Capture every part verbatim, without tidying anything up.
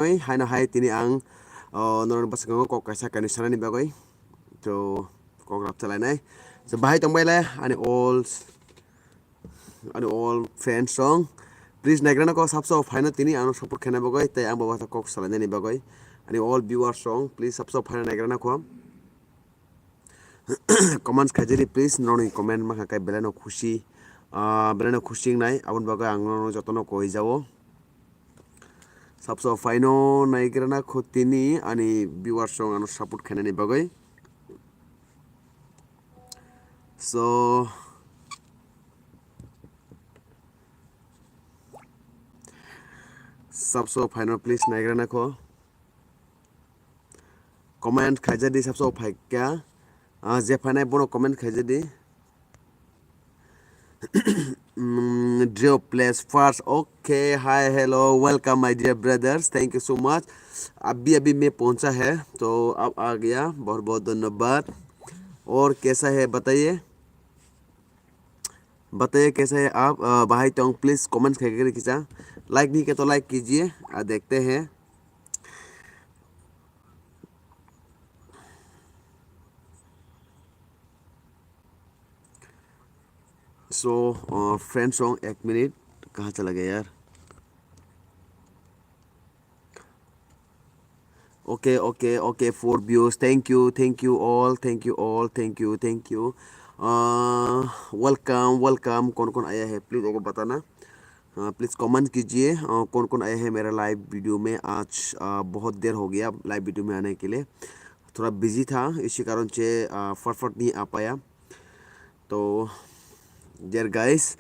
Oi, haino hai tini ang, o, norok bwskango kok kaisa kainwi sanani bagwi. To, kok rap chalainai. So, bahai tongbai le, ani all, ani all friends rok. Please, naigrana kok sabso phaino tini ano support khaina bagwi, tei ang bo kok salainani bagwi. Ani all viewers rok, please, sabso phaino naigrana kho. Comments khaijadi, please, norokni comment mankha khe belai no khusi, ah, belai no khusi wngnai, aboni bagwi ang norokno jotono koi jao. Sabso phaino naigrana kho tini ani viewers rok ano support khainani bagwi. So, sabso phaino please naigrana kho. Comment khaijadi sabso phaikha. Ah, je phainai bono comment khaijadi. Mm, Drio plays first. Okay, hi, hello, welcome, my dear brothers. Thank you so much. अभी अभी मैं पहुंचा है, तो अब आ गया। बहुत बहुत धन्यवाद। और कैसा है बताइए, बताइए कैसा है आप। अ, भाई टोंग, please comment करके लिखिए। Like नहीं किया तो like कीजिए, आ, देखते हैं। So, uh, friends rok, ek minute, कहाँ चला गया यार? Okay, okay, okay, four views. Thank you, thank you all, thank you all, thank you, thank you. Uh, welcome, welcome. कौन कौन आया है, please एक बार बताना। Uh, please comment कीजिए, uh, कौन कौन आया है मेरा live video में आज। Uh, बहुत देर हो गया live video में आने के लिए, थोड़ा busy था, इसी कारण से, uh, फटफट नहीं आ पाया। तो dear guys,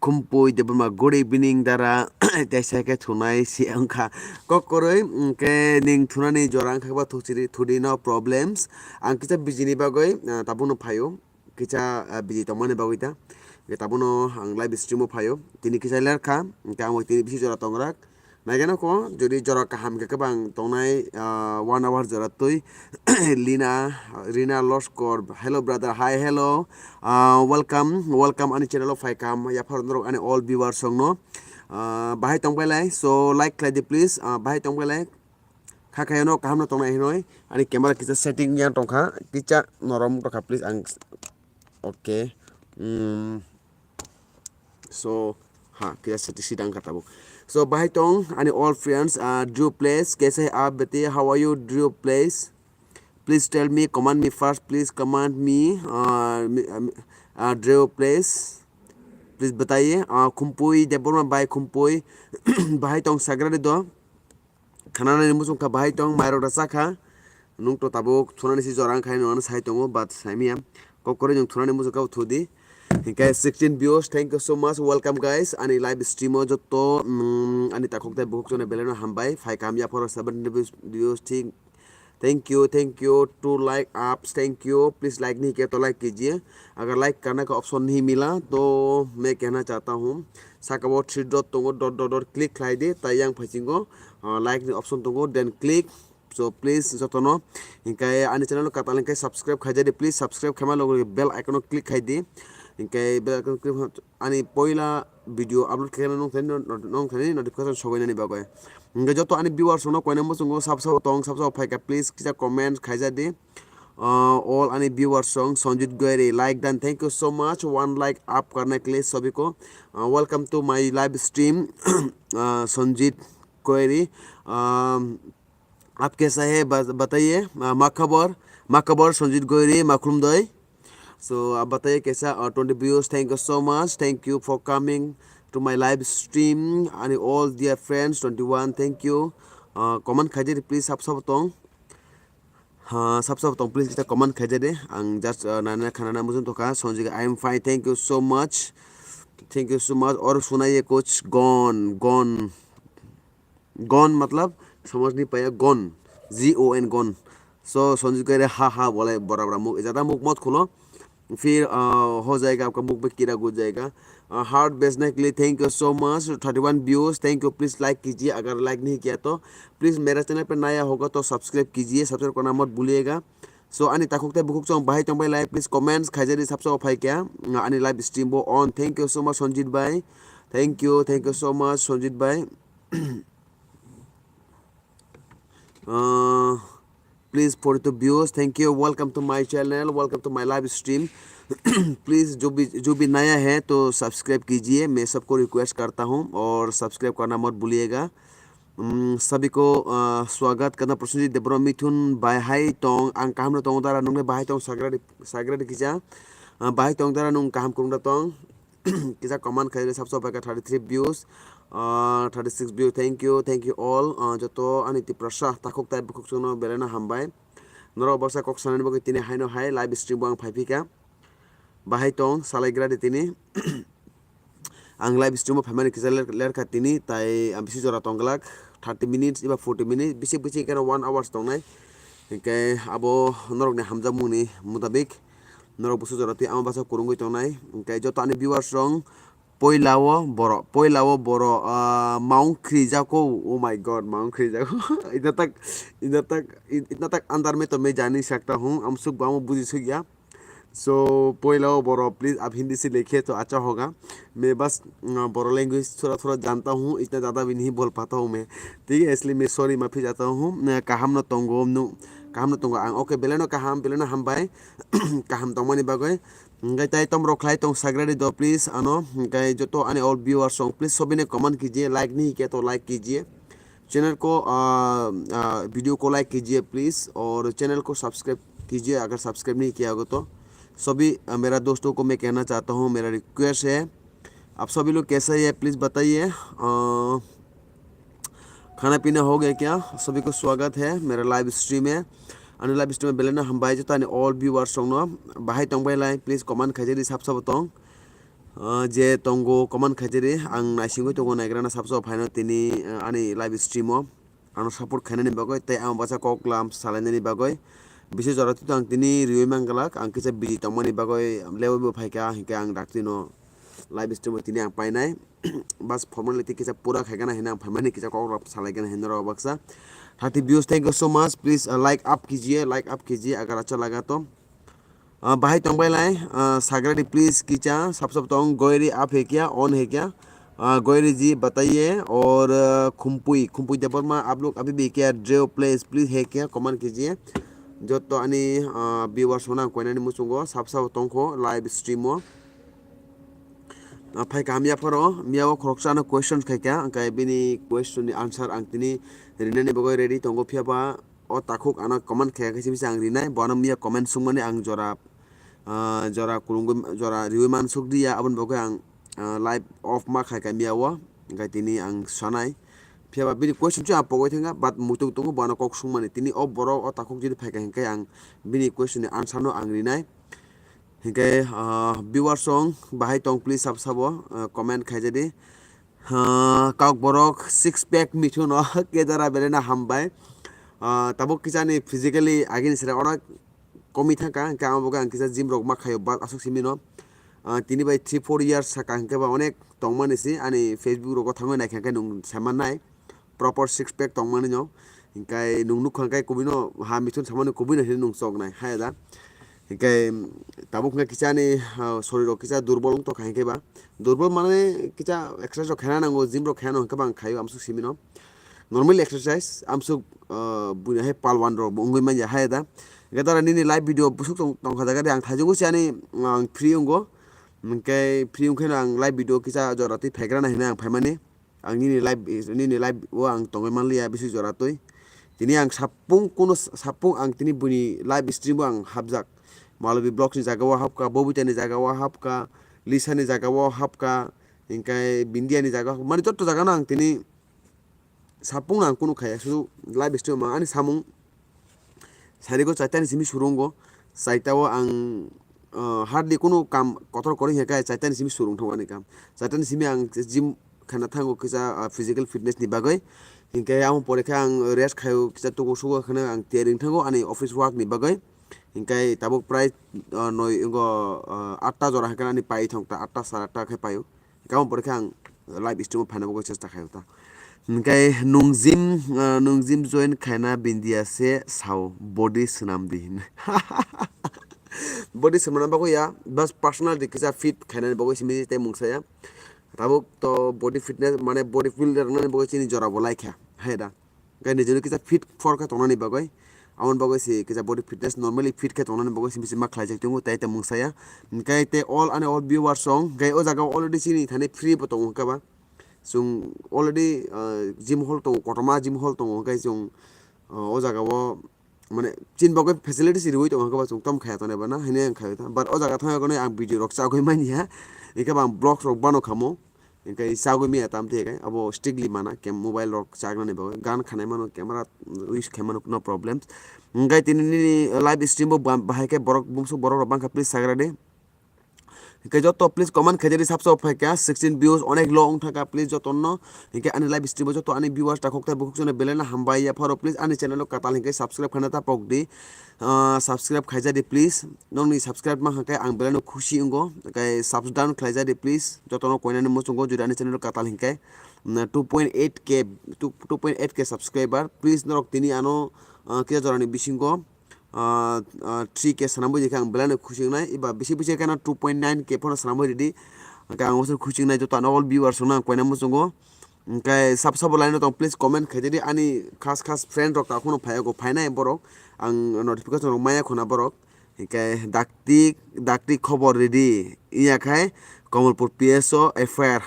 Khumpui Debbarma, good evening dara. Tei sai khe thunai si wngkha. Kok kwrwi, hwnkhe ning thunani jora wngkha ba thuksiri thudi, no problems. Ang kisa busy ni bagwi, uh, tabukno phaio. Kisa, uh, busy tongmani bagwi ta. Hwnkhe tabukno ang live stream o phaio. Tini kisa ler kha. Hwnkhe ang bo tini bisi jora tongrak. Naigeno ko, jodi jora kaham khe khe bang tongnai, ah, one hour jora twi. Lina, Rina Loskor, hello brother, hi, hello. Ah, welcome, welcome ani channel o phaikha, yaphar norok ani all viewers rokno. Ah, bahai tongbai lai, so like khlai di please, ah, bahai tongbai lai. Kha khayono kaham no tongnai hinoi, ani camera kisa setting yang tongkha, kisa norom tongkha, please ang, okay. Mm. So, ha, kisa siti sidang kha tabuk. So, bahai tong, ani all friends, uh, Drew Place, kaise hai aap bete, how are you, Drew Place? Please tell me, comment me first, please comment me, uh, mi- uh, mi- uh, Drew Place. Please bataiye, uh, Khumpui, Debbarma bai Khumpui, bahai tong sagrari do. Khanani muchung kha bahai tong, mairok da chakha. Nung to tabuk thunani si jora wngkha, nung ano sai tongo, but saimiya. Kok kwrwi nung thunani muchung kha thudi. Hinkhe sixteen views, thank you so much, welcome guys. Ani live stream o jotto, mm, ani takhuk tai bukhuk chonai belai no hambai. Phai kam yaphoro seventeen views, views thik. Thank you, thank you, two like ups, thank you. Please like nahi kiya to like kijiye. Agar like karne ka option nahi mila, to main kehna chahta hoon. Saka o three dot tongo, dot, dot, dot click khlai di, tai yang phaichingo, ah, like ni option tongo, then click. So please jotono, hinkhe ani channel o katal hinkhe subscribe khaijadi, please subscribe khaima logo logo bell icon o click khaidi. Hinkhe bell icon click kha-, ani poila video upload khaina nung thani, nung thani notification sobainani bagwi. Hinkhe joto ani viewers rokno koina muchungo sab sabo tong, sab sabo phaikha, please kisa comment khaijadi. Uh, all ani viewers rok, Sanjit Goyri, like dan, thank you so much, one like up karne ke liye sabhi ko. Uh, welcome to my live stream, uh, Sanjit Goyri. Um, आप कैसा है, बत-, बताइए। Uh, मा खबर, मा खबर, Sanjit Goyri, मा खुलुमदोय। So, आप बताइए कैसा, uh, twenty views, thank you so much, thank you for coming to my live stream, ani all dear friends, twenty one, thank you. Uh, comment khaijadi, please, sab sabo tong. Ha, sab sabo tong, please, kita comment khaijadi. Ang just, uh, nana khanana mujung tokha, Sanjit, I am fine, thank you so much. Thank you so much. और सुनाइए कुछ, gone, gone. Gone मतलब समझ नहीं पाया, gone, G O N, gone. So, Sanjay कह रहे, "हाँ, हाँ," बोले, बड़ा, बड़ा मुंह, ज्यादा मुंह मत खोलो। फिर, अ, हो जाएगा आपका मुंह पे कीड़ा घुस जाएगा। अ, heart भेजने के लिए thank you so much, thirty one views, thank you, please like कीजिए, अगर like नहीं किया तो। Please मेरा channel पे नया होगा तो subscribe कीजिए, subscribe करना मत भूलिएगा। So, ani takhuk tei bukhuk chong bahai tongbai lai, please comments khaijadi, sabsa o phai kya, ani live stream bo on. Thank you so much, Sanjit bhai. Thank you, thank you so much, Sanjit bhai. Uh, please forty-two views. Thank you. Welcome to my channel. Welcome to my live stream. Please, जो भी जो भी नया है तो सब्सक्राइब कीजिए, मैं सबको रिक्वेस्ट करता हूँ, और सब्सक्राइब करना मत भूलिएगा। Um, सभी को uh, स्वागत करना। प्रसन्नजीत देब्रो, मिथुन भाई हाय तोंग, ang kaham no tong dara, nung le bahai tong sagradi sagradi kisa. Uh, bahai tong dara, nung kaham kurung da tong. Kisa comment khairi sabso bai ka thirty-three views, uh, thirty-six view. Thank you, thank you all. Uh, joto ani Tiprasa takhuk tai bukhuk chwngno belai no hambai. Norok baksa kok sanani bagwi tini haino hai live stream bo ang phaiphika. Bahai tong salaigra di tini. Ang live stream o phaimani kisa ler- lerkha tini, tai ang bisi jora tongglak, thirty minutes eba forty minutes, bisi bisi keno one hours tongnai. Hinkhe abo norokni hamjakmungni mutabik norok busu jora twi ama basa kurungwi tongnai. Hinkhe joto ani viewers rong poila o boro, poila o boro, ah, maung khrijako, oh my god, maung khrijako. Itna tak, itna tak, itna tak andar mein to main ja nahi sakta hoon, amsuk bamo buji sukya. So poila o boro, please, aap Hindi se likhe to acha hoga. Main bas, uh, boro language thoda thoda janta hoon, itna zyada bhi nahi bol pata hoon main. Thik hai, isliye main sorry maafi chahta hoon. Uh, kaham no tongo, nu kaham no tongo ang. Okay, belai no kaham, belai no hambai. Kaham tongmani bagwi. Hinkhe tai tomrok khlai tong sagradi do, please, ano. Hinkhe joto ani all viewers rok, please, sobine comment kijiye, like nahi kiya to like kijiye. Channel ko, ah, ah, video ko like kijiye, please, aur channel ko subscribe kijiye agar subscribe nahi kiya hoga to. Sabhi, ah, mera dosto ko main kehna chahta hoon, mera request hai, aap sabhi log kaise hai, please bataiye. Ah, khana pina ho gaya kya? Sabhi ko swagat hai mera live stream mein. Ani live stream belai no hambai joto ani all viewers rok no. Bahai tongbai lai, please comment khaijadi sab sabo tong. Ah, je tongo comment khaijadi, ang naisingwi tongo naigrana sabso phaino tini, ah, ani live stream o ano support khainani bagwi tei ang basa kok lam salainani bagwi. Bisi jora twi ang tini riwi manglak, ang kisa busy tongmani bagwi lewi bo phaikha, hinkhe ang daktino live stream o tini ang painai. Bas formality kisa pura khaigana hinwi ang phaimani kisa kok rok salaigana hinwi rok baksa. Thirty views, thank you so much. Please, uh, like up kijiye, like up kijiye agar acha laga to. Ah, bahai tongbai lai, ah, sagradi please kicha sab sab tong, Goiri aap hai kya, on hai kya? Ah, Goiri ji bataiye, aur, ah, Khumpui, Khumpui Debbarma, aap log abhi bhi kya Dreo Place please hai kya? Comment kijiye. Joto ani, ah, viewers rok no ang koinani muchungo sab sab tongkho live stream o. Ah, phai kaham yapharo, miya o khoroksa ano questions khaikha, hwnkhe bini question ni answer ang tini rinani bagwi ready tongo, phiya ba o takhuk ano comment khaikha khe simi se ang rinai, bo ano miya comment sungmani ang jora, ah, jora kwrwngwi, jora riwi mansuk diya, aboni bagwi ang, ah, live off ma khaikha miya o, hwnkhe tini ang sanai. Phiya ba bini question chwng ang pogwi thangkha, but muitung tongo bo ano kok sungmani. Tini o borok o takhuk jodi phaikha hinkhe ang bini question ni answer no ang rinai. Hinkhe, ah, viewers rok bahai tong, please sab sabo, ah, comment khaijadi. Ah, kok borok six pack mithuno kedara belai no hambai. Ah, tabuk kisa ni physically agini sere onek komi thangkha, hinkhe amo bagwi ang kisa gym rok ma khaio, but aswk simi no. Ah, tini bai three four years saka hinkhe ba onek tongmani si ani Facebook rogo thangwi naikha hinkhe nwng saimannai. Proper six pack tongmani no. Hinkhe nwng nukha hinkhe kubui no ha mithun samani kubui no hinwi nwng choknai, haya da. Hinkhe tabuk hinkhe kisa ani, ah, sorir rok kisa durbol wng tongkha hinkhe ba. Durbol mane kisa exercise rok khaina nango, gym rok khaina nango hinkhe ba ang khaio amsuk simi no. Normal exercise amsuk, ah, buini hai palwan rok bo wngwi manya, haya da. Hinkhe dara nini live video busuk tong-, tongkha jaga de ang thaijakgo si ani, ah, ang free wngo. Hinkhe free wngkhe no ang live video kisa jora twi phaigrana hinwi ang phaimani. Ang nini live, nini live o ang tongwi manliya bisi jora twi. Tini ang sapung kuno sapung ang tini buini live stream o ang hapjak. Malobi Vlogs ni jaga o hapkha, Bobita ni jaga o hapkha, Lisa ni jaga o hapkha, hinkhe Bindia ni jaga o hapkha. Mani jotto jaga no ang tini sapung no ang kunu khaya, sudu live stream o ani samung Sarigo chaita ni simi surungo, chaita o ang, ah, hardly kunu kam kotor kwrwi hinkhe chaita ni simi surung thango ani kam. Chaita ni simi ang gym khana thango kisa, ah, physical fitness ni bagwi. Hinkhe amo pore khe ang rest khaio kisa tuku sugo kheno ang tiyari wng thango ani office work ni bagwi. Hinkhe tabuk prai, ah, noi wngkha, ah, atta jora hinkhe ani pai thangkha, atta sara atta khe paio. Hinkhe amo pore khe ang live stream o phaina bagwi chesta khaio ta. Hinkhe nwng gym, ah, nwng gym join khaina Bindia se sao, body swnam di hin. Body swnamna bagwi ya, bas personality kisa fit khainani bagwi simi tei mungsa ya. Tabuk to body fitness mane body builder wngnani bagwi chini jora bo laikha, hai da. Hingke nijino kisa fit for khe tongnani bagwi, aboni bagwi se kisa body fitness normally fit khe tongnani bagwi simi sima khlaijak tongo, tai tei mungsaya. Hingke tei all ani all viewers rok, hingke o jaga o already chini thani free bo tongo hingke ba. Chwng already, ah, gym hall tongo, kotorma gym hall tongo, hingke chwng, ah, o jaga o mane chini bagwi facilities riwi tongo, hingke ba chwng tom khaya tongnai ba na, hini ang khayo ta. But o jaga thangya konwi ang video rok chagwi manya, hingke ba ang vlogs rok bano khamo. Hingke chagwi maya tam tei abo strictly mana, kem mobile rok chagnani bagwi, gan khanai mano, camera use khai mano, no problems. Hingke tini nini live stream bo ba-, bahai khe borok, bumsuk borok rok bangkha, please sagra di. Hingke joto please comment khaijadi, sabsa phaikha sixteen views, onek low wng thangkha, please joto no. Hingke ani live stream o joto ani viewers takhuk tai bukhuk sano belai no hambai ya pharo, please ani channel o katal hingke subscribe khaina ta pok di. Ah, subscribe khaijadi please. Nokni subscribe ma hwnkhe ang belai no khusi wngo. Hingke subs down khlaijadi please. Jotono koinani muchungo jodi ani channel katal hingke, mm, two point eight K, two, two point eight K subscriber. Please norok tini ano, ah, kisa jorani bisingo, ah, ah, three K swnamwi rikhe ang belai no khusi wngnai. Eba bisi bisi kheno two point nine K phano swnamwi ridi. Hingke ang oso khusi wngnai joto ano all viewers rokno ang koina muchungo. Hingke sab sabo line o tong, please comment khaijadi. Ani khas khas friend rok takhuk no phaiyago, phainai borok. Ang notification rok maya khuna borok. Hingke dakti, dakti khobor ridi. Iya khai Kamalpur P S O F I R.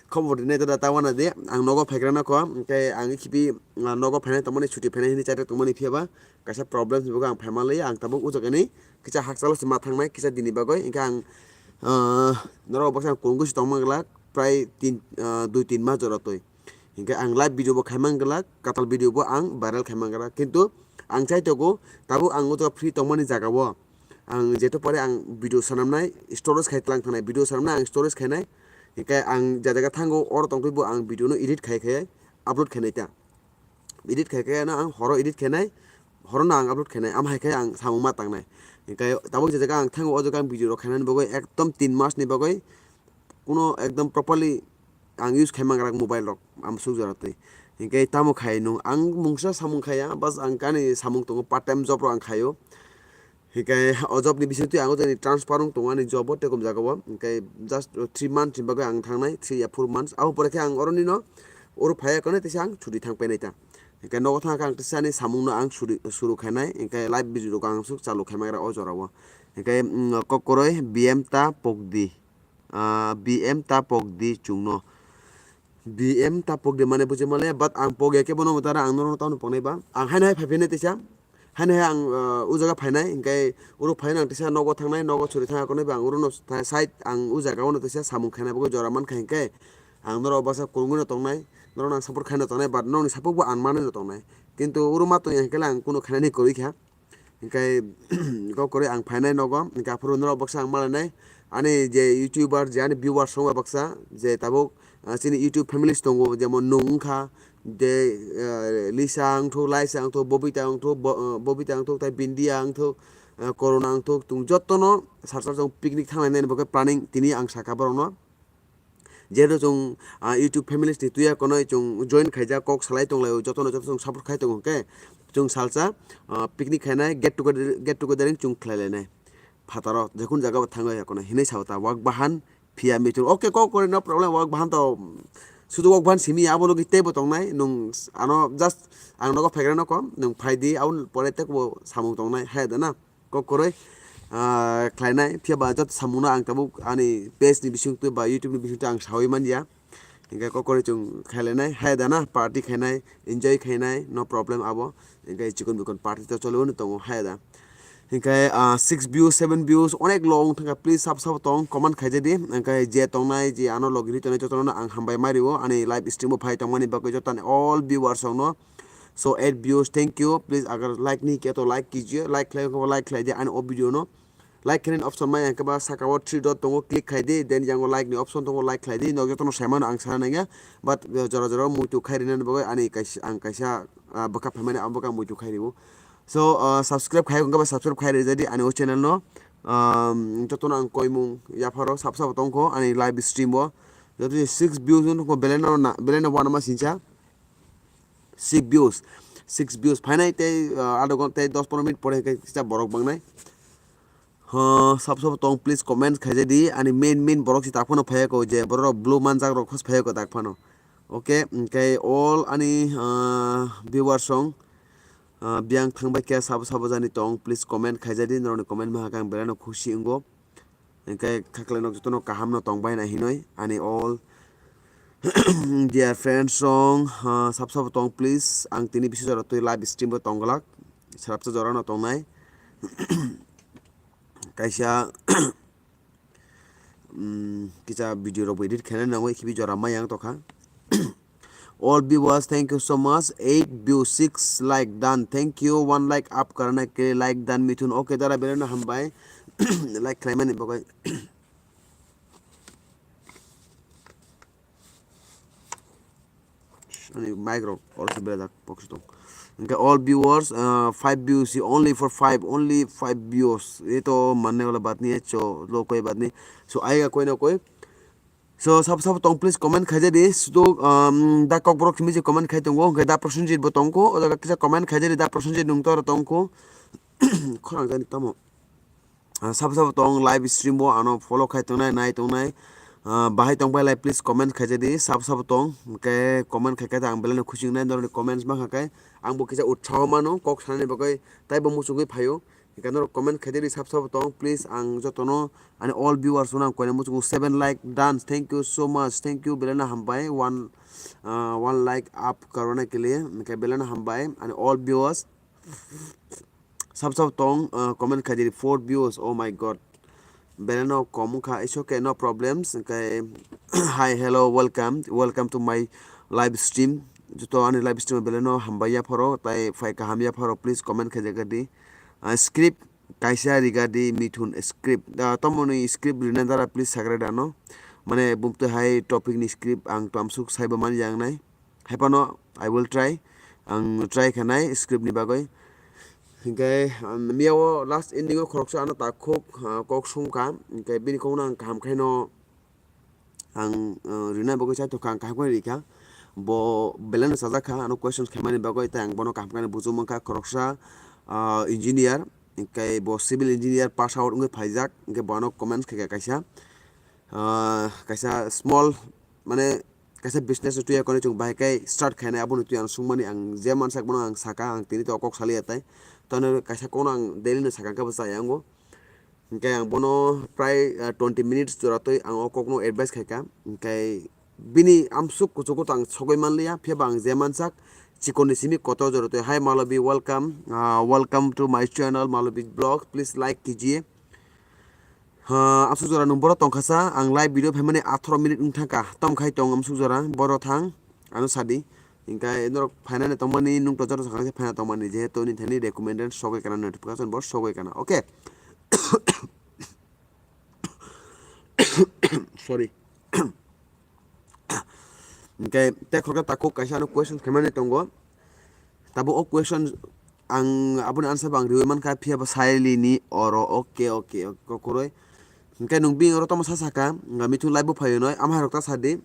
Khobor rinai to da tawana de. Ang nogo phaigra na kho. Hingke ang khibi, ah, nogo phainai tongmani, chuti phainai hini chate tongmani phiya ba. Kaisa problem se bugo ang phaima le, ang tabuk o jaga ni kisa hakchalo se ma thangnai kisa dini bagwi. Hingke ang, ah, norok baksa ang kungui se tongma glak, prai tin, ah, dui tin mas jora twi. Hingke ang live video bo khaimang glak, katal video bo ang viral khaimang glak. Kintu ang chai tongo, tabuk ang o jaga free tongmani jaga o ang jeto pore ang video sanamnai, storage khai tlang thangnai, video sanamnai ang storage khainai. Hingke ang ja jaga thango, oro tongtwi bo ang video no edit khai khai upload khainai ta. Edit khai khai no ang horo edit khainai, horo no ang upload khainai, am hai khai ang samung ma tangnai. Hingke tabuk je jaga ang thango, o jaga ang video rok khainani bagwi ekdom tin mas ni bagwi kuno ekdom properly ang use khaimang rak mobile rok, am suk jora twi. Hingke tamo khai nung, ang mungsa samung khaya, bas ang kani samung tongo, part time job rok ang khayo. Hingke o job ni bisingtwi ang o jani transfer wng tongo ani job o, tekom jaga o. Hingke just three months ni bagwi ang thangnai, three ya four months. Abo pore khe ang oroni no oro phaiya kone teisa ang chuti thang painai ta. Hingke nogo thang khe ang teisa ani samung no ang suri, suru khainai. Hingke live video rok ang suk chalu khaimai gra o jora o. Hingke, mm, kokoroi B M ta pokdi. Ah, B M ta pokdi chwngno. B M ta pokdi mane buji male, but ang pok ya khe bono motara ang norok tamo poknai ba. Ang haino hai phai phai nai teisa. Haino hai ang, ah, o jaga phainai, hingke oro phaino ang teisa nogo thangnai, nogo churi thang konai ba ang oro no tha-, side ang o jaga o no teisa samung khainai bagwi jora man kha hingke ang norok baksa kurungwi no tongnai, norok no ang support khaino tongnai, but norok ni support bo ang manwi no tongnai. Kintu oro ma tong ya hingke le ang kunu khainani kwrwi kha. Hingke kok kwrwi ang phainai nogo, hingke aphuru norok baksa ang malainai. Ani je YouTuber, je ani viewers rok baksa, je tabuk, ah, chini YouTube families tongo, jemon nwng wngkha, je, eh, Lisa wngthok, Laisa wngthok, Bobita wngthok, Bo-, eh, Bobita wngthok, tei Bindia wngthok, eh, Corona wngthok, chwng jotono sar sar chwng picnic thanglainani bagwi planning tini ang sakha borokno. Jehetu chwng, ah, YouTube families ni tuya konoi chwng join khaijak, kok salai tonglaio, jotono joto chwng support khai tongo hwnkhe chwng salsa, ah, picnic khainai, get together, get together chwng khlailainai. Phataro jekun jaga bo thangwi ya konoi hinwi sao ta, wak bahan phiya mitul. Okay, kok kwrwi, no problem, wak bahan to, sudu wak bahan simi abono teibo tongnai, nwng ano just ang nogo phaigra nokho, nwng phaidi, aboni pore teibo samung tongnai, hai da na. Kok kwrwi, ah, khlainai, phiya ba joto samungno ang tabuk ani page ni bisingtwi ba YouTube ni bisingtwi ang saui manya. Hingke kok kwrwi chwng khainai, hai da na, party khainai, enjoy khainai, no problem abo. Hingke chikon bikon party to choliwi no tongo, hai da. Hingke, ah, six views, seven views, onek low wng thangkha, please sab sabo tong, comment khaijadi. Hingke je tongnai, je ano logi ri tongnai, jotono ang hambai ma rio, ani live stream o phai tongmani bagwi jotoni all viewers rokno. So eight views, thank you. Please agar like ni khe to like kijiye, like khlai khe like khlai di ani o video no. Like khe option mai ang khe ba saka o three dot tongo, click khai di, then yang o like ni option tongo, like khlai di. Nok joto no sai mano ang sana nangya, but, uh, jora jora muitu khai rina ni bagwi ani kaisa, ang kaisa, uh, bwkha phaimani ang bwkha muitu khai ribo. So, uh, subscribe khai wngkha ba subscribe khai rijadi ani o channel no. Um, joto no ang koimung yapharo sab sabo tongkho ani live stream o. Joto ni six views wngkho belai no na, belai no wanama sincha. Six views, six views phainai tei, ah, adha ghonta tei dos pondro minute pore hwnkhe kisa borok bangnai. Huh, sab sabo tong, please comment khaijadi. Ani main main borok si tak phano phaiya kho, je borok rok blue manjak rok khos phaiya kho tak phano. Okay, hwnkhe all ani, ah, viewers rok, ah, biyang thangbai khe sabo sabo jani tong, please comment khaijadi, norokni comment maha khe ang belai no khusi wngo. Hwnkhe khaklai nok jotono kaham no tongbai na hinoi ani all dear friends rok, ah, sabo sabo tong, please, ang tini bisi jora twi live stream bo tongglak, sarapsa jora no tongnai. Kaisa, mm, kisa video rok bo edit khaina nangwi khibi jora mai yang tokha. All viewers, thank you so much. Eight view, six like done. Thank you. One like up karna ke like done, Mithun. Okay, dara belai no hambai. Like khlaimani bagwi. Ani mic rok also belajak box tong. Hwnkhe all viewers, uh, five views, only for five, only five views. Eto manne wala baat nahi hai, cho lo koi baat nahi. So, aega koi na koi. So, sabo sabo tong, please comment khaijadi. Sudo, um, da Kokborok simi je comment khai tongo, hwnkhe da Prosenjit bo tongkho, o jaga kisa comment khaijadi, da Prosenjit nung tora tongkho. Khorang jani tamo. Ah, sabo sabo tong live stream bo ano follow khai tongnai, nai tongnai. Ah, bahai tong bai lai, please comment khaijadi, sabo sabo tong. Hwnkhe comment khai khe ang belai no khusi wngnai, norokni comments mankha khe ang bo kisa utsaho mano, kok sanani bagwi taibo muchungwi phaio. Hwnkhe norok comment khaijadi sabo sabo tong, please, ang jotono ani all viewers no ang koina muchungo seven like done, thank you so much, thank you, belai no hambai, one, ah, one like up karna ke liye, hwnkhe belai no hambai ani all viewers. Sab sab tong, uh, comment khaijadi four views. Oh my God. Belai no kom wngkha. It's okay, no problems. Hwnkhe, hi, hello, welcome. Welcome to my live stream. Joto ani live stream belai no hambai yapharo, tai phai kaham yapharo, please comment khaijagadi. Uh, script kaisa rigadi, Mithun script. Uh, tomoni script rina dara, please sagra dano. Mane bumtwi hai topic ni script ang twmsuk saiba mani yang nai. Haipano I will try. Ang try khanai script ni bagwi. Hinkhe, um, miyao last ending o khoroksa ano takhuk, uh, kok sumkha. Hinkhe bini kokno ang kaham khaino ang, uh, rina bagwi chaithokha, ang kaham khaino rikha. Bo belai no chajakha, ano questions khaimani bagwi, tei ang bono kaham khaino buchuk mankha. Khoroksa, uh, engineer, hinkhe bo civil engineer pass out wngwi phaijak, hinkhe bo ano comments khaikha kaisa. Ah, kaisa small, mane, kaisa business twi ya koni chwng bahai khe start khainai, aboni twi ang sungmani, ang je mansak bono ang saka, ang tini to kok saliya tai. Tono kaisa kokno ang daily no saka, khe bo chaya wngo. Hinkhe ang bono prai, ah, twenty minutes jora twi ang o kokno advice khaikha. Hinkhe bini amsuk kuchugo to ang sogwi manliya, phiya ba ang je mansak, chikon ni simi kotor jora twi. Hi Malobi, welcome. Ah, welcome to my channel, Malobi Vlog. Please like kijiye. Ha, amsuk jora nung boro tongkha sa, ang live video phaimani atharo minute wng thangkha. Tom khai tong amsuk jora, boro thang, ano sadi. Hinkhe norok phainani tongmani, nung to joto sakang se phaina tongmani, jehetu nini thani recommended sogwi kana, notification bo sogwi kana. Okay. Sorry. Hinkhe tei khoroksa takhuk kaisa ano question khaimani tongo. Tabuk o question ang aboni answer bo ang riwi mankha, phiya bo silently oro, okay, okay, okay, kokroi. Hinkhe nung bini oro tamo sa saka, nga Mithun live bo phaio noi, ama hai rok ta sadi,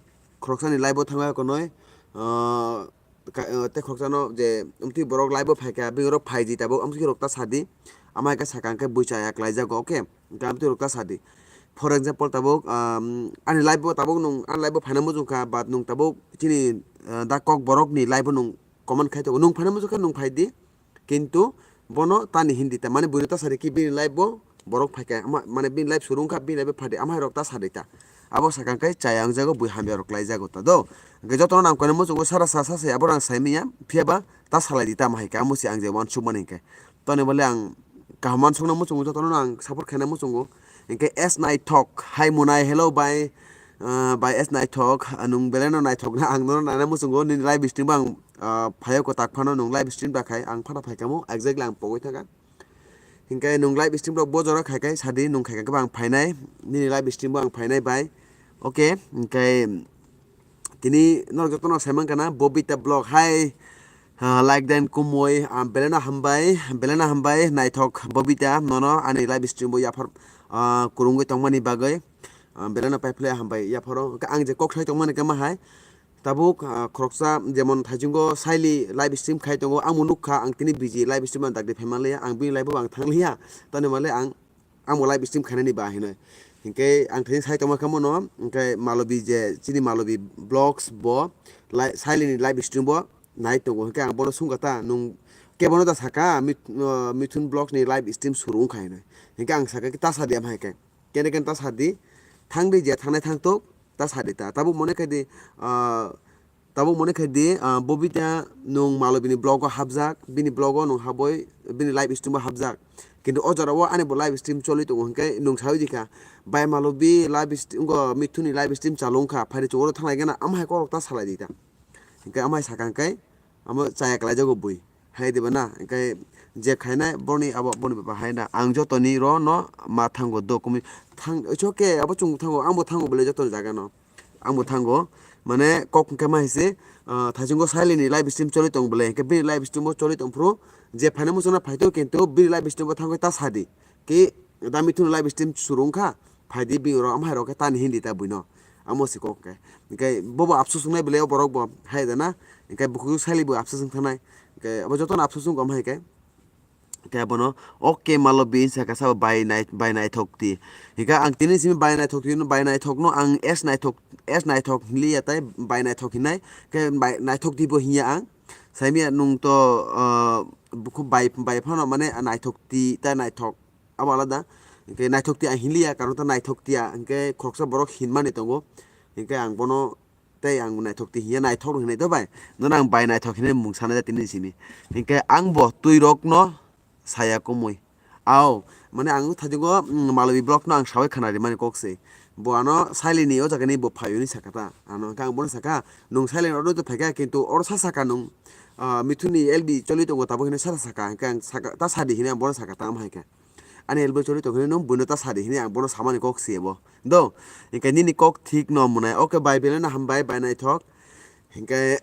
khoroksa ni live bo thangwi konoi, ah, ka-, ah, tei khoroksa no je amtwi borok live bo phaikha, bini oro phaidi tabuk, amtwi rok ta sadi, ama hai khe saka hinkhe bui chaya klaijago, okay, hinkhe amtwi rok ta sadi. For example, tabuk, um, ani live bo tabuk nung, ani live bo phaina muchungkha, but nung tabuk chini, ah, da Kokborok ni live bo nung comment khai tongo. Nung phaina muchungkha nung phaidi, kintu bono tani hindi ta, mane buino ta sadi ki bini live bo borok phaikha, ama, mane bini live suru wngkha, bini live bo phadi, ama hai rok ta sadi ta. Abo sakang khe chaya wngjago, bui hamya rok klaijago ta do. Hinkhe jotono nang koino muchungo sara sa sa se abo rang saimanya, phiya ba ta salai di ta ma hai khe, amo se ang je uansukmani hinkhe. Toni bole ang kaham uansukna muchungo, jotono ang support khaina muchungo. Hinkhe S Naithok, hi Munai, hello bai, ah, bai S Naithok, ah, nung belai no naithok na, ang nono naina muchungo, nini live stream bo ang, ah, phaio kwtak phano, nung live stream da khai, ang phano phaikha mo, exactly ang pogwi thangkha. Hinkhe nung live stream rok bo jora khai khai sadi, nung khai khai khe bo ang phainai, nini live stream bo ang phainai bai. Okay, hinkhe tini norok jotono sai mankha na Bobita Vlog, hi, ah, like dan kumui, ah, belai no hambai, belai no hambai, naithok Bobita, nono ani live stream bo yaphar, ah, kwrwngwi tongmani bagwi, ah, belai no paiphlai hambai yapharo. Hinkhe ang je kok sai tongmani khe ma hai, tabuk, ah, khoroksa jemon thaichungo silently live stream khai tongo, ang bo nukha, ang tini busy live stream ang dakti phai manliya, ang bini live bo ang thangliya, toni manle ang, ang bo live stream khainani ba hinoi. Hinkhe ang thani sai tongma khe mono, hinkhe Malobi je chini Malobi vlogs bo, lai-, Sailini live stream bo nai tongo, hinkhe ang bono sungkha ta, nwng kebono da saka, Mit-, uh, Mithun Vlogs ni live stream suru wngkha hinwi. Hinkhe ang saka khe ta sadi ama hai khe. Kene kene ta sadi, thangdi je thangnai thangtok, ta sadi ta. Tabuk mone khaidi, uh, Tabuk mone khaidi, ah, Bobita nwng Malobini vlog o hapjak, bini vlog o nwng habwi bini live stream o hapjak. Kintu o jora o ani bo live stream choli tongo hinkhe nwng sawi dikha, bai Malobi live stream, wngkha Mithuni live stream chalo wngkha, phaidi chugo thanglai gana, ama hai korok ta salai di ta. Hinkhe ama hai sakha hinkhe, amo chaya kwlai jago bui. Hai diba na, hinkhe je khainai boni abo boni baba hai na, ang jotoni ro no ma thango do kumi thang, it's okay, abo chwng thango, ang bo thango bole jotoni jaga no. Ang bo thango, mane kok hwnkhe ma hai se, ah, thaichungo Sailini live stream choli tong bole, hinkhe bini live stream bo choli tong phuru, je phaina muchungna phaito, kintu bini live stream bo thangwi ta sadi, ki da Mithun live stream suru wngkha, phaidi bini oro ama hai rok khe tani hindi ta buino, amo se kok hwnkhe, hinkhe bobo apsus wngnai bole o borok bo hai da na, hinkhe bukhuk Saili bo apsus wng thangnai, hinkhe abo jotono apsus wngkha ama hai khe. Khe abono, "Okay, Malobi," hinsa kasa bo bai nai-, bai naithok ti. Hinkhe ang tini simi bai naithok ti hino, bai naithok no ang S naithok, S naithok hinliya tai bai naithok hinai. Khe bai naithok ti bo hinya ang. Saimya nwng to, ah, bukhu bai, bai phano mane naithok ti ta naithok abo alada. Hinkhe naithok ti ang hinliya, karon ta naithok tiya. Hinkhe khoroksa borok hinmani tongo. Hinkhe ang bono Tei ang naithok ti hinya naithok hinwi to bai. Nono ang bai naithok hinwi mung sana jatini simi. Hinkhe ang bo twi rok no saya kumui. Ao, mane ang thaijingo, mm, Malobi vlog no ang sawi khana rimani kok se. Bo ano Sailini o jaga ni bo phai hwnwi sakha ta. Ano hinkhe ang bono sakha, "Nwng Sailini oro to phaikha, kintu oro sa sakha nwng, ah, Mithuni L B choli tongo tabuk hinwi sa sakha." Hinkhe ang sakha, "Ta sadi," hinwi ang bono sakha ta, ama hai khe. Ani elbow chori tongkhe nung buino ta sadi hinwi ang bono samani kok siya bo. Do, hinkhe nini kok thik no mwnai. Okay, bai belai no hambai, bai naithok. Hinkhe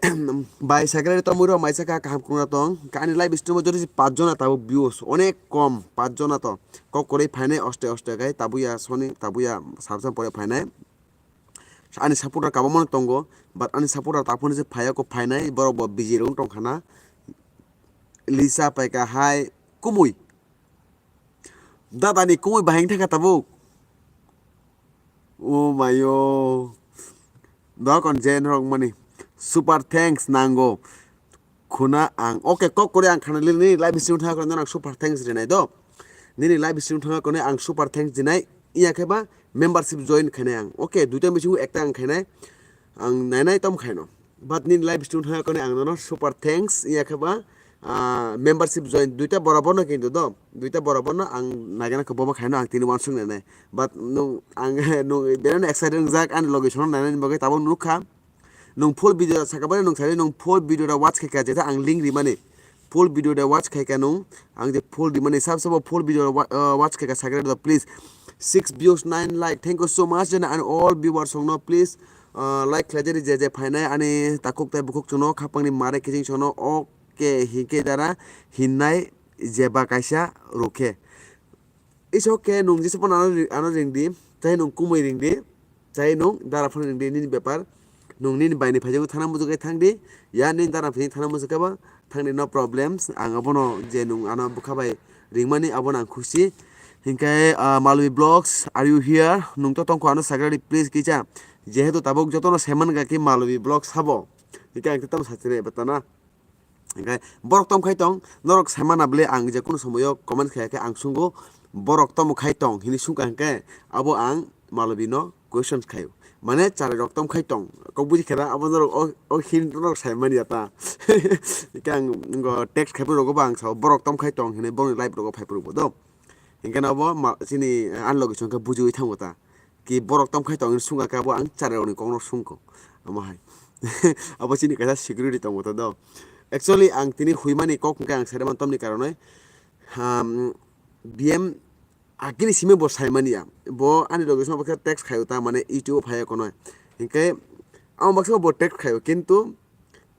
bai secretary tongmui rok maisa kha kaham kwrwngna tong. Hinkhe ani live stream o jori si pach jona tabuk views, onek kom pach jona to. Kok kwrwi phainai oste oste khe tabuya soni, tabuya sabsa pore phainai. Ani supporter kabamano tongo, but ani supporter taphuni se phaiya ko phainai, borok bo busy rwng tongkha na. Lisa paika hai kumui. Dada ni kumui bahai thangkha tabuk. Oh mayo. Dokon jen rok mani. Super thanks nango. Khuna ang. Okay, kok kore ang khana lini live stream thangkha nang super thanks rinai do. Nini live stream thangkha ang super thanks dinai. Iya khe ba membership join khainai ang. Okay, duita bisingo ekta ang khainai. Ang nainai tom khaino. But nini live stream thangkha ang nono super thanks. Iya khe ba, ah, membership join duita borabor no kintu do. Duita borabor no ang naigana khe bobo khaino ang tini wansuk nainai. But nung ang nung berano excited jak ani logi sono nainai bagwi tabuk nukha. Nung full video sakha bai nung sari nung full video da watch khaikha jeta ang link rimani. Full video da watch khaikha nung ang je full rimani sab sabo full video wa-, uh, watch khaikha sakha da please six views nine like. Thank you so much jena and all viewers songno please, uh, like khlai jani je je phainai ani takhuk tai bukhuk chwngno khapangni mare kiching sono okay hinkhe dara hinnai jeba kaisa rukhe. Isok khe nung jesa phano ano ri-, ano ringdi, tei nung kumui ringdi, tei nung dara phano ringdi nini bepar. Nung nini baini phaijakgo thana muchungkhe thangdi, ya nini dara phaijakgo thana muchungkhe bo thangdi, no problems. Ang abono je nung ano bwkha bai ringmani abono ang khusi. Hinkhe, ah, Malwi Vlogs, are you here? Nung to tongkho ano sakradi, please kisa. Jehetu tabuk jotono saimankha khe Malwi Vlogs sabo. Hinkhe ang tei tamo sachini eba tana. Hinkhe borok tom khai tong, norok saimana bwle ang je kunu somoyo comment khaya khe ang sungo, borok tomo khai tong hinwi sungkha hinkhe abo ang Malobino questions khaio. Mane charai rok tom khai tong, kok buji khera abo norok o, o hint norok saimani ya ta. Hinkhe ang ngo text khaiphuru rogo bo ang sao borok tom khai tong hinwi borokni live rogo phaiphuru bo do. Hinkhe no abo ma-, chini ani logi chongkhe bujiwi thango ta. Ki borok tom khai tong hinwi sungkha khe abo ang charai rokni kokno sungkho. Amo hai. Abo chini kaisa security tongo ta do. Actually ang tini huimani kok hwnkhe ang saimani tomni karonwi, ham, B M agini simi bo saimani ya. Bo ani logi songbo khe text khaio ta mane YouTube o phaiya kono. Hinkhe amo baksa bo text khaio kintu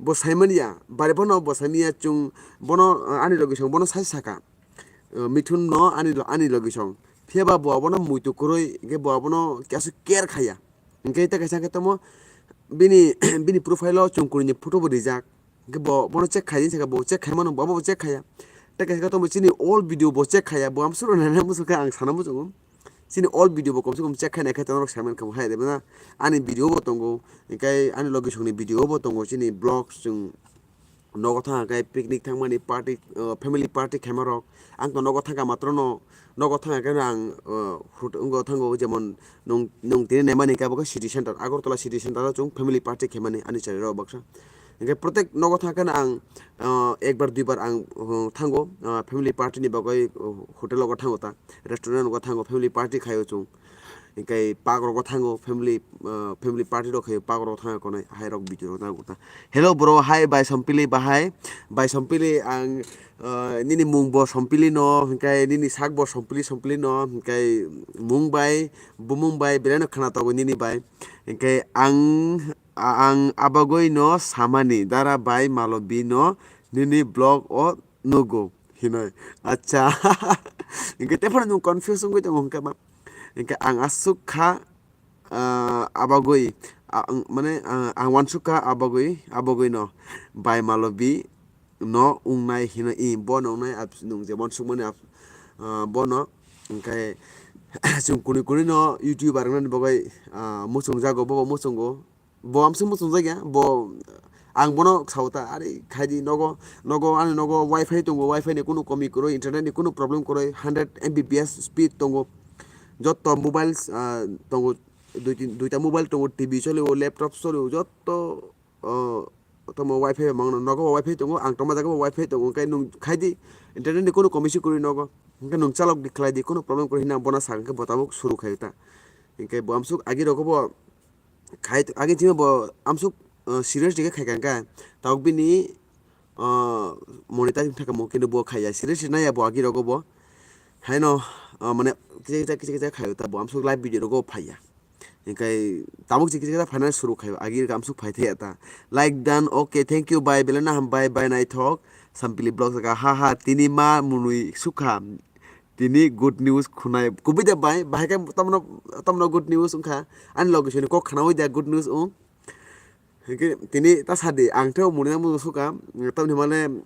bo saimani ya, bare bono bo saimani ya, chwng bono, uh, ani logi song bono sai saka. Uh, Mithun no ani lo-, ani logi song. Phiya ba bo abono muitu kwrwi, hinkhe bo abono aswk care khaya. Hinkhe tei kaisa khe tamo bini, bini profile o chwng kwrwini photo bo rijak. Hinkhe bo, bono check khai, saka bo check khai mano, bo abo bo check khaya. Tei kaisa khe tamo chini all video bo check khaya, bo amsoro nana muchung khe ang sana muchungo. chini all video bo komse kom check khai nai khe norok sai mankha bo hai de na. Ani video bo tongo, hinkhe ani logisong ni video bo tongo, chini vlogs chwng nogo thang khe picnic thangmani party, uh, family party khaima rok. Ang to nogo thangkha matro no, nogo thang khe ang, uh, hut-, wngkha thango jemon nwng, nwng tini naimani khe abo khe city center, Agartala city center o chwng family party khaimani ani chwrai rok baksa. Hinkhe protek nogo thang khe ang, uh, ekbar duibar ang, uh, thango, uh, family party ni bagwi, uh, hotel o thango ta, restaurant o thango, family party khaio chwng. Hinkhe park rogo thango, family, ah, family party rok khe park rogo thangna konai, hai rok video rok nang ta. Hello bro, hai bai Sompili bahai, bai Sompili ang, ah, nini mung bo Sompili no, hinkhe nini sak bo Sompili Sompili no, hinkhe mung bai, bumung bai, belai no khana tongo nini bai. Hinkhe ang, a-, ang abagoi no samani, dara bai Malobi no nini vlog o nugo hinoi. Acha. Hinkhe tephano nwng confuse wngwi tongo hinkhe ma. Hinkhe ang aswk kha, ah, abagwi, ah, ang, mane, ah, ang wansuk kha abagwi, abagwi no bai Malobi no wngnai hino i, bo no wngnai ap-, nwng je wansuk mani ap-, ah, bo no. Hinkhe chwng kuni kuni no YouTuber wngnani bagwi, ah, muchung jago, bobo muchungo. Bo amswk muchungjak ya, bo ang bono sao ta, "Are khaidi nogo, nogo, ani nogo wifi tongo, wifi ni kunu komi kwrwi, internet ni kunu problem kwrwi, hundred M B P S speed tongo, jotto mobile, ah, tongo, dui tin, duita mobile tongo, T V cholio, laptop cholio, jotto, ah, tamo wifi mangno, nogo bo wifi tongo, ang tongma jaga bo wifi tongo, hinkhe nwng khaidi, internet ni kunu komi se kwrwi nogo, hinkhe nwng chalok di khlai di, kunu problem kwrwi," hinwi ang bono sakha, hinkhe bo tabuk suru khaio ta, hinkhe bo amswk agi rogo bo. Khai to, agin thima bo amsuk, uh, serious dikhe khai kangkha. Tabuk bini, uh, monetize thaka mo, kintu bo khaiya, serious naiya bo agi rogo bo. Haino, uh, mane kisa kisa, kisa kisa khaio ta bo amsuk live video rogo phaiya. Hinkhe tabuk kisa kisa phaina suru khaio, agi rogo amsuk phai thaya ta. Like done, okay, thank you, bye, belai no hambai, bye, naithok. Sampili vlog saka, ha ha, tini ma mwnwi sukha. Tini good news khunai kubui de bai, bahai khe tamno, tamno good news wngkha. Ani logisoni kok khnaui de good news wng. Hinkhe tini ta sadi, ang tei muni nang mung sukha. Tamni mane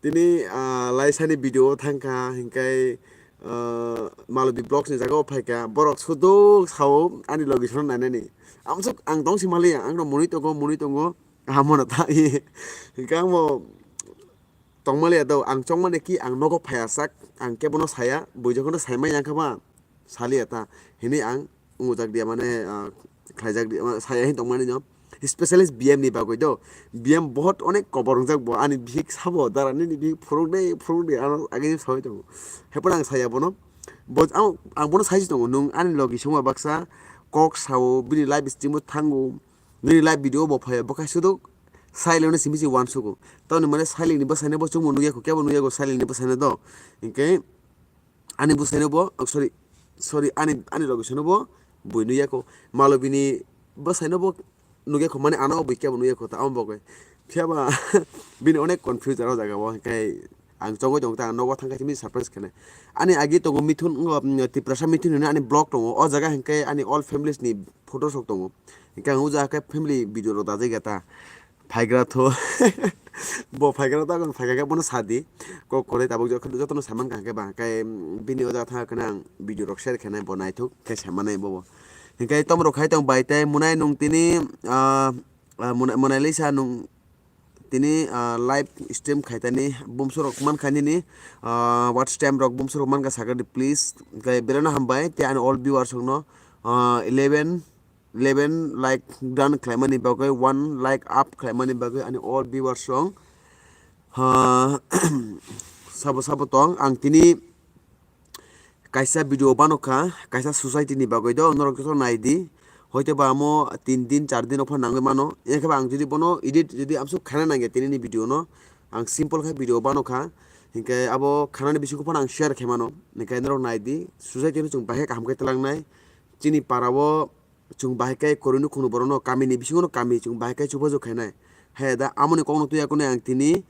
tini, ah, laisani video o thangkha, hinkhe, ah, Malobi vlogs ni jaga o phaikha. Borok suduk sao ani logisano nainani. Amsuk ang tong si maliya, ang no muni tongo, muni tongo. Amo no ta, hinkhe ang bo tongmaliya do, ang chongmani ki ang nogo phaiya sak, ang kebono saya, bui jokhon saimai yang kha ba, saliya ta, hini ang ungujak dia mane, ah, khlaijak dia, ma-, saya hin tongmani no, specialist B M ni bagwi do, B M bohot onek kobor wngjak bo, ani bihik sabo, dara nini bihik phuruk de, phuruk de, ano agini sawi tongo, hepan ang saya bono, bo, ang, ang bono saisi tongo, nwng ani logi songma baksa, kok sao, bini live stream o thango, Nini live video bo phai, bo khai suduk silent no simi si uansugo. Tamoni mane silent ni bwsai no bo chukmung nukya kho, kebo nukya kho silent ni bwsai no do. Hinkhe ani bwsai no bo, oh, sorry, sorry, ani, ani logisano bo bui nukya kho. Malo bini bwsai no bo nukya kho, mane ano bui kebo nukya kho, ta amo bo khe. Phiya ba bini onek confuse aro jaga o, hinkhe ang chongwi tong ta, ang nogo thang khe simi surprise khenai. Ani agi tongo Mithun, wngkha, mm, Tiprasa Mithun hinwi ani vlog tongo. O jaga hinkhe ani all families ni photo sok tongo. Hinkhe ang o jaga khe family video rok dajai kha ta. Phaigra tho. Bo phaigra ta, ang phaikha khe bono sadi. Kok kwrwi tabuk joto, jotono saiman kha khe ba. Khe, mm, bini o jaga thang khe ang video rok share khenai bo naithok khe saimanai bobo. Hinkhe tomrok khai tong bai tei munai nung tini, ah, ah, munai, munai lisa nung tini, ah, live stream khaitani bumsorok mankha nini, ah, watch time rok bumsorok mankha sakadi please. Khe belai no hambai tei ani all viewers rokno, ah, eleven, eleven like done khlaimani bagwi, one like up khlaimani bagwi ani all viewers rok, ah, sabo sabo tong ang tini kaisa video bano kha, kaisa society ni bagwi do, norok joto nai di. Hoito ba amo tin din, char din o phano nangwi mano. Engkhe ba ang jodi bono edit jodi amsuk khana nangya tini ni video no, ang simple khe video bano kha. Hinkhe abo khanani bisingo phano ang share khe mano. Hinkhe norok nai di, society no chwng bahai kaham khe twlang nai. Chini para o chwng bahai khe kwrwi nukhungni borokno kamini bisingono kami chwng bahai khe chubachu khainai. Hai da amoni kokno twiya kwnwi ang tini,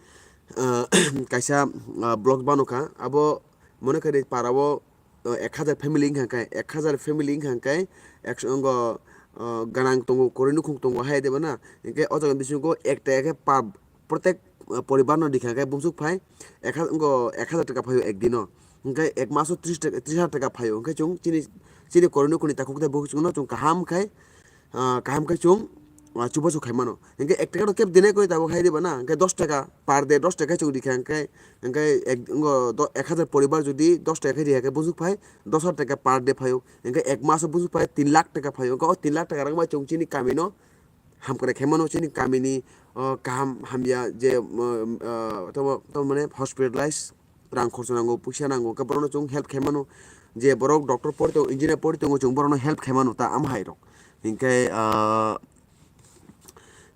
ah, kaisa, ah, vlog bano kha. Abo mone kha de para o, ah, ek hazar family wngkha khe, ek hazar family wngkha khe, ekso wngkha, ah, ganang tongo, kwrwi nukhung tongo hai de bana. Hinkhe o jaga bisingo ekta khe pa-, protek, ah, poribar no rikha khe bumsuk phai ek ha-, wngkha ek hazar taka phaio ek dino. Hingke ek maso tris taka, tris hajar taka phaio. Hingke chwng chini, chini koroi nokni takhuk tei bukhuk chwngno chwng kaham khai, ah, kaham khai chwng, ah, chubachu khai mano. Hingke ek taka rok kebo dinai koi tabuk hai riba na. Hingke dos taka per day, dos taka chwng rikha hingke, hingke ek, wngko do-, ek hajar poribar jodi dos taka khai rikha khe buchuk phai dos hajar taka per day phaio. Hingke ek maso buchuk phai tin lakh taka phaio. Hingke o tin lakh taka rok bai chwng chini kamino hamkrai khe mano, chini kamini, o, kaham hamya je, o, o, tamo, tamo mane hospitalize rang khorcho nango, puisa nango, hwnkhe borokno chwng help khe mano. Je borok doctor pori tongo, engineer pori tongo, chwng borokno help khe mano ta, amo hai rok. Hinkhe, ah,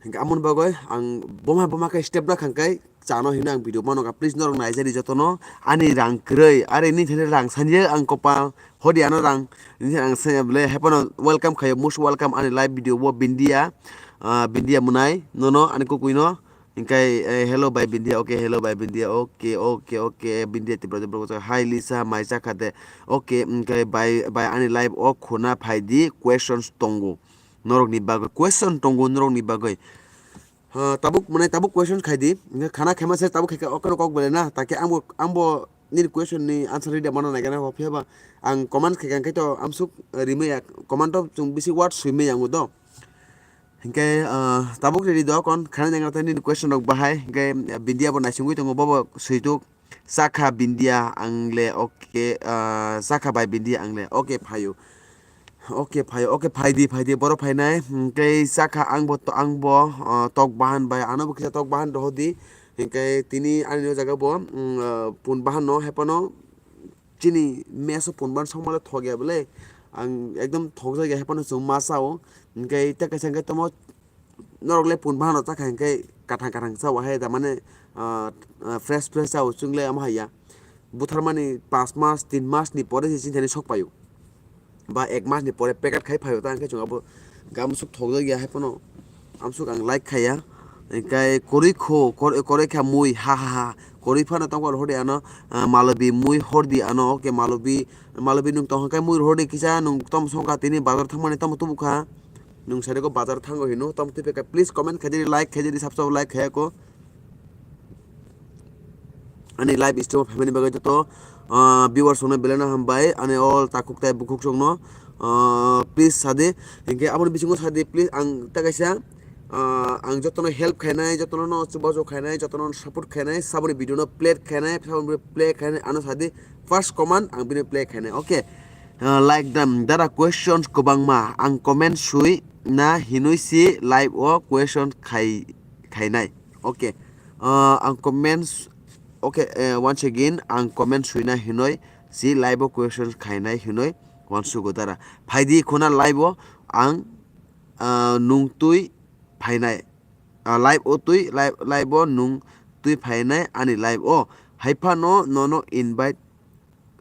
hinkhe amoni bagwi ang boma boma khe step nakha khe chano hino ang video mano kha. Please norok naijadi jotono ani rang kwrwi, are nini thani rang sanye ang kopal hodi ano rang nini thani ang sanya bole hephano welcome khayo, most welcome ani live video o Bindia, ah, Bindia mwnai nono ani kukuino. Hingkai, eh, hello bai Bindia, okay, hello bai Bindia, okay, okay, okay, Bindia Tripura, Tripura, hi Lisa, mai chakha de, okay, hingkai bai, bai ani live o khuna phaidi, questions tongo norokni bagwi, question tongo norokni bagwi. Ha, tabuk, mane tabuk question khaidi, hingke khana khema se tabuk khaika, okeno kok bele na, take angbo, angbo nini question ni answer rida mana naikana, phiya ba ang comment khaika, hingke to amsuk rimaya, comment to chwng bisi word swimaya ang do. Hinkhe, ah, tabuk ready do kon khana nang tei nini question rok bahai. Hinkhe, ah, Bindia bo naisingwi tongo, bobo swituk. Chakha Bindia ang le, okay, ah, chakha bai Bindia ang le, okay, phaio. Okay, phaio, okay, phaidi, phaidi, boro phainai. Hinkhe chakha ang bo to-, ang bo, ah, tok bahan bai, ano bo kisa tok bahan rohodi. Hinkhe tini ani o jaga bo, mm, ah, pun bahan no hepano chini mess o punban songmale thok ya bole, ang ekdom thokjak ya, haphano chwng ma chao. Hinkhe tei kaisa hinkhe tamo norok le punban rok chakha hinkhe kathang kathang chao hai da, mane, ah, ah, fresh fresh chao, chwng le amo hai ya. Butharmani panch mas, tin mas ni pore se chini thani sok paio. Ba ek mas ni pore packet khai phaio ta, hinkhe chwng abo amsuk thokjak ya, haphano amsuk ang like khaiya. Hinkhe kwrwi kho, kor-, kwrwi kha mui, ha, ha, ha. Kwrwi phano tongkol hodi ano, ah, malobi mui hordi ano, okay, malobi, malobi nwng tong khe mui hordi kisa, nwng tom songkha tini bazar thangmani tamo tubukha. Nwng sari ko bazar thango hino, tom tubukha. Please comment khaidi, like khaidi, subscribe like khaiya ko. Ani live stream family bagwi joto, ah, viewers rokno belai no hambai, ani all takhuk tai bukhuk rokno, ah, please sadi, hinkhe aboni bisingo sadi, please, ang ta kaisa, ah, ang jotono help khainai, jotono no chubachu khainai, jotono no support khainai, saboni video no play khainai, saboni play khainai, ano sadi, first comment ang bini play khainai, okay? Ah, like dam, dara questions kwbangma, ang comment sui na hinui si live o question khai, khainai, okay? Ah, ang comments, okay, eh, once again, ang comment suina hinoi, si live o questions khainai hinoi, uansugo dara. Phaidi khuna live o ang, ah, nung twi phainai. Ah, live o twi, live, live o nung twi phainai ani live o. Haiphano nono invite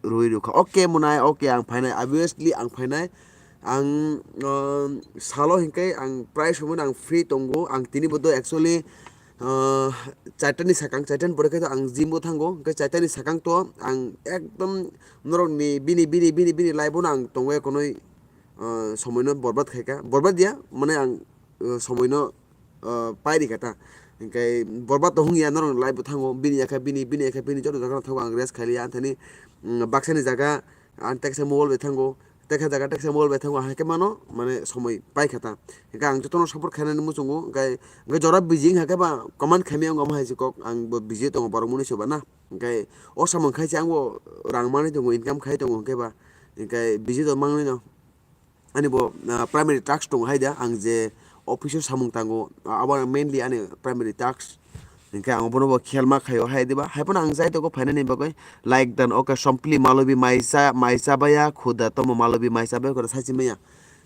rwi rwkha. Okay, mwnai, okay, ang phainai. Obviously, ang phainai. Ang, ah, salo hinkhe ang prai somono ang free tongo. Ang tini bodo actually, ah, charta ni sakang, charta ni pore khe to ang gym o thango. Hinkhe charta ni sakang to ang ekdom norok ni bini, bini, bini, bini live o no ang tongo ekonoi, ah, somoi no borbad khaika. Borbad ya, mane ang, ah, somoi no, ah, pai rikha ta. Hinkhe borbad to hung ya norok ni live o thango. Bini yakha bini, bini yakha bini joto jaga no thango ang rest khailiya. Anthani, mm, baksa ni jaga ang teksa mobile bai thango. Tekha jaga teksa mobile bai thango, hai khe mano, mane somoi pai kha ta. Hinkhe ang jotono support khainani muchungo, hinkhe, hinkhe jora busy wngkha khe ba comment khaimaya wngkha, omo hai se kok, ang bo busy tongo borok mwnwi se ba na. Hinkhe o samung khai se ang bo rang manwi tongo, income khai tongo hinkhe ba, hinkhe busy tong manwi no. Ani bo, ah, primary task tongo hai da, ang je office o samung tango, ah, abo mainly ani primary task. Hinkhe ang bono bo khel ma khaio hai diba. Hai phano ang jai tongo phainani bagwi. Like dan, okay, Sompli malobi maisa, maisa baya khuda tomo malobi maisa baya khuda sachi maya.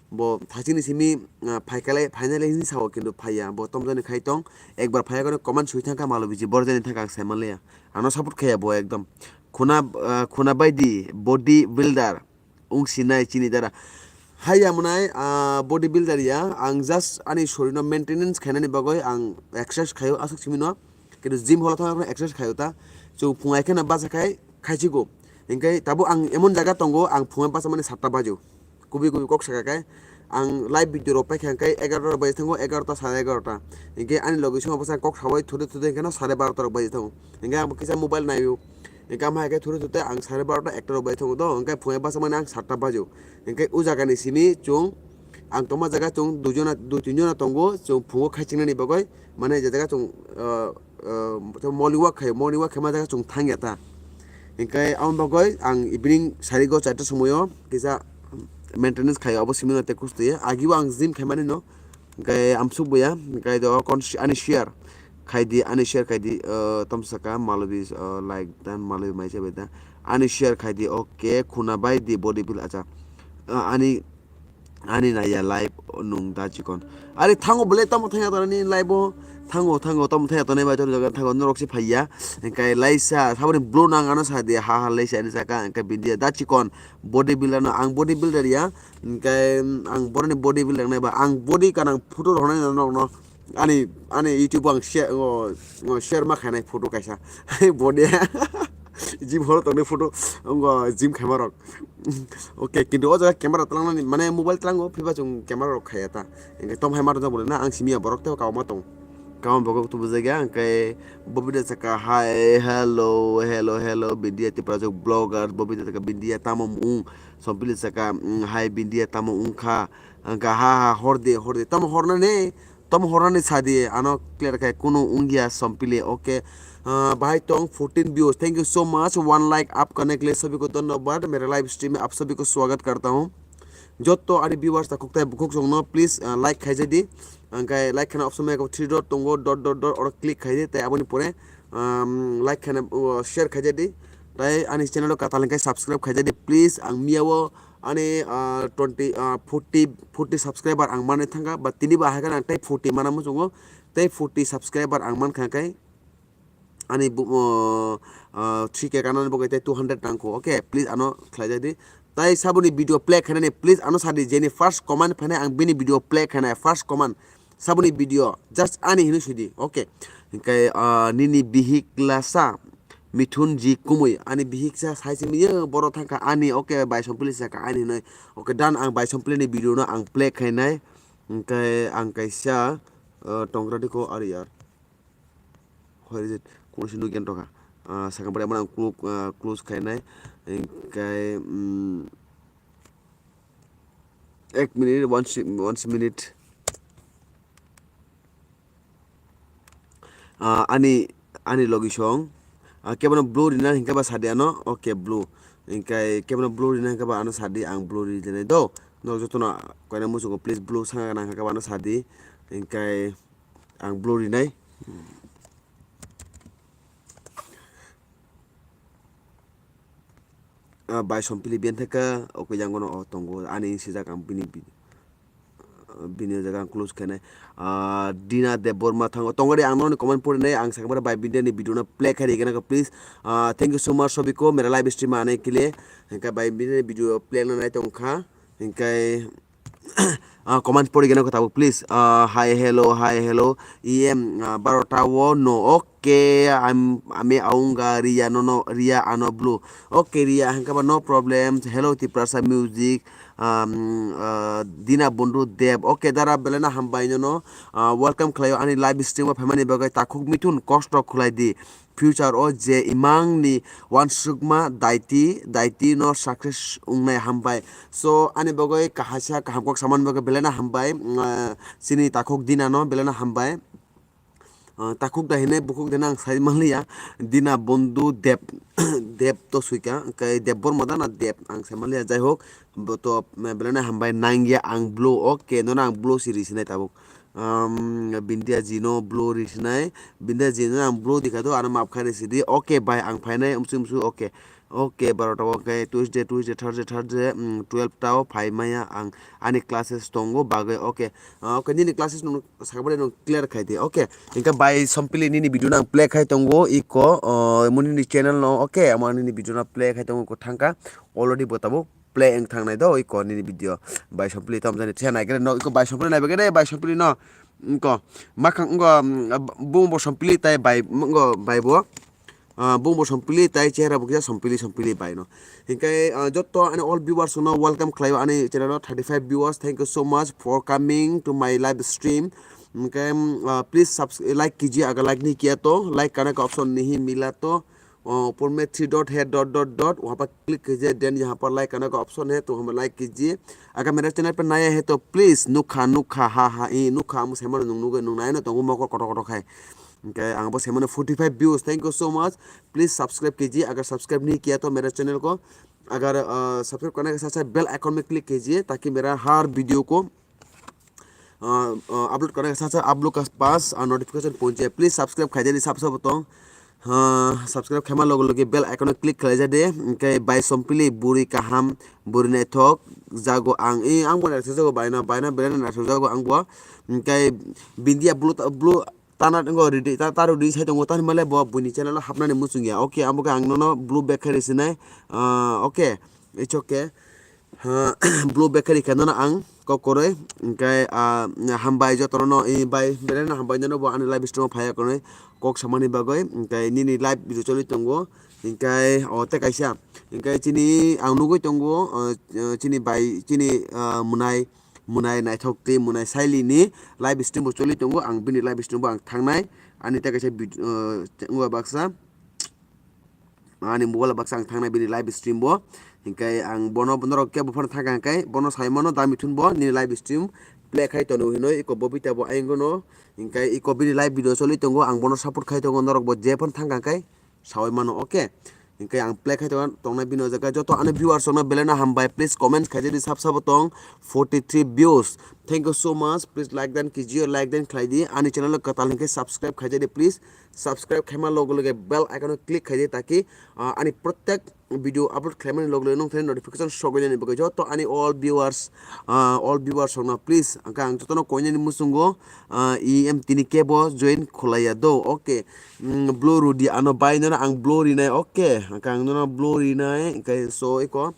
Bo thachini simi, ah, phaikalai, phainali hinwi sao kintu phaiya. Bo tomjani khai tong. Ekbar phaiya kono comment sui thangkha malobi ji borjani thangkha ang saimanliya. Ano support khaiya bo ekdom. Khuna, ah, khuna baidi body builder. Wng sinai chini dara. Hai ya mwnai, ah, body builder ya, ang just ani sorino maintenance khainani bagwi ang exercise khaio aswk simino. Kintu gym holo thangna exercise khaio ta. Chwng phung ai kheno bacha khai khaichigo. Hinkhe tabuk ang emon jaga tongo, ang phung ai bacha mani satta bajo. Kubui kubui kok saka khe ang live video rok paikha hinkhe egarota baje thango, egarota, sare egarota. Hinkhe ani logi songbo bwsa kok sawi thude thude hinkhe no sare barota rok baje thango. Hinkhe ang bo kisa mobile naio. Hingke amo hai khe thuru thute ang sare barota ekta rok bai tongo do, hingke phungai bachakmani ang satta bajo. Hingke o jaga ni simi chwng ang tongma jaga chwng dui jona, dui tin jona tongo, chwng phungo khaiching nani bagwi, mane je jaga chwng, ah, ah, morning walk khai, morning walk khaima jaga chwng thang ya ta. Hingke amo bagwi ang evening sari go charta somoyo kisa maintenance khaio, abo simi no te kustu ya. Agi o ang gym khaimani no, hingke amsuk boya, hingke do kon ani share khai di, ani share khai di, ah, tom saka malobi, ah, like dan malobi mai chabai da. Ani share khai di, okay, khuna bai di body build acha. Ah, ani, ani naiya live nung da chikon. Ari thango bole tamo thangya tonani live o. Thango, thango, tamo thangya tonai bai tongo jaga thango norok si phaiya. Hingke laisa saboni blue nang ano sa di, ha ha laisa ani saka hingke bindia da chikon body builder no ang body builder ya. Hingke ang boroni body builder nai ba ang body kanang photo rok nai norok no. Ani, ani YouTube o ang share, o, o share ma khainai photo kaisa. Body gym horo tongnai photo, ongo gym khaima rok. Okay, kintu o jaga camera tlangnani, mane mobile tlango, phiba chwng camera rok khaiya ta. Hingke tom hai ma rwjak bo na, ang simi ya borok tei kauma tong. Kauma bogo tu bujai ga, hingke bo video saka, "Hi, hello, hello, hello, Bindia Tiprajok vlogger," bo video saka, "Bindia tamo mung?" Sompili saka, "Mm, hi, Bindia tamo wngkha?" Hingke, "Ha, ha, hor de, hor de." Tamo horna ne? Tom horani sadi ano clear khai kunu wngya Sompili, okay. Ah, bahai tong fourteen views. Thank you so much. One like up karne ke liye sabhi ko dhanyabad. Mere live stream mein aap sabhi ko swagat karta hoon. Jotto ani viewers ta khuktai bukhuk songno please, ah, like khaijadi. Angkai like khana option mai three dot tongo, dot dot dot oro click khaidi tai aboni pore, um, like khana, uh, share khaijadi. Tai ani channel o katal hingkai subscribe khaijadi please. Ang miyao ani, ah, twenty, ah, forty, forty subscriber ang manwi thangkha, but tini bo ahai kheno ang tei forty mana muchungo, tei forty subscriber ang mankha khe ani bu-, oh, ah, three K kanani bagwi tei two hundred nangkho, okay, please ano khlaijak di. Tai saboni video play khainani, please ano sadi, jeni first comment phainai ang bini video play khainai, first comment. Saboni video, just ani hinwi sidi, okay. Hingkai, ah, nini bihik lasa, Mithun ji Kumui, ani bihik sa sai simi ye boro thangkha ani, okay, bai Sompili saka ani hinwi, okay, done, ang bai Sompili ni video no ang play khainai, hingkai ang kaisa, ah, tongra diko ari yar. Where is it? Kung si nugyan toka. Ah, sakang pada mana ang clo-, ah, close khainai, hingkai, mm, Ek minute, one si-, one minute. Ah, ani, ani logi song. Ah, kebono blue rina hingke ba sadi ano. Okay, blue. Hingke kebono blue rina hingke ba ano sadi ang blue ri jene do. No jotono koina musugo please blue sanga nang hingke ba ano sadi. Hingke ang blue rinai. Ah, bai Sompili Bianthaka, okay, yang kono, oh, tongo, ani sijak ang bini bi-, bini jaga ang close khainai. Ah, Dina Debbarma thango, tongo de ang noni comment pori nai, ang sakha bai Bindia ni video no play khai ri gana ko, please. Ah, thank you so much, sobiko, mera live stream ane kile, hingke bai Bindia ni video play na nai tong kha, hingke, Ah, comment pori gana ko tabuk, please. Ah, hi, hello, hi, hello. E M, ah, barota o no. Okay, I'm, ami aunga Ria, no, no, Ria ano blue. Okay, Ria, hingke ba no problem. Hello, Tiprasa music. Um, ah, Dina Bondhu Deb. Okay, dara belai no hambai no, no. Ah, welcome khlaio ani live stream o phaimani bagwi takhuk mithun kosto khulai di. Future o je imang ni uansukma daiti, daiti no success wngnai hambai. So, ani bagwi kahaisa kaham kok samani bagwi belai no hambai. Mm, ah, chini takhuk Dina no belai no hambai. Ah, takhuk da hinwi bukhuk da hinwi ang sai manliya. Dina Bondhu Deb, Deb to swika, hingke Debbarma da na Deb ang sai manliya. Jai hok, bo to, eh, belai no hambai nangya ang blue, okay, nono ang blue si ri sinai tabuk. Um, Bindia ji no blue ri sinai, Bindia ji no ang blue dikha do, ano maaf khai ri sidi. Okay, bai ang phainai, umsu, umsu, okay. Okay, barota o khe Tuesday, Tuesday, Thursday, Thursday, um, twelve ta o phai maya ang ani classes tongo bagwi, okay. Ah, okay, nini classes nung sakbari nung clear khai di, okay. Hingke bai Sompili nini video no ang play khai tongo, iko, oh, mo nini channel no, okay, amo nini video no play khai tongo, ko thangka, already bo tabuk. Play wng thangnai do, oi ko nini video. Bai Sompili tamo jani thya nai khe no, iko Bai Sompili nai bagwi de, Bai Sompili no. Wngko, makhang wngko, mm, bung bo Sompili tai bai, wngko bai bo. Ah, bung bo Sompili tai chehra bo kisa Sompili, Sompili bai no. Hinkhe, ah, jotto ani all viewers no welcome khlaio ani channel o thirty five viewers. Thank you so much for coming to my live stream. Hinkhe, mm, ah, please subs-, like kiji aga like ni kiya to, like kana ka option nihi mila to. ऊपर में three dot है, dot dot dot, वहाँ पर क्लिक कीजिए। देन यहाँ पर लाइक करने का ऑप्शन है, तो हमें लाइक कीजिए। अगर मेरा चैनल पर नया है तो प्लीज, नुखा नुखा हा हा ई नुखा, आम सेमर नुंग नुगे नुंग नायनो tongo mokol kotor kotor khai. Hingke ang bo semano forty five views, thank you so much. Please subscribe कीजिए अगर सब्सक्राइब नहीं किया तो मेरा चैनल को। अगर सब्सक्राइब करने के साथ साथ बेल आइकन में क्लिक कीजिए ताकि मेरा हर वीडियो को upload करने के साथ साथ आप लोग के पास नोटिफिकेशन पहुंचे। प्लीज सब्सक्राइब खाई देनी सब सब तो। हाँ, सब्सक्राइब खाई मा लोग लोग बेल आइकन में क्लिक खाई जादे। इनके बाई सोमपिली बुरी काहाम, बुरी नाइथोक जागो आंग, ए आंग बो नाइथोक जागो बाई ना, बाई ना बेले नाइथोक जागो आंग बो। इनके बिंदिया blue blue tana tongo ridi, ta, ta rudi sai tongo, tani male bo buini channel o hapnani muchung ya. Okay, amo khe ang nono blue back khe risinai. Ah, okay, it's okay. Ha, blue back khe rikha nono ang kok koroi. Hingke, ah, hambai jotono no, i bai, belai no hambai nono bo ani live stream o phaiya konoi kok samani bagoi. Hingke nini live video choli tongo. Hingke o tei kaisa. Hingke chini ang nugui tongo, ah, chini bai, chini, ah, munai. Munai naithok tei munai saili ni live stream bo choli tongo, ang bini live stream bo ang thangnai, ani tei kaisa vid-, ah, wngya baksa, ani mobile baksa ang thangnai bini live stream bo, hingke ang bono norok kebo phano thangkha hingke bono sai mano da mithun bo nini live stream play khai tono hinoi eko Bobita bo ayang no, hingke eko bini live video choli tongo, ang bono support khai tongo, norok bo je phano thangkha hingke sawi mano, okay? Hingke ang play khai tongo, tongnai bini o jaga joto ani viewers rokno belai no hambai, please comment khai di sab sabo tong, forty three views, thank you so much, please like dan kijiyo, like dan khlai di, ani channel o kwtal hingke subscribe khai di, please subscribe khaima loge loge bell icon o click khai di, taki, ah, ani protek video upload khlaimani loge loge nung thani notification sogwi nani bagwi joto ani all viewers, ah, all viewers rokno please hingke ang jotono koinani muchungo, ah, E M tini kebo join khulaiya do, okay? Mm, blue rudi ano bai nono ang blue rinai, okay, hingke ang nono blue rinai, hingke so eko,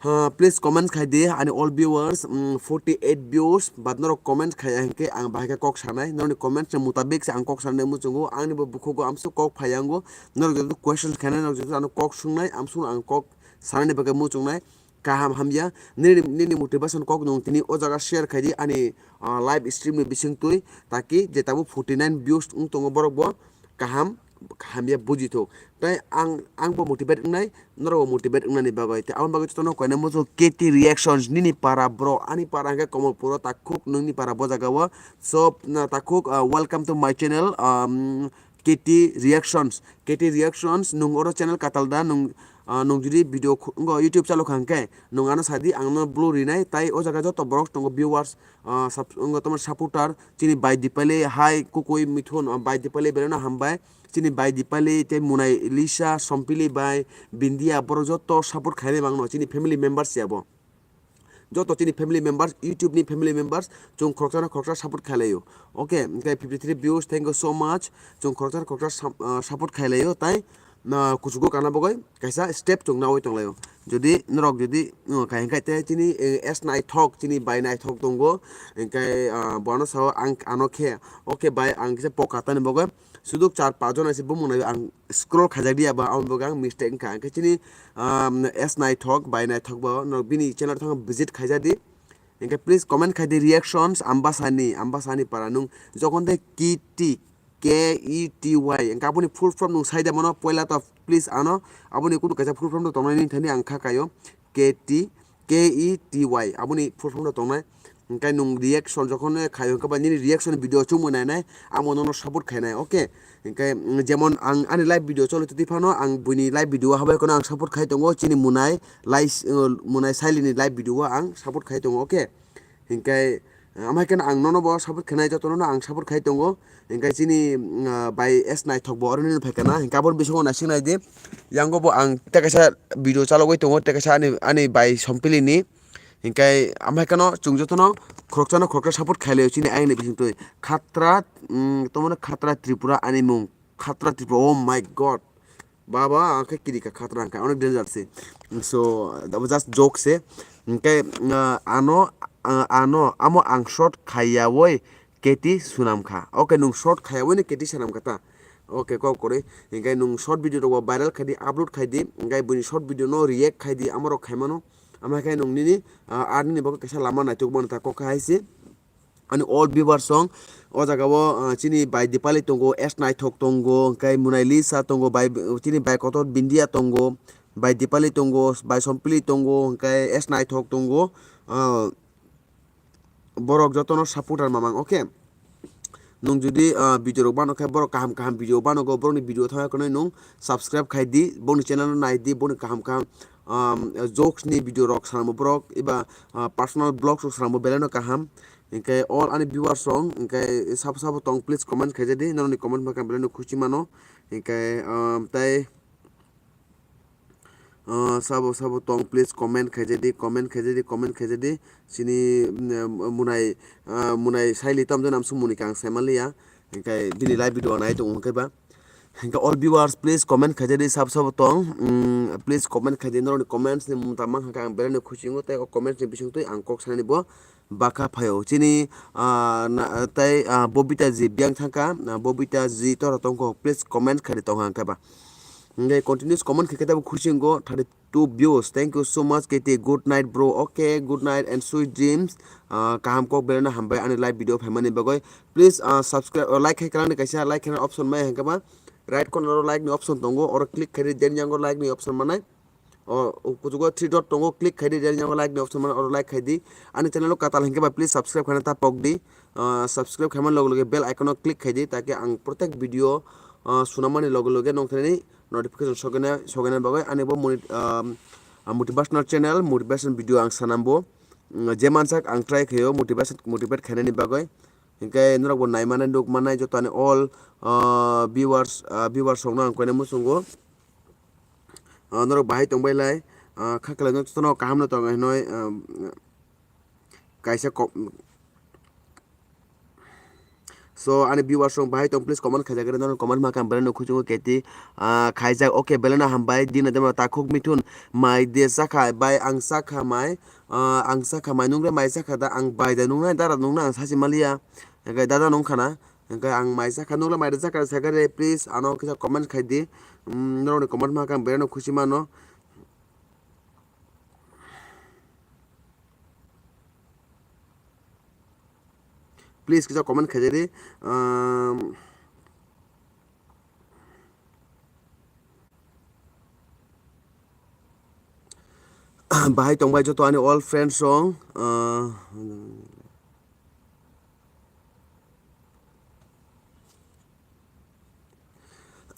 ha, please comment khai di ani all viewers, mm, forty eight views, but norok comment khaiya hingke ang bahai khe kok sanai, norokni comments ni mutabik se ang kok sanai muchungo, ani bo bukhugo amsuk kok phaiyango, norok joto questions khainai, norok joto ano kok sungnai, amsuk ang kok sanani bagwi muchungnai. Kaham hamya, nini, nini motivation kok nung tini o jaga share khai di ani, ah, live stream ni bising twi, taki je tabuk forty nine views wng tongo borok bo kaham, hamya buji thok. Tai ang, ang bo motivate wngnai, norok bo motivate wngnani bagwi. Tai aboni bagwi jotono koina muchung K T Reactions, nini para bro, ani para hwnkhe Komolpuro, takhuk nungni para bo jaga o, so, na, takhuk, ah, welcome to my channel, um, K T Reactions, K T Reactions, nung oro channel katal da, nung, ah, nung jodi video khu-, wngkha YouTube chalo kha hwnkhe, nung ano sadi, ang no blue rinai, tai o jaga joto borok tongo viewers, ah, sub-, wngkha tamo supporter, chini bai Dipali, hai, Kukui, Mithun, ah, bai Dipali, belai no hambai, chini bai Dipali, tei Munai, Lisa, Sompili bai, Bindia, borok joto support khainai mangno, chini family members ya bo. Joto chini family members, YouTube ni family members, chwng khoroksa no khoroksa support khlai laio. Okay, hwnkhe fifty three views, thank you so much. Chwng khoroksa no khoroksa sam-, ah, support khlai laio, tai, ah, kuchugo kana bagwi kaisa step chwng nawi tong laio. Jodi norok jodi, ah, kha hwnkhe te chini, eh, S Naithok, chini bai Naithok tongo, hwnkhe, ah, bono sao ang ano khe, okay bai, ang kisa poka tani bagwi, suduk char pajon ase bumung nai ang scroll khaijak di aba, aboni bagwi ang mistake wngkha. Hwnkhe chini, um, S Naithok, bai Naithok bo no bini channel thang visit khaijak di. Hwnkhe please comment khai di reactions, Ambasani, Ambasani para nung jokhon de K T, K E T Y, hwnkhe aboni full form nung sai de mano, poila to please ano, aboni kunu kaisa full form to tongnai nini thani ang kha kaio, K T, K E T Y, aboni full form no tongnai. Hwnkhe nwng reaction jokhon khaio, hwnkhe ba nini reaction video chumui nainai, amo nono support khainai, okay? Hwnkhe, mm, jemon ang ani live video choli twi phano ang buini live video habai kheno ang support khai tongo, chini Munai Lais-, uh, Munai Sailini live video o ang support khai tongo, okay? Hwnkhe, Amai khe ang nono bo support khainai, jotono no ang support khai tongo. Hwnkhe chini, mm, ah, bai S Naithok bo oro nini phaikha na, hwnkhe aboni bisingo naising nai di. Yango bo ang tei kaisa video chalogwi tongo, tei kaisa ani, ani bai Sompili ni. Hwnkhe amai kheno chwng jotono khoroksa no khoroksa support khai laio chini ayang ni bising twi. Khatra, mm, tomoni Khatra Tripura ani mung. Khatra Tripura, oh my God. Baba, ang khe kiri ka khatra ang kha, onek danger se. So, abo just joke se. Hwnkhe, ah, ano, ah, ano, amo ang short khaiyawi K T swnam kha. Okay, nwng short khaiyawi ni K T swnam kha ta. Okay, kok kwrwi. Hwnkhe nwng short video rok bo viral khai di, upload khai di. Hwnkhe buini short video no react khai di, amo rok khai mano. Ama khe nwng nini, ah, earning ni bagwi kaisa lama naituk mano ta kok hai se. Ani all viewers song o jaga o, ah, chini bai Dipali tongo, S Naithok tongo, hwnkhe Munai Lisa tongo, bai, chini bai kotor Bindia tongo, bai Dipali tongo, bai Sompili tongo, hwnkhe S Naithok tongo, ah, borok jotono supporter mamang, okay? Nwng jodi, ah, video rok bano khe borok kaham kaham video banogo, borokni video thangya khwnwi nwng subscribe khai di, boni channel no nai di, boni kaham kaham, um, jokes ni video rok swnambo borok, eba, ah, personal vlogs rok swnambo belai no kaham. Hwnkhe all ani viewers rok, hwnkhe sabo sabo tong, please comment khaijadi, norokni comment makha belai no khusi mano. Hwnkhe, um, tai, uh, sabo sabo tong, please comment khaijadi, comment khaijadi, comment khaijadi. Chini, um, munai, uh, munai saili tamjani amsuk muni kang saimaliya. Hwnkhe bini live video nai tongo hwnkhe ba. Hwnkhe all viewers, please comment khaijadi, sabo sabo tong. Mm, please comment khaidi, norokni comments ni mung tangma hwnkhe ang belai no khusi wngo, tei o comments ni bisingtwi ang kok sanani bo bakha phaio. Chini, ah, na, tei, ah, Bobita ji biyang thangkha, ah, Bobita ji tora tongkho, please comment khaidi tongha hwnkhe ba. Hwnkhe continuous comment khaikhe tei bo khusi wngo, thirty two views. Thank you so much, K T. Good night, bro. Okay, good night and sweet dreams. Ah, kaham kok belai no hambai ani live video phaimani bagwi. Please, ah, subscribe, oh, like khai kwlangni kaisa like khaina option mai hwnkhe ba. Right corner o like ni option tongo, oro click khaidi, then yango like ni option manai. O, o kuchugo three dot tongo, click khaidi, then yango like ni option manai, oro like khaidi. Ani channel o katal hwnkhe ba, please subscribe khaina ta pok di. Ah, subscribe khaimani loge loge bell icon o click khaidi, take ang protek video, ah, sunamani loge loge nongthani notification sogena, sogena bagwi ani bo moni-, ah, ah, motivational channel, motivation video ang sanambo. Mm, je mansak ang try khaio motivation, motivate khainani bagwi. Hwnkhe norokbo naimanai nukmanai jotoni all, ah, viewers, ah, viewers rokno ang koinai muchungo. Ah, norok bahai tongbai lai, ah, kha khlai no jotono kaham no tongo hinoi, ah, kaisa kok, so ani viewers rok bahai tong, please comment khaijak re, norok comment ma kam belai no khuchungo K T, ah, khaijak, okay, belai no hambai, dina dema takhuk mithun mai de chakha bai ang chakha mai, ah, ang chakha mai nungre mai chakha da ang bai da nungnai dara nungna ang sachi maliya, hwnkhe dada nungkhana. Hwnkhe ang mai chakha, nukla mai rwjakha sakha re, please ano kisa comment khai di. Mm, norokni comment ma khe ang belai no khusi mano. Please kisa comment khai di. Um, Bahai tongbai joto ani all friends rok, ah,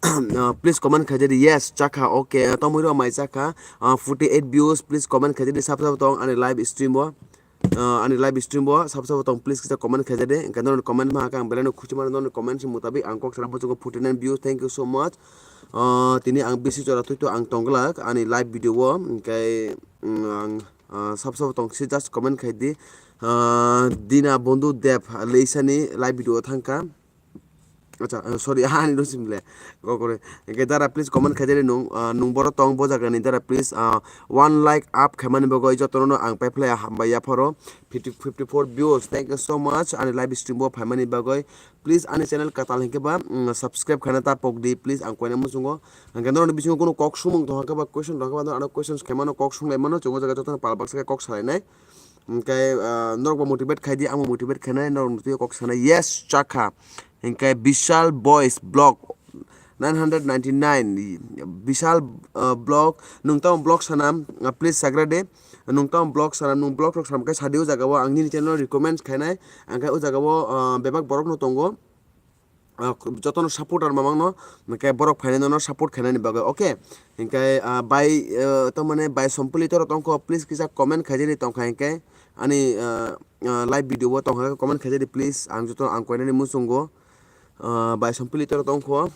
ah, please comment khaijadi, yes, chakha, okay, ah, tongmui rok mai chakha, ah, forty eight views, please comment khaijadi, sab sab tong ani live stream o, ah, ani live stream o sab sab tong, please kisa comment khaijadi, hwnkhe norokni comment ma khe ang belai no khusi mano, norokni comment ni mutabik ang kok sana muchungo forty nine views, thank you so much. Ah, tini ang bisi jora twi twi ang tongglak ani live video o, hwnkhe, mm, ang, ah, sab sabo tong si just comment khai di. Ah, Dina Bondhu Deb leisani live video o thangkha. Acha, ah, sorry, ani no simle. Kokore. Hwnkhe dara please comment khai di nung, ah, nung boro tong bo jaga ni dara please, ah, one like up khaimani bagwi jotono no ang pai phlai hambai yapharo. Fifty, fifty four views. Thank you so much ani live stream o phaimani bagwi. Please ani channel katal hwnkhe ba, mm, subscribe khaina ta pok di, please, ang koina muchungo. Hwnkhe norokni bisingo kunu kok sumung tongkha ba, question tongkha ba, norok ano questions khaimano, kok sunglaimano, chwng o jaga jotono pal baksa khe kok salainai. Hwnkhe, ah, norokbo motivate khai di, angbo motivate khainai, norokni twi kok sanai, yes, chakha. Hwnkhe Bishal Boys Vlog nine hundred ninety nine, Bishal, ah, Vlog, nwng tamo vlog sanam, ah, please sagra de. Nwng tamo vlog sanam, nwng vlog rok sanam khe sadi o jaga o ang nini channel o recommend khainai, ang khe o jaga o, ah, bebak borok no tongo. Ah, jotono supporter mamang no, hwnkhe borok phainai nono support khainani bagwi, okay? Hwnkhe, ah, bai, ah, tamani bai Sompili toro tongkho, please kisa comment khaijani tongkha hwnkhe ani, ah, ah, live video o tongkha comment khaijani please, ang jotono ang koinani muchungo, ah, bai Sompili toro tongkho,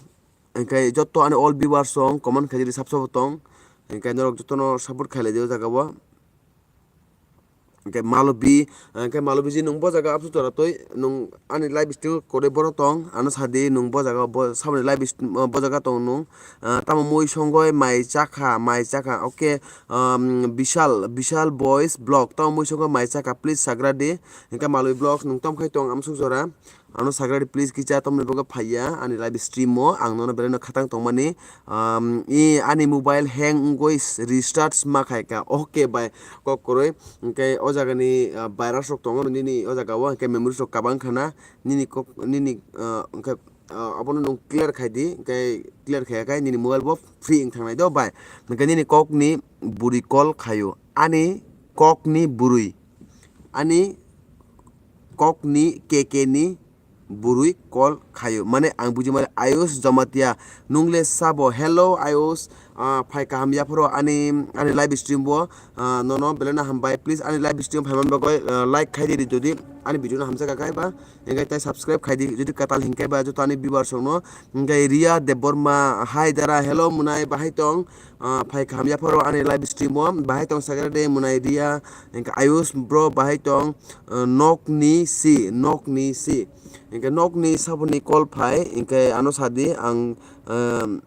hwnkhe joto ani all viewers rok comment khaijani sab sabo tong, hwnkhe norok jotono support khailai di o jaga o. Hwnkhe Malobi, hwnkhe Malobi ji nwng bo jaga absu tora twi nwng ani live stream kwrwi borok tong, ano sadi nwng bo jaga bo saboni live stream, bo jaga tong nwng, ah, tamo mui songoi mai chakha, mai chakha, okay, um, Bishal, Bishal Boys Vlog, tamo mui songoi mai chakha, please sagra di, hwnkhe Malobi Vlogs nwng tamo khai tong amsuk jora, Ano sagradi please kicha tomni bagwi phaiya ani live stream o, ang nono belai no khatang tongmani. Um, i ani mobile hang wngwi s-, restart ma khaika. Okay bai, kok kwrwi. Hwnkhe o jagani, ah, virus rok tongo nini o jaga o, hwnkhe memories rok kabang khana. Nini kok, nini, ah, hwnkhe, ah, abono nwng clear khai di, hwnkhe clear khaiya khai nini mobile bo free wng thangnai do bai. Hwnkhe nini kokni bwrwi call khaio. Ani kokni bwrwi. Ani kokni K K ni bwrwi call khaio. Mane ang buji mani Ayush Jamatia, nungle sabo? Hello Ayush, ah, phai kaham yaphoro ani, ani live stream bo, ah, nono belai no hambai. Please ani live stream phaiman bagwi, ah, like khai di jodi ani video no hamjak kha ba, hwnkhe tai subscribe khai di jodi kwtal hwnkhe ba joto ani viewers rok no. Hwnkhe Ria Debbarma, hi dara, hello Munai, bahai tong? Ah, phai kaham yaphoro ani live stream o, bahai tong sagra de Munai Ria, hwnkhe Ayush bro, bahai tong? Ah, nokni si, nokni si. Hwnkhe nokni saboni call phai, hwnkhe ano sadi ang, um,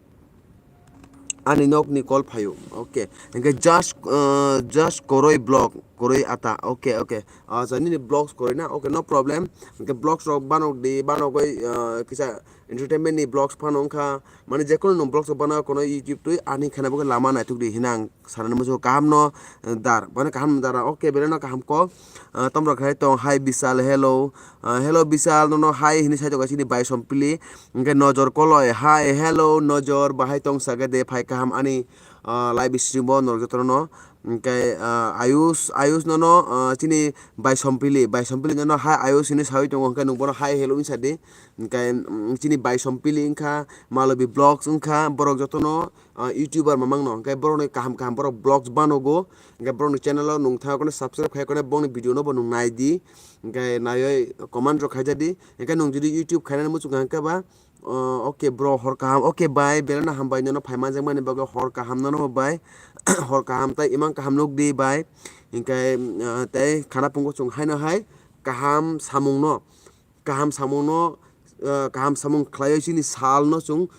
ani nokni call phaio. Okay. Hwnkhe just, uh, just Koroi vlog, Koroi ata. Okay, okay. Acha, nini vlogs Koroi na? Okay, no problem. Hwnkhe vlogs rok banok di, banogoi, uh, kisa entertainment ni vlogs phano wngkha. Mane jekono nwng vlogs rok bana kono YouTube twi ani khana bagwi lama naithok di hinang. Sanani muchungo kaham no, eh, dar. Bono kaham no dara. Okay, belai no kaham kok. Ah, tomrok hai tong. Hi Bisal, hello. Ah, hello Bisal, nono hi hini sai tongkha chini bai Sompili. Hwnkhe Nojor Koloi. Hi, hello Nojor, bahai tong saga de, phai kaham ani, ah, live stream o norok jotono no. Hwnkhe, ah, Ayush, Ayush nono, ah, chini bai Sompili, bai Sompili nono hi Ayush hini sawi tongo, hwnkhe nwng bono hi hello wngsa di. Hwnkhe, mm, chini bai Sompili wngkha, Malobi Vlogs wngkha, borok jotono, ah, YouTuber mamang no, hwnkhe borokni kaham kaham borok vlogs banogo, hwnkhe borokni channel o nwng thangwi kheno subscribe khai kheno bongni video no bo nwng nai di, hwnkhe naiwi comment rok khaijak di, hwnkhe nwng jodi YouTube khainani muchung kha hwnkhe ba, ah, okay bro, hor kaham, okay bai, belai no hambai nono phai manjakmani bagwi, hor kaham nono bo bai, hor kaham tei imang kaham nuk di bai, hwnkhe, ah, tei khana phungo chwng haino hai kaham samung no, kaham samung no, ah, kaham samung khlaiwi chini sal no chwng,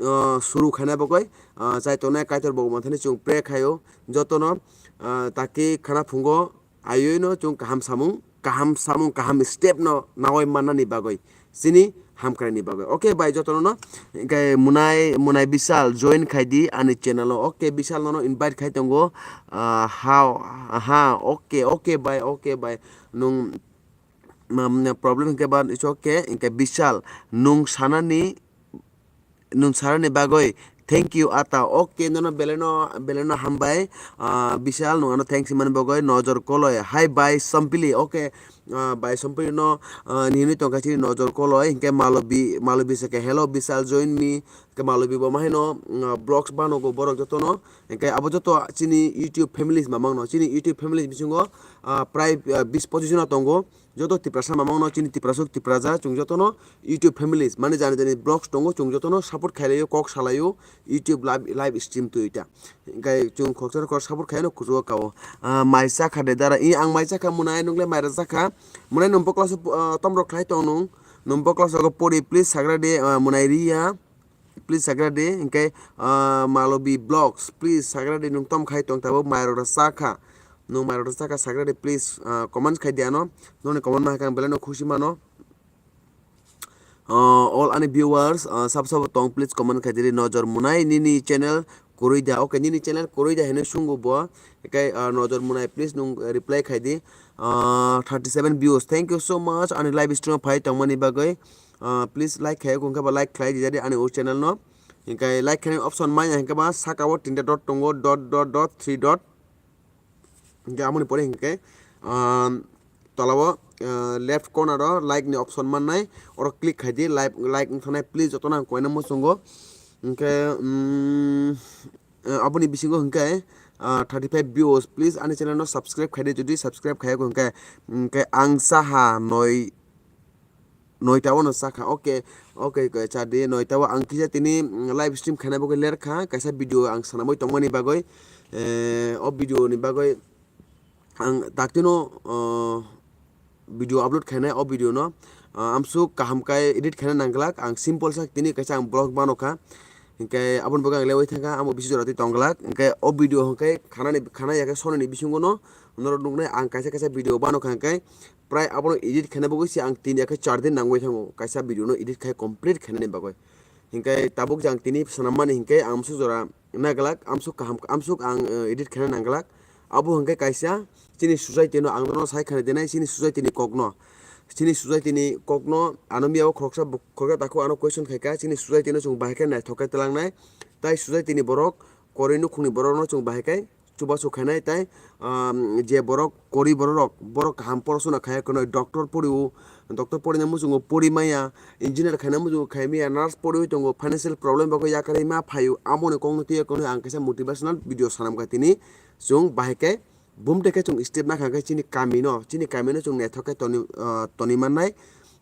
ah, suru khaina bagwi, ah, chai tongnai Kaitor bo manthani chwng pray khaio jotono, ah, taki khana phungo aiwi no chwng kaham samung, kaham samung, kaham step no nawi mannani bagwi, chini hamkraini bagwi. Okay bai, jotono no, hwnkhe Munai, Munai Bisal join khai di ani channel o. Okay, Bisal nono invite khai tongo. Ah, ha, ha, okay, okay bai, okay bai. Nwng ma-, ma-, problem hwnkhe ba, it's okay. Hwnkhe Bishal, nwng sanani, nwng sanani bagwi thank you ata. Okay, nono belai no, belai no hambai. Ah, Bishal, nwng ano thanks himani bagwi. Nojor Koloi, hi bai Sompili. Okay, ah, bai Sompili no, ah, nini tongkha chini Nojor Koloi. Hwnkhe Malobi, Malobi se khe, hello Bishal, join me. Hwnkhe Malobi bo ma haino, ah, vlogs banogo borok jotono. Hwnkhe abo joto chini YouTube families mamang no. Chini YouTube families bisingo, ah, prai, ah, bis pochis jona tongo. Joto Tiprasa mamang no, chini Tiprasuk Tipraja, chwng jotono YouTube families, mane jani jani vlogs tongo, chwng jotono support khailaiyo, kok salaio, YouTube live, live stream twi ta. Hwnkhe chwng khoroksa khorok support khaino kuchugo kao. Ah, mai chakha de dara, i ang mai chakha Munai, nungle mai rwchakha. Munai nwng bokla se, ah, tomrok khlai tong nwng, nwng bokla sogo pori, please sagra de, ah, Munai Ria. Please sagra di, hwnkhe, ah, Malobi Vlogs, please sagra di, nwng tom khai tong tabuk, mairok rw chakha, nwng mairok rw chakha, sagra di, please, ah, comment khai di ano, noni comment ma hai khe ang belai no khusi mano. Ah, all ani viewers, ah, sabo sabo tong, please comment khai di, Nojor Munai nini channel kwrwi da, okay, nini channel kwrwi da hinwi sungo bo, hwnkhe, ah, Nojor Munai, please nwng reply khai di. Ah, thirty seven views, thank you so much ani live stream phai tongmani bagwi. Ah, please like khai, hwnkhe ba like khlai di jadi ani o channel no. Hwnkhe like khaini option manya hwnkhe ba saka o tinta dot tongo, dot, dot, dot, three dot. Hwnkhe amoni pore hwnkhe, um, tola o, uh, left corner o like ni option mannai, oro click khai di, like, like wngthanai, please jotono ang koina muchungo. Hwnkhe, um, uh, aboni bisingo hwnkhe, uh, thirty five views, please ani channel no subscribe khai di, jodi subscribe khai hwnkhe, hwnkhe ang saha noi noita o no chakha. Okay, okay, okay, cha di noita o ang kisa tini, mm, live stream khaina bagwi ler kha, kaisa video ang sanamwi tongmani bagwi, eh, o video ni bagwi ang daktino, oh, video upload khainai, o video no, ah, amsuk kaham kai edit khaina nangglak, ang simple sak tini kaisa ang vlog bano kha. Hinkhe aboni bagwi ang lewi thangkha, amo bisi jora twi tongglak. Hinkhe o video hinkhe khanani, khana yakhe sononi bisingo no norok nuknai ang kaisa kaisa video bano kha hinkhe prai abono edit khaina bagwi se ang tin yakhe char din nangwi thango kaisa video no edit khai complete khainani bagwi. Hinkhe tabuk jang tini swnammani hinkhe ang amsuk jora naglak, amsuk kaham, amsuk ang, eh, edit khaina nangglak. Abo hinkhe kaisa chini society no ang nono sai khana dinai chini society ni kokno. Chini society ni kokno ano miya o khoroksa buk-, khoroksa takhuk ano question khaika, chini society no chwng bahai khe naithok khe twlangnai. Tai society ni borok, kwrwi nukhungni borok no chwng bahai khe chubachu khainai, tai, um, je borok kwrwi borok rok, borok kaham porosona khaiya khwnwi doctor poriwo, doctor porina muchungo pori maya, engineer khaina muchungo khai maya, nurse poriwi tongo, financial problem bagwi yakarwi ma phaio, amoni kokno twiya khwnwi ang kaisa motivational video sanamkha tini chwng bahai khe bumte khe chwng step nakha khe chini kamino, chini kamino chwng naithok khe toni, ah, toni mannai.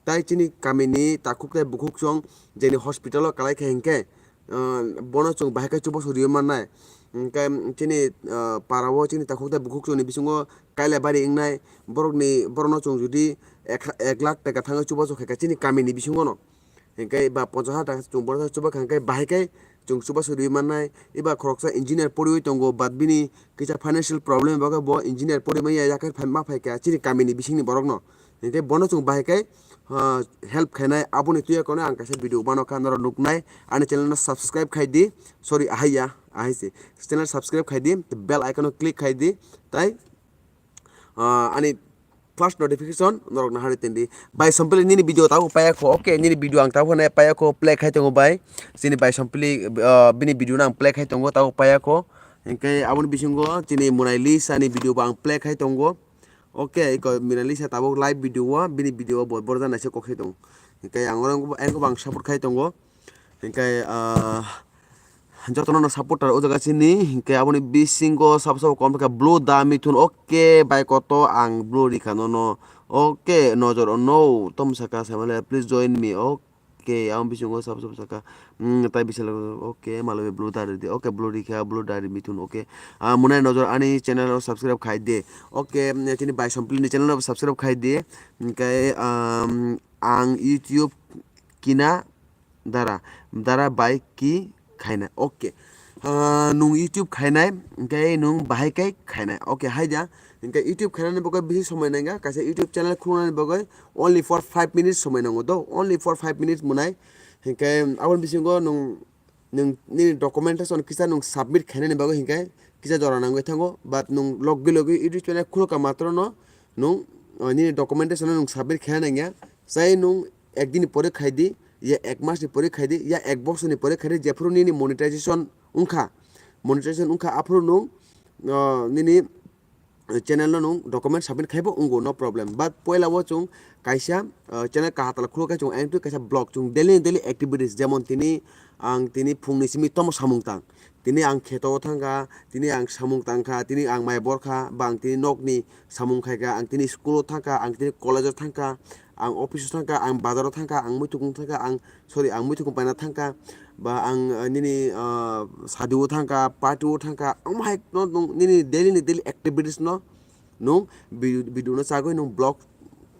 Tai chini kamini takhuk tei bukhuk chwng jeni hospital o kalai khe hinkhe, ah, bono chwng bahai khe chubachu riwi mannai. Hinkhe chini, ah, para o chini takhuk tei bukhuk chwngni bisingo kailabari wngnai borokni, borokno chwng judi ek, ek lakh taka thangwi chubachu khaikha chini kamini bisingono. Hinkhe ba ponchas hajar taka chwng borok chuba kha hinkhe bahai khe chwng chubachu riwi mannai. Eba khoroksa engineer poriwi tongo, but bini kisa financial problem bagwi bo engineer pori maya yakarwi phai, ma phaikha chini kamini bisingni borokno. Hinkhe bono chwng bahai khe, ah, help khainai, aboni twiya kono ang kaisa video bano kha norok nuknai. Ani channel no subscribe khai di, sorry, ahaiya, ahai se. Channel subscribe khai di, bell icon o click khai di, tai, ah, ani first notification norok nahari tendi. Bai Sompili nini video tabuk paya kho, okay, nini video ang tabuk nai paya kho, play khai tongo bai. Chini bai Sompili, ah, bini video no ang play khai tongo, tabuk paya kho. Hinkhe aboni bisingo chini Munai Lisa ni video bo ang play khai tongo. Okay, iko Munai Lisa tabuk live video o, bini video o bo borok naisik kok sai tongo. Hinkhe ang oro ang bo ang support khai tongo. Hinkhe, ah, jotono no support o jaga chini, hinkhe aboni bisingo sabo sabo kom kha Blue Da Mithun, okay, bai koto ang Blue rikha nono, okay, nojor no tom saka samale, please join me, okay, ang bisingo sabo sabo saka, hmm, tai bisalo, okay, malwi Blue Da ridi, okay, Blue rikha, Blue Da ri Mithun, okay, ah, Munai nojor ani channel o subscribe khai di, okay, chini bai Sompili ni channel o subscribe khai di, hinkhe, um, ang YouTube kina dara, dara bai ki khainai. Okay. Ah, nung YouTube khainai, hinkhe nung bahai khe khainai. Okay, hai da. Hinkhe YouTube khainani bagwi bisi somoi nangya. Kaisa YouTube channel khulnani bagwi only for five minutes somoi nango do. Only for five minutes munai. Hinkhe aboni bisingo nung, nung nini documentation kisa nung submit khainani bagwi hinkhe kisa jora nangwi thango. But nung logi logi YouTube channel khulka matrono nung, ah, nini documentation no nung submit khaina nangya. Sai nung ek din ni pore khai di, ya ek mas ni pore khai di, ya ek bosor ni pore khai di, jephuru nini monetization wngkha, monetization wngkha, aphuru nung, ah, nini channel no nung document submit khai bo wngo, no problem. But poila o chwng kaisa, ah, channel kahatal khuluk khe chwng ayang twi kaisa vlog, chwng daily daily activities, jemon tini ang tini phung ni simi tomo samung tang, tini ang kheto o thangkha, tini ang samung tangkha, tini ang mai borkha, ba ang tini nok ni samung khaikha, ang tini school o thangkha, ang tini college o thangkha, ang office o thangkha, ang bazar o thangkha, ang muitukung thangkha, ang, sorry, ang muitukung paina thangkha, ba ang, ah, nini, ah, sadi o thangkha, party o thangkha, omo hai no nung nini daily ni daily activities no nung vi-, video no chagwi nung vlog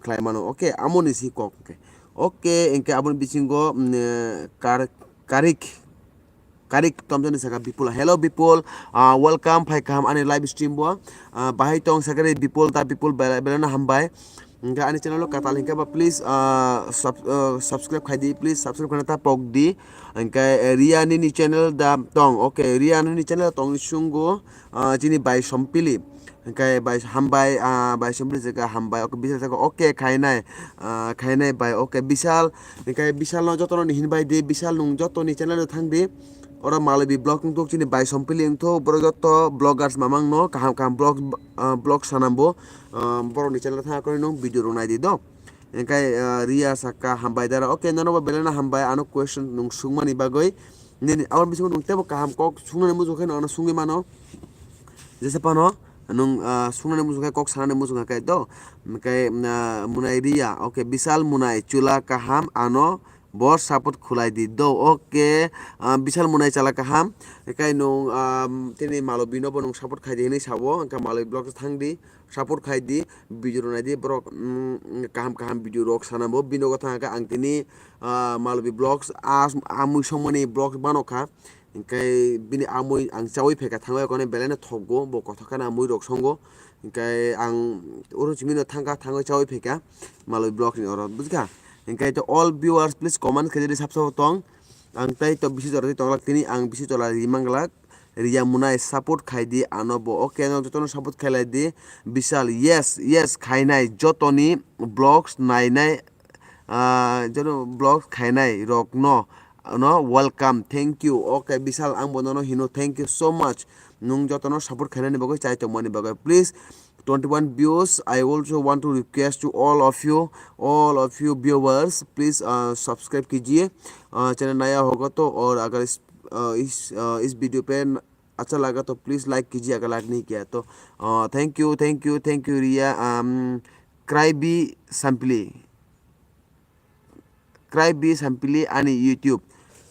khlai mano, okay, amoni si kok, okay, okay, hinkhe aboni bisingo, mm, eh, kar-, karik, Karik tomjani saka Bipul. Hello Bipul, ah, welcome, phai kaham ani live stream bo. Ah, bahai tong sakari Bipul ta Bipul bela-, belana hambai. Hinkhe ani channel o katal hinkhe ba please, ah, sub-, ah, subscribe khai di, please subscribe khaina ta pok di. Hinkhe, eh, Ria nini channel da tong. Okay, Ria nini channel tong sungo, ah, chini bai Sompili. Hinkhe bai hambai, ah, bai Sompili jaga hambai. Okay, bisa jaga okay khainai, ah, khainai bai. Okay, Bisal. Hinkhe Bisal no jotono ni hinbai di, Bisal nung jotoni channel o thang di. Oro Malobi vlog wngthok chini bai Sompili wngthok, borok joto vloggers mamang no kaham kaham vlog, ah, vlog sanambo, ah, borok ni channel thang khe nung video rok nai di do. Hinkhe, ah, Ria saka hambai dara. Okay, nono bo belai no hambai ano question nung sungmani bagwi. Nini aboni bisingo nung tebo kaham kok sungnani muchung khe no ano sungwi mano. Jesa phano nung, ah, sungnani muchung khe kok sanani muchung khe do. Hinkhe, ah, Munai Ria. Okay, Bisal Munai chwla kaham ano bo support khulai di do. Okay, ah, Bishal Munai chala kaham. Ekai nung, ah, tini Malobi no bo nung support khai di hinui sabo. Engka Malobi vlog thang di, support khai di, video rok nai di. Borok, mm, kaham kaham video rok sana bo. Bino gotha ang tini, ah, Malobi vlogs, ah, amui songmani vlogs bano kha. Engkai bini amui ang chaui phaikha, thangwi kone belai no thokgo, bo kothok khana amui rok songo. Engkai ang oro chimino thangkha, thangwi chaui phaikha, Malobi vlogs ni oro, bujikha? Engkai to all viewers, please comment khe di, sab sabo tong. Ang tai to bisi jora twi tonglak tini, ang bisi jora ri manglak. Riya Munai support khai di ano bo. Okay, no jotono support khailai di. Bishal, yes, yes, khainai jotoni vlogs nainai, ah, joto vlogs khainai rok no, no, welcome, thank you. Okay, Bishal, ang bo nono hino, thank you so much. Nung jotono support khainani bagwi, chai tongmani bagwi. Please, twenty-one views. I also want to request to all of you, all of you viewers, please, uh, subscribe कीजिए, uh, channel नया होगा तो, और अगर इस, uh, इस, uh, इस video पे अच्छा लगा तो please like कीजिए, अगर like नहीं किया तो। Uh, thank you, thank you, thank you, Riya, um, Kraibi Sampili. Kroi bai sampili ani YouTube.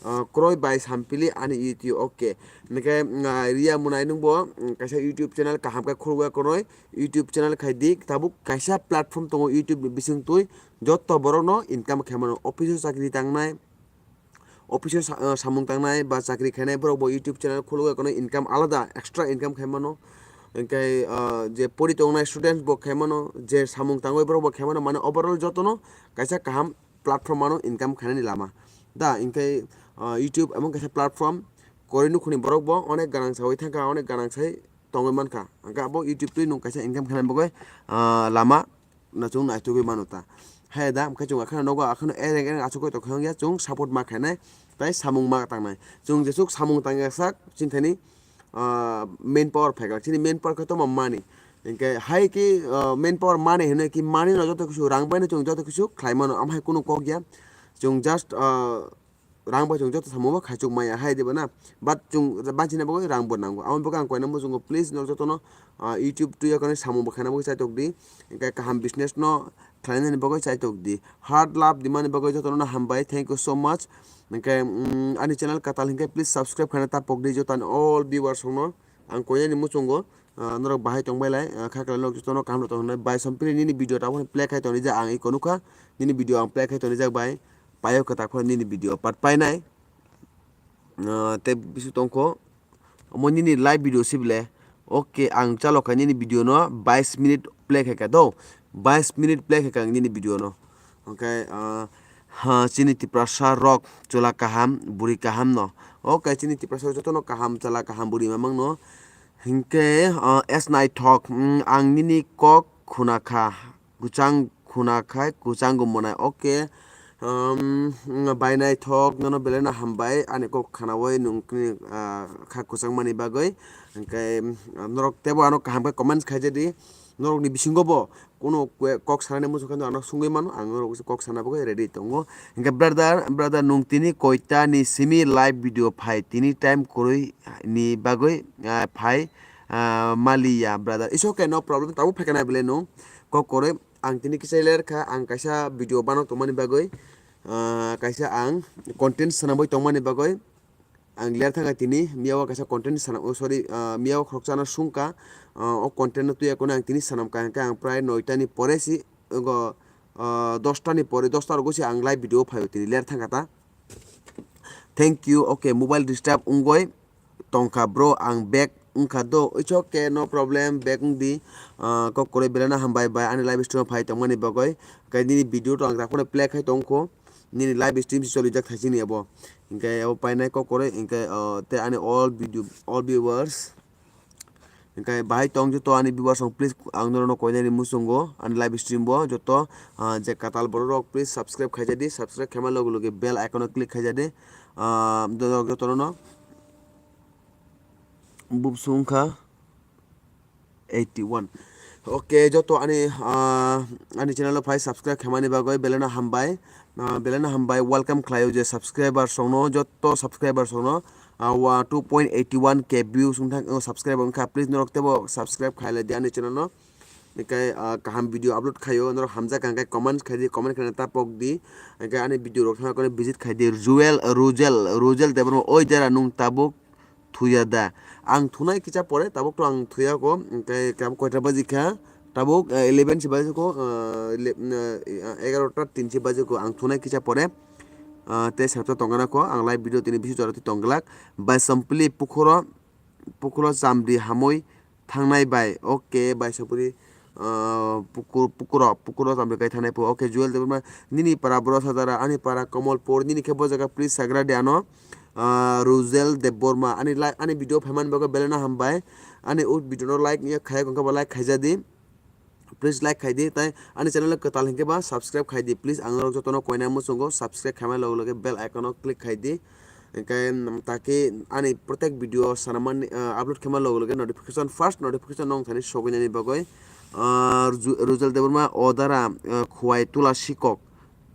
Ah, kroi bai sampili ani YouTube. Okay. Nike, ah, Riya Munai nungbo, mm, kaisa YouTube channel kaham khe khulugwi khwnwi. YouTube channel khai di. Tabuk kaisa platform tongo YouTube ni bising twi. Jotto borok no income khaimano. Office o chakri tangnai. Office o sa-, ah, samung tangnai ba chakri khainai borok bo YouTube channel khulugwi khwnwi income alada extra income khaimano. Hingkhe, ah, je pori tongnai students bo khaimano, je samung tangwi borok bo khaimano, mane overall jotono kaisa kaham platform mano income khainani lama. Da, hingkhe, ah, YouTube emon kaisa platform, koroi nukhuni borok bo onek ganang sawi thangkha, onek ganang sai tongwi mankha. Hingkhe abo YouTube twi nwng kaisa income khainani bagwi, ah, lama no chwng naitugwi mano ta. Hai da, hingkhe chwng akhano nogo, akhano ereng ereng achugwi tongkha wngya, chwng support ma khainai, tei samung ma tangnai. Chwng jesuk samung tangya sak, chini thani, ah, main power phaikha. Chini main power khe tongma money. Hingkhe hai khe, ah, main power money hinwi khe money no joto kisu rang bai no chwng joto kisu khlai mano. Amhai kunu kok ya. Chwng just, ah, rang bai chwng joto samung bo khaichuk maya hai diba na. But chwng banchina bagwi rang bo nango. Amo bagwi ang koina muchungo, please no jotono, ah, YouTube twi yakani samung bo khaina bagwi chaitok di. Hingkhe kaham business no khlainani bagwi chaitok di. Hard love dimani bagwi jotono hambai. Thank you so much. Hingkhe, mm, ani channel katal hingkhe please subscribe khaina tapok di jotani all viewers rokno. Ang koinani muchungo, ah, norok bahai tongbai lai, ah, kha kwlai nok jotono kaham rok tong hwnwi. Bai sompili nini video tabuk play khai tongrijak ang iko nukha. Nini video ang play khai tongrijak bai. Paio kwtak phano nini video part painai. Ah, tei bisu tongkho. Omo nini live video si bile. Okay, ang chalo kha nini video no bais minute play khai kha do. Bais minute play khai kha ang nini video no. Okay, ah, ha, chini Tiprasa rok chwla kaham, bwrwi kaham no. Okay, chini Tiprasa rok jotono kaham, chwla kaham, bwrwi mamang no. Hinkhe, ah, S Naithok, mm, ang nini kok khuna kha. Kwchang khuna khai kwchang gumbo nai. Okay. Um, bai naithok, nono belai no hambai ani kok khanawi nungni, ah, kha kwchangmani bagwi. Hingkhe, um, norok teibo ano kaham khe comments khaijadi. Norokni bisingo bo kuno kwe-, kok sanani muchung khe ano sungwi mano, ang norok kok sana bagwi ready tongo. Hingkhe brother, brother, nung tini koita ni simi live video phai, tini time kwrwi ni bagwi, ah, phai, ah, maliya, brother. It's okay, no problem. Tabuk phaikha nai bwle nung kok kwrwi. Ang tini kisa ler kha, ang kaisa video banok tongmani bagwi, ah, kaisa ang content swnamwi tongmani bagwi ang ler thangkha tini, miya o kaisa content swnam, oh, sorry, ah, miya o khoroksa no sungkha, ah, o content no twi ya kunu ang tini swnamkha, hingkhe ang prai noita ni pore si, ogo, ah, dosta ni pore, dosta rogo si ang live video o phaio tini ler thangkha ta. Thank you. Okay, mobile disturb wngwi tongkha bro, ang back wngkha do. It's okay, no problem, back wngdi. Ah, kok kwrwi belai no hambai bai ani live stream o phai tongmani bagwi. Khe nini video to ang takhorno play khai tongkho. Nini live stream si cholijak thaisini abo. Hinkhe abo painai kok kwrwi, hinkhe, ah, tei ani all video, all viewers. Hingkhe bahai tong joto ani viewers rok, please ang norokno koinani muchungo ani live stream bo joto, ah, je katal borok rok, please subscribe khaijadi, subscribe khaima loge loge bell icon o click khaijadi, ah, norok jotono bubsung kha eighty one. Okay, joto ani, ah, ani channel o phai subscribe khaimani bagwi belai no hambai, ah, belai no hambai, welcome khlaio je subscribers rokno, joto subscribers rokno, ah, wa two point eighty one K views wngthang, oh, subscribe wngkha, please norok teibo subscribe khailai di ani channel no. Hingke, ah, kaham video upload khaio, norok hamjak hingke comment khaidi, comment khaina ta pokdi. Hingke ani video rok thangna kono visit khaidi. Ruel, Rujel, Rujel Debbarma, oi jera nung tabuk thuya da? Ang thunai kisa pore, tabuk to ang thuya ko, hingke tabuk koita baji kha? Tabuk, eh, eleven si baji ko, eh, ele-, eh, egarota tin si baji ko, ang thunai kisa pore. Ah, te sabta tongana ko, ang live video tini bisi jora twi tongglak. Bai sampli pukhuro, pukhuro chamdi hamoi thangnai bai. Okay, bai sampli, ah, pukur-, pukuro, pukuro chamdi kai thangnai po. Okay, Joel Debbarma, nini para bro sadara, ani para Komolpur, nini khe bo jaga please sagra de ano. Ah, Ruzel Debbarma, ani like, ani video phaimani bagwi belai no hambai. Ani o video no like ya khayak wngkha ba like khaija di. Please like khaidi, tai ani channel kwtal hinkhe ba subscribe khaidi. Please ang norok jotono koina muchungo subscribe khaima loge loge bell icon o click khaidi. Hingke, mm, taki ani protek video sanamani, ah, upload khaima loge loge notification, first notification nong thani sogoinani bagwi, ah, Ruju-, Rujal Debbarma Odara, ah, Khwai Tula Sikok.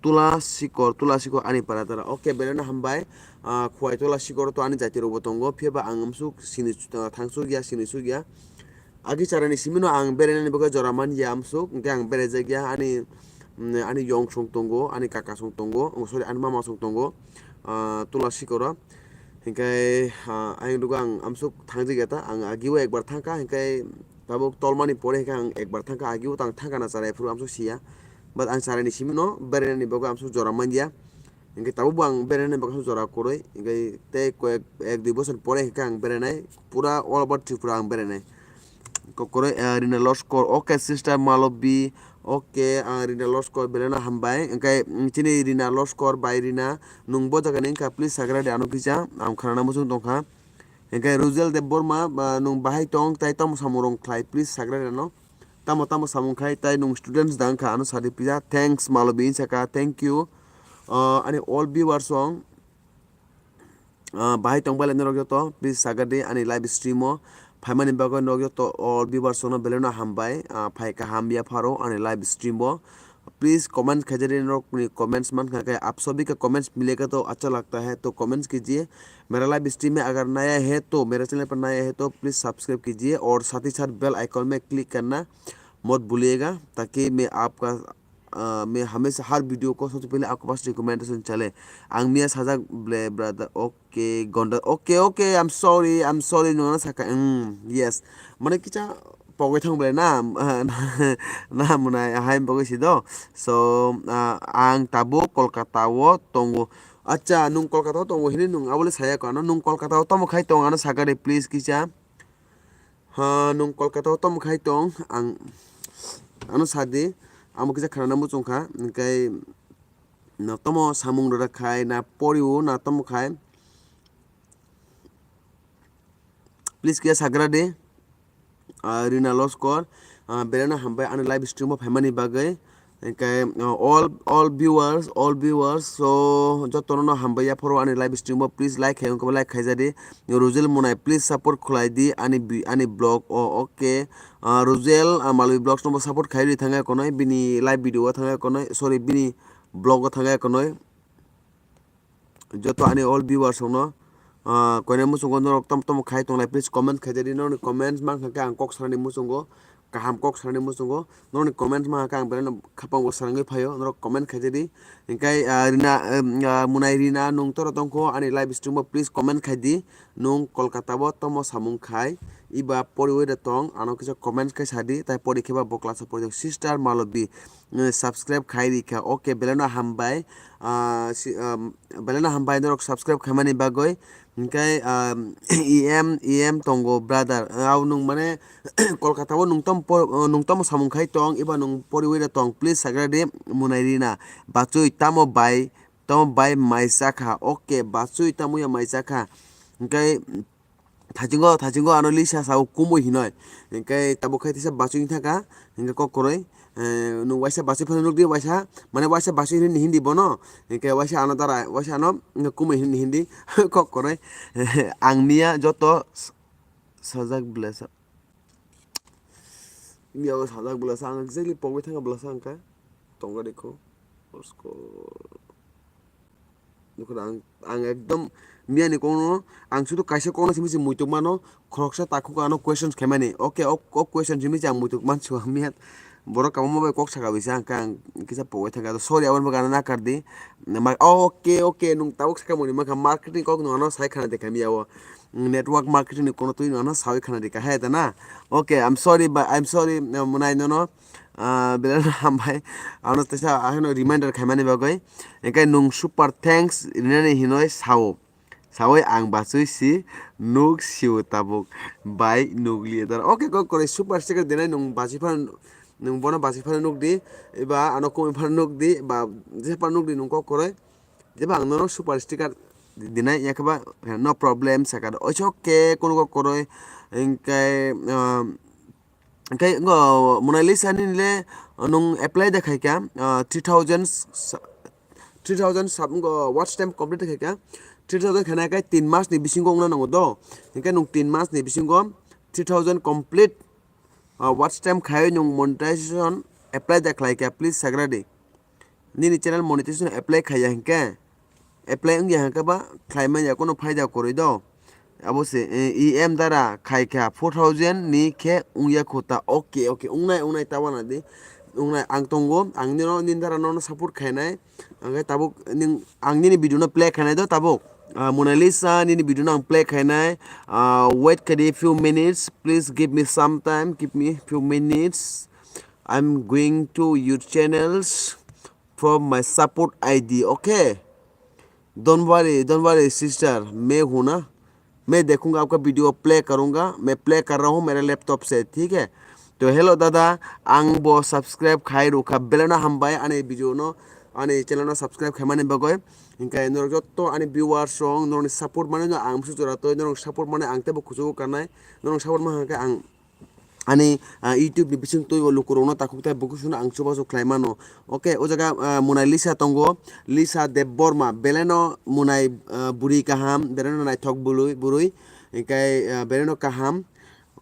Tula Sikor, Tula Sikor ani para dara. Okay, belai no hambai. Ah, Khwai Tula Sikor to ani jati rokbo tongo, phiya ba ang amsuk sini, ah, thangsuk ya, sini suk ya. Agi charani simi no ang berainani bagwi jora man ya amsuk, hingke ang beraijak ya, ani, mm, ani yong song tongo, ani kaka song tongo, oh, sorry, ani mama song tongo, ah, Tula Sikoro. Hingke, ah, ayang dugo ang amsuk thangjak ya ta, ang agi o ekbar thangkha, hingke tabuk tolmani pore hingke ang ekbar thangkha, agi o tang thangkha na charai phuru amsuk siya. But ang charani simi no berainani bagwi amsuk jora man ya. Hingke tabuk bo ang berainani bagwi jora kwrwi, hingke tei koyek ek dui bosor pore hingke ang berainai, pura all over Tripura ang berainai. Kokroi, eh, Rina Loskor, okay, sister Malobi, okay, ah, Rina Loskor, belai no hambai. Hingke, mm, chini Rina Loskor bai Rina, nung bo jaga ni wngkha, please sagra de ano kisa, ang khanana muchung tongkha. Hingke Rujel Debbarma, ba, nung bahai tong, tai tamo samung rong khlai, please sagra de ano. Tamo tamo samung khai, tai nung students da wngkha, ano sadi pija. Thanks, Malobi, wngsa kha, thank you. Ah, ani all viewers song, ah, bahai tong bai lai norok joto, please saga di ani live stream o. Phaimani bagwi norok joto all viewers song no belai no hambai, ah, phai kaham ya pharo ani live stream o. Please comment khaijadi norok ni comments man kha khe, aap sabhi ka comments milega to acha lagta hai, to comments kijiye. Mera live stream mein agar naya hai to, mera channel par naya hai to, please subscribe kijiye aur saath hi saath bell icon mein click karna mat bhuliyega, taki main aapka, ah, main hamesha har video ko sabse pehle aapke paas recommendation chale. Ang miya sajak ble brother, okay, gonda, okay, okay, I'm sorry, I'm sorry, nung ano saka, mm, yes. Mane kicha pogwi thang ble na, na mwnai ahai pogwi si do. So, ah, ang tabuk Kolkata o tongo. Acha, nung Kolkata o tongo hini nung abole saya ko ano, nung Kolkata o tamo khai tong ano saka de please kicha. Ha, nung Kolkata o tamo khai tong, ang ano sadi, amo kisa khanana muchung kha, hingkai na tamo samung rwrwk khai, na poriwo, na tamo khai. Please kisa sagra de, ah, Rina Loskor, ah, belai no hambai ani live stream o phaimani bagwi. Hingke, uh, all, all viewers, all viewers, so jotono no hambai ya phoro ani live stream o, please like khai, wngkha like khaijadi. Rujel Munai, please support khwlai di ani bi-, ani vlog o, okay. Uh, Rujel, uh, Malwi Vlogs no bo support khai ri thangya konoi, bini live video o thangya konoi, sorry, bini vlog o thangya konoi. Joto ani all viewers rokno, ah, koinai muchungo norok tamo tamo khai tonglai, please comment khaijadi. Norokni comments mankha khe ang kok sanani muchungo, kaham kok sanani muchungo. Norokni comments mankha khe ang belai no khapang bo sarangwi phaio, norok comment khaijadi. Hingkai, ah, Rina, em, ah, Munai Rina, nung toro tongkho ani live stream o, please comment khaidi. Nung Kolkata o tamo samung khai, iba poriwi de tong, ano kisa comment khai sadi, tai pori khe ba bo class o pori tong. Sister Malobi, eh, subscribe khai rikha. Okay, belai no hambai. Ah, si, um, belai no hambai norok subscribe khaimani bagwi. Hingkai, um, E M, E M tongo brother. Au nung mane Kolkata o nung tamo po-, nung tamo samung khai tong, iba nung poriwi de tong. Please sagra di Munai Rina. Bachui tamo bai, tamo bai mai chakha. Okay, bachui tamo ya mai chakha. Hingkai Thachingo, thachingo ano lisa sao kumui hinoi. Hingke tabuk khai tisa bachoi thaka, hingke kok koroi. Eh, nung waisa bachoi phano nukdi waisa, mane waisa bachoi hini hindi bono. Hingke waisa ano dara, waisa ano kumui hini hindi kok koroi. Ang miya joto s-, sajak blesa. Miya o sajak blesa, ang exactly pogwi thangka blesa hingke. Tongo dekho. Osko. Nukho na ang, ang ekdom Miyani kokno ang sudu kaisa kokno simi se muituk mano, khoroksa takhuk ano questions khaimani. Okay, o, o question simi se ang muituk mansu miya. Borok kabangma bai kok saka bisa ang khe ang kisa pogwi thangkha. Sorry, aboni bagwi ano nakar di. Ma-, oh, okay, okay, nwng tabuk saka muni mankha marketing kok nwng ano sai khana dekha miya o. Network marketing ni kono twi nwng ano sawi khana dekha he da na. Okay, I'm sorry, but I'm sorry, uh, mwnai nono. Ah, belai no hambai. Ano teisa ahino reminder khaimani bagwi. Engkai nwng super thanks rinani hinoi sao. Sawi ang bachwi si nuk sio tabuk bai nuk liya dara. Okay, kok koroi super sticker denai nwng bachwi phan, nwng bono bachwi phan nuk di, eba ano kumi phan nuk di, ba je phan nuk di nwng kok koroi. Jeba ang nono super sticker dinai yakhe ba no problem saka. Oiso ke kono kok koroi engkai, um, Hingke ngo Mona Lisa ni le nwng apply de khaika, ah, three thousand sa-, three thousand sub ngo watch time complete khaika, three thousand khaina kai tin mas ni bisingo wngna nango do, hingke nwng tin mas ni bisingo three thousand complete, ah, watch time khai nwng monetization apply de khlaika, please sagra di. Nini channel monetization apply khaiya hingke, apply wngya hingke ba khlai manya kono phaida kwrwi do. Abo se, eh, E M dara khaikha four thousand ni khe wngya kho ta. Okay, okay, wngnai, wngnai, ta wana di. Wngnai, ang tongo, ang nino, nini dara nono support khainai. Ang khe tabuk ning, ang nini video no play khainai do tabuk. Ah, Mona Lisa, nini video no ang play khainai. Ah, wait kadi few minutes, please give me some time, give me few minutes. I'm going to your channels from my support I D, okay? Don't worry, don't worry, sister. मैं हूं ना, मैं देखूंगा आपका video, play करूंगा, मैं प्ले कर रहा हूं मेरे लैपटॉप से, ठीक है? To hello dada, ang bo subscribe khai rukha, belai no hambai ani video no, ani channel no subscribe khaimani bagwi. Hingke norok jotto ani viewers rok norokni support mani no ang musu jora toi, norok support mani ang tebo kuchugo kanai, norok support ma hangke ang ani, ah, YouTube ni bising twi o lukurokno takhuk tai bukusuno ang chubachu khlai mano. Okay, o jaga, ah, Mona Lisa tongo, Lisa Debbarma, beleno Monai, ah, bwrwi kaham, beleno naithok bwrwi, bwrwi, hingkai, ah, beleno kaham,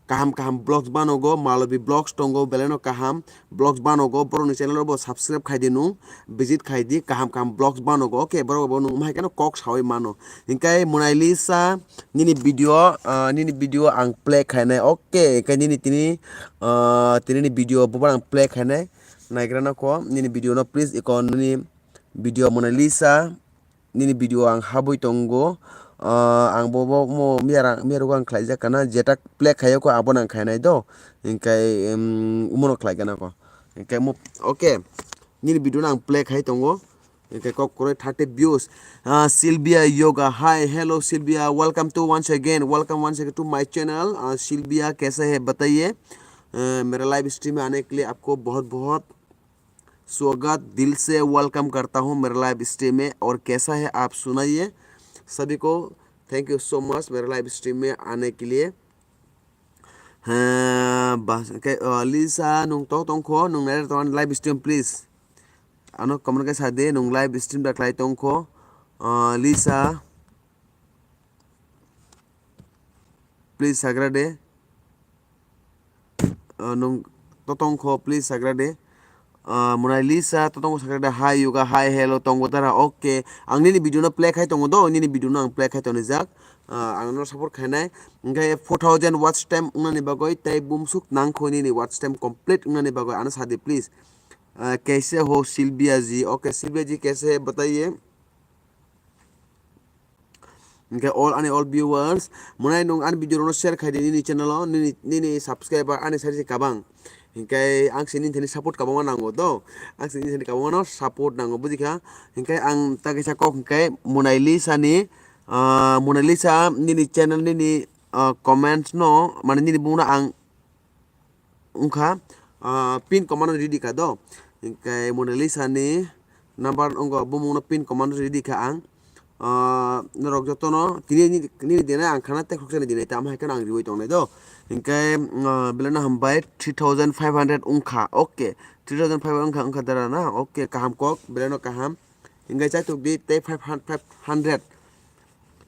kaham kaham vlogs banogo, Malobi Vlogs tongo, beleno kaham vlogs banogo, borokni channel o bo subscribe khai di nung, visit khai di, kaham kaham vlogs banogo, okay, borok bo nung mahaikeno kok sawi mano. Hingkai Mona Lisa, nini video, ah, nini video ang play khainai. Okay, khe nini tini, ah, tini ni video bubar ang play khainai. Naigra nako nini video no please iko nini video Mona Lisa, nini video ang habwi tongo. Ah, ang bo, bo mo miyara, miyarogo ang khlaijak kana jeta play khaiyoko abono ang khainai do. Hingkai, em, umono khlai gana ko. Hingkai mo, okay. Nini video no ang play khai tongo. Hingke kok koroi thirty views. Ah, Sylvia Yoga. Hi, hello Sylvia. Welcome to once again. Welcome once again to my channel. Ah, Sylvia, कैसा है बताइए? Ah, मेरा live stream में आने के लिए आपको बहुत बहुत स्वागत, दिल से welcome करता हूँ मेरा live stream में। और कैसा है आप सुनाइए। सभी को thank you so much मेरा live stream में आने के लिए। Hwnkhe, ah, Lisa, nwng tok tongkho, nwng nairok tong live stream, please. Ano comment khe sa di, nwng live stream da khlai tongkho. Ah, Lisa, please sagra de. Ah, nwng to tongkho, please sagra de. Ah, Mona Lisa, to tongo sagra de. Hi, Yoga, hi, hello, tongo dara. Okay. Ang nini video no play khai tongo do, nini video no ang play khai tonijak. Ah, ang no support khainai. Hingke four thousand watch time wngnani bagwi tei bumsuk nangkho nini watch time complete wngnani bagwi ano sadi, please. Ah, kaise ho Sylvia ji? Okay, Sylvia ji kaise hai bataiye? Hingke all ani all viewers, mwnai nwng ani video rokno share khai di nini channel o, nini, nini subscriber ani sari se kabang. Hingke ang se nini thani support kabangma nango do. Ang se nini thani kabangma no support nango, bujikha? Hingke ang ta kaisa kok hingke Mona Lisa ni, ah, Mona Lisa nini channel nini, ah, comments no, mane nini bumung no ang wngkha, ah, pin command ready kha do. Hingke Mona Lisa ni number wngkha, bumung no pin command ready kha ang. Ah, norok jotono tini ni, nini dinai ang khana tei khoroksa ni dinai tamo hai kheno ang riwi tongnai do. Hingke, ah, belai no hambai three thousand five hundred wngkha. Okay, three thousand five hundred wngkha, wngkha dara na. Okay, kaham kok, belai no kaham. Hingke chaitok di tei five hundred, five hundred,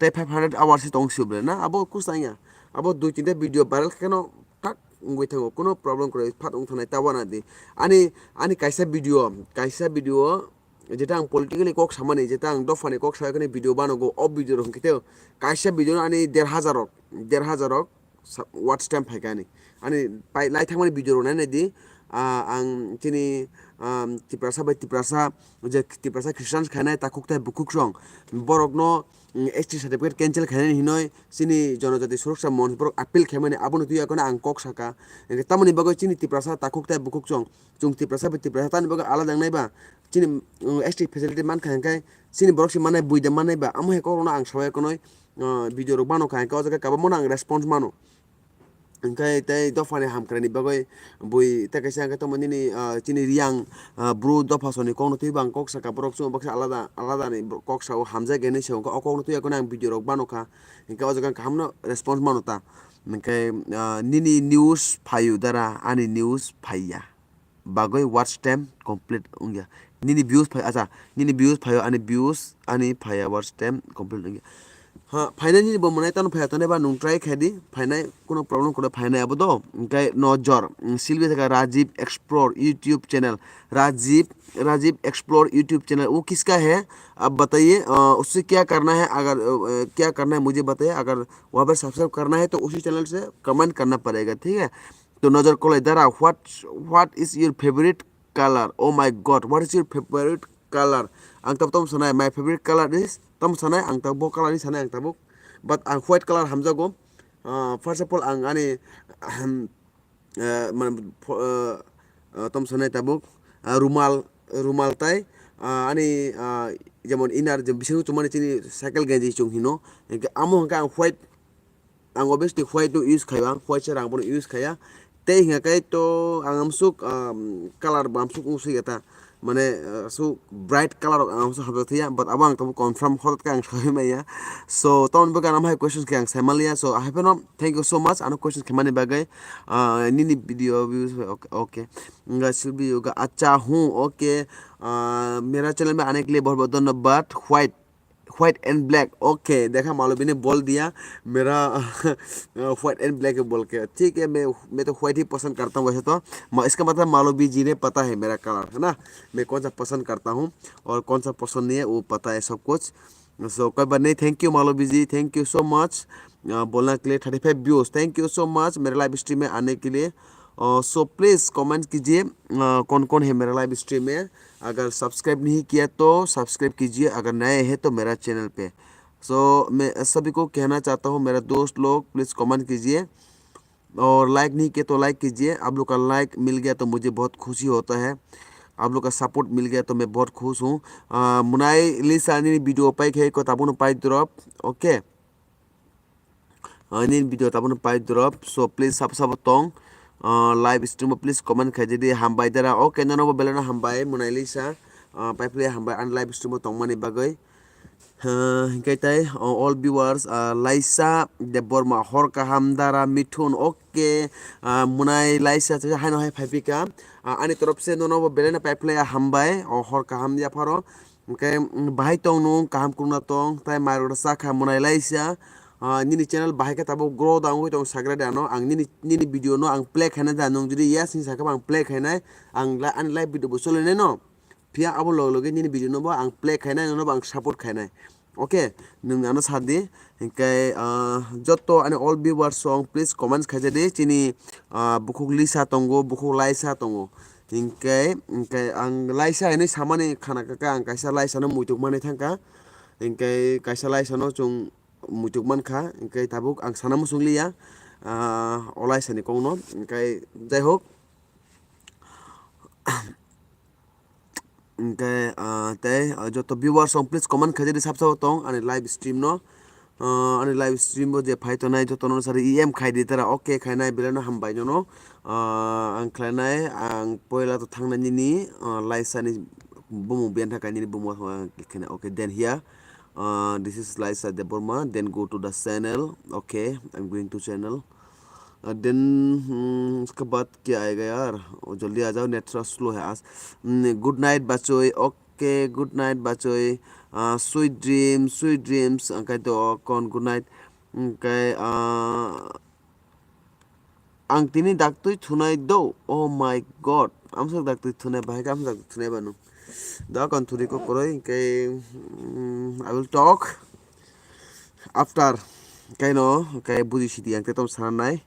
tei five hundred hours se tong sio belai na. Abo kus tangya. Abo dui tinta video viral khe no tak wngwi thango, kuno problem kwrwi, phat wng thangnai ta wana di. Ani, ani kaisa video, kaisa video jeta ang politically kok samani, jeta ang dophani kok saikani video banogo, o video rok hwnkhe kaisa video no ani der hajar rok, der hajar rok sa-, watch time phaikha ani. Ani pai lai thangmani video rok nai naidi, ah, ang chini, ah, Tiprasa bai Tiprasa, je Tiprasa Christians khainai takhuk tai bukhuk song, borokno, mm, S T certificate cancel khainani hinoi chini Jonojati Suroksha Monch borok appeal khaimani, abono twi akheno ang kok saka. Hwnkhe tamoni bagwi chini Tiprasa takhuk tai bukhuk song, chwng Tiprasa bai Tiprasa tamoni bagwi alada wngnai ba? Chini, mm, S T facility mankha hwnkhe chini borok se mannai, buida mannai ba? Amo hai kokrokno ang sawi akheno, ah, video rok bano kha, hwnkhe o jaga kwbangmano ang response mano. Hwnkhe tei dophani hamkraini bagwi bui tei kaisa hwnkhe tongmani nini, ah, chini Riyang, ah, bru dophasoni kokno twibo ang kok saka, borok chwng baksa alada, alada ni kok sao, hamjak hinwi sao, hwnkhe o kokno twi akheno ang video rok bano kha, hwnkhe o jaga ang kahamno response mano ta. Hwnkhe, ah, nini news phaio dara, ani news phaiya bagwi watch time complete wngya. Nini views phai, acha, nini views phaio, ani views ani phaiya, watch time complete wngya. Ha, phainai nini bo mwnai tano phaiya tongnai ba nwng try khai di, phainai kuno problem kuno phainai abo do. Hwnkhe nojor, mm, Silvi thaka Rajiv Explore YouTube channel, Rajiv, Rajiv Explore YouTube channel, wo kiska hai, aap bataiye, uh, usse kya karna hai, agar, uh, kya karna hai mujhe bataiye, agar wahan par subscribe karna hai to usi channel se comment karna padega, thik hai? To nojor kolai dara, what, what is your favorite color? Oh my God, what is your favorite color? Ang tabuk tamo sanai, my favorite color is, tamo sanai, ang tabuk bo color ni sanai ang tabuk. But ang white color hamjago. Ah, first of all, ang ani, ahem, ah, mane, pho-, ah, ah, tamo sanai tabuk, ah, rumal, rumal tai, ah, ani, ah, jemon inner, je bisingo chumani chini cycle genji chwng hino. Hwnkhe amo hwnkhe ang white, ang obviously white no use khaiya, white se rang bono use khaiya. Tei hingkha khe to ang amsuk, um, color bo amsuk wngsuya ta, mane, uh, asuk bright color rok ang amsuk hamjak thaiya, but abo ang tabuk confirm hot khe ang sawi maya. So tamoni bagwi ang amhai questions khe ang sai manliya. So ahaipano thank you so much ano questions khe mani bagwi. Uh, nini video views, okay, okay. Nga Silvi yoga, acha hu, okay. Uh, mera channel mein aane ke liye bahut bahut dhanyabad. White, white and black. Okay, dekha, Malobi ne bol diya, mera, uh, white and black hai bol ke. Theek hai, main, main to white hi pasand karta hoon waise to. Ma-, iska matlab Malobi ji ne pata hai mera color, hai na? Main kaun sa pasand karta hoon aur kaun sa pasand nahi hai, wo pata hai sab kuch. So, koi baat nahi, thank you Malobi ji, thank you so much. Uh, bolna ke liye thirty five views, thank you so much mere live stream mein aane ke liye. Uh, so please comment kijiye, uh, kaun kaun hai mere live stream mein. अगर सब्सक्राइब नहीं किया तो सब्सक्राइब कीजिए, अगर नए हैं तो मेरा चैनल पे। सो मैं सभी को कहना चाहता हूँ, मेरा दोस्त लोग, प्लीज कमेंट कीजिए, और लाइक नहीं किया तो लाइक कीजिए। आप लोग का लाइक मिल गया तो मुझे बहुत खुशी होता है, आप लोग का सपोर्ट मिल गया तो मैं बहुत खुश हूँ। मुनाई लिसा nini video pai khe ko tabuk no pai drop, okay. Ah, nini video tabuk no pai drop. So please sabo sabo tong. Ah, live stream o please comment khai di, hambai dara. Okay, nono bo belai no hambai, Munailisa. Ah, pai phlai hambai ani live stream o tongmani bagwi. Ah, hingkai tai, ah, all viewers, ah, Laisa Debbarma, hor kaham dara Mithun. Okay, ah, Munai Laisa haino hai phaipika. Ah, ani torop se nono bo belai no pai phlai hambai. O hor kaham yapharo. Hingke, mm, bahai tong nung, kaham krungna tong, tai mai rok sakha Munai Laisa. Ah, nini channel bahai khe tabuk grow down wngwi tong sagra de ano. Ang nini, nini video no ang play khaina da, nung jodi yes hinwi sakha ba ang play khainai, ang la-, ani live video bo choli nai no. Phiya abo loge loge nini video no bo ang play khainai, nono bo ang support khainai. Okay, nung ano sa di. Hingke, ah, joto ani all viewers song please comments khaija di. Chini, ah, bukhuk Lisa tongo, bukhuk Laisa tongo. Hingke, hingke ang Laisa hinwi samani khana kaka, ang kaisa Laisa no muituk manwi thangkha. Hingke kaisa Laisa no chwng muituk mankha, hingke tabuk ang sana muchung liya, ah, o Laisa ni kok no. Hingke jai hok. Hingke, ah, tei, ah, joto viewers rok please comment khaijadi sab sabo tong ani live stream no. Ah, ani live stream bo je phai tongnai joto no sari E M khaidi tara, okay khainai belai no hambai nono. Ah, ang khlainai, ang poila to thangnai nini, ah, Laisa ni bumung biyang thangkha nini bumung thangkha ang khainai, okay, then here, ah, this is Laisa Debbarma, then go to the channel, okay, I'm going to channel. Ah, then, hmm, uske baad kya aayega yaar? Oh, jaldi aa jao, net thoda slow hai aaj. Hmm, good night bachoi. Okay, good night bachoi. Ah, sweet dreams, sweet dreams. Angkai to kon good night. Angkai, ah, ang tini daktui thunai do. Oh my God. Amsa daktui thunai, bahai ka amsa daktui thunai banu. Da kon thuri ko koroi, hingke, mm, I will talk after. Kaino, kai buji sidi ang tetom sanai.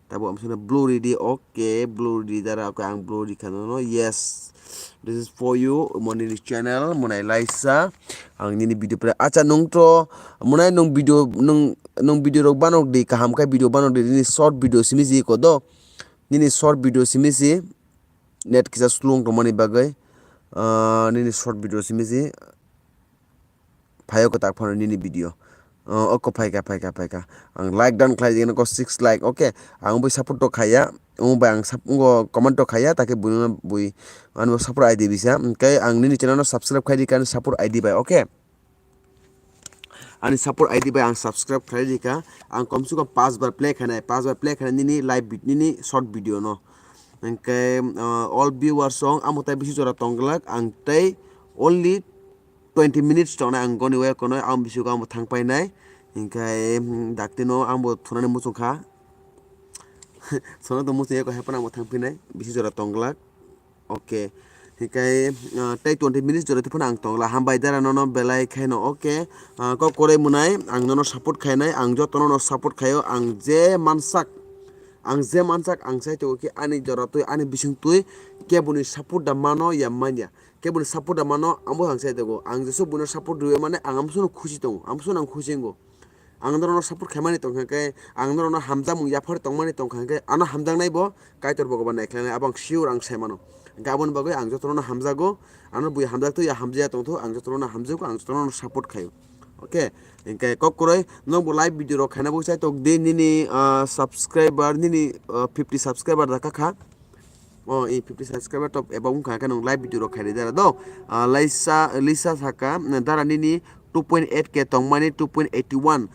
Tabo am sana blue ready, okay, blue ready dara, okay, ang blue ready khano, no, yes. This is for you, mo nini channel, mo nai laisa. Ang nini video pre, acha nung to, mo nai nung video, nung, nung video rok banok di, kaham kai video banok di, nini short video simi si ko do. Nini short video simi si. Net kisa slow wng tongmani bagwi, ah, nini short video simi si phaio kwtak phano nini video. Ah, oko phaika, phaika, phaika. Ang like done khlai digi nokho six like, okay. Ang bo support to khaiya, ang bo ang sap-, ngo comment to khaiya, take bui, bui, ano support I D bisa. Hingke ang nini channel no subscribe khai di kan support I D bai, okay. Ani support I D bai ang subscribe khlai di kha. Ang kom se kom pas bar play khainai, pas bar play khainai nini live vid-, nini short video no. Hingke, ah, all viewers song amo tai bisi jora tong glak, ang tei only twenty minutes tongnai ang goni waya kono, ang bisi ko amo thang painai. Hingke, hmm, dakti no ang bo thunani muchung kha. Sono to muchung yako hepan ang bo thang painai, bisi jora tong glak. Okay. Hikai, ah, tei twenty minutes jora tephano ang tongla. Hambai dara nono belai khaino. Okay. Ah, kok koroi munai, ang nono support khainai, ang joto nono support khaio, ang je mansak, ang je mansak, ang sai tongo ki ani jora twi, ani bising twi, keboni support da mano ya manya. Keboni support da mano, ang bo ang sai tongo. Ang jesu bono support rwmani, ang amsono khusi tongo, amsono ang khusi wngo. Ang norokno support khaimani tongkha khe, ang norokno hamjakmung yaphar tongmani tongkha khe, ano hamjaknai bo Kaitor Bhogoban naikhlainai, abo ang sure ang sai mano. Hwnkhe aboni bagwi ang jotono hamjago, ano bui hamjak thung ya hamjaya tong thung, ang jotono hamjago, ang jotono support khaio. Okay, hwnkhe kok kwrwi, nwng bo live video rok khaina bo chai tok di, nini, ah, subscriber, nini, ah, fifty subscriber da kha kha. O, i fifty subscriber top eba wngkha khe nwng live video rok khairi dara do. Ah, Laisa, Lisa saka, dara nini two point eight K tongmani two point eighty one,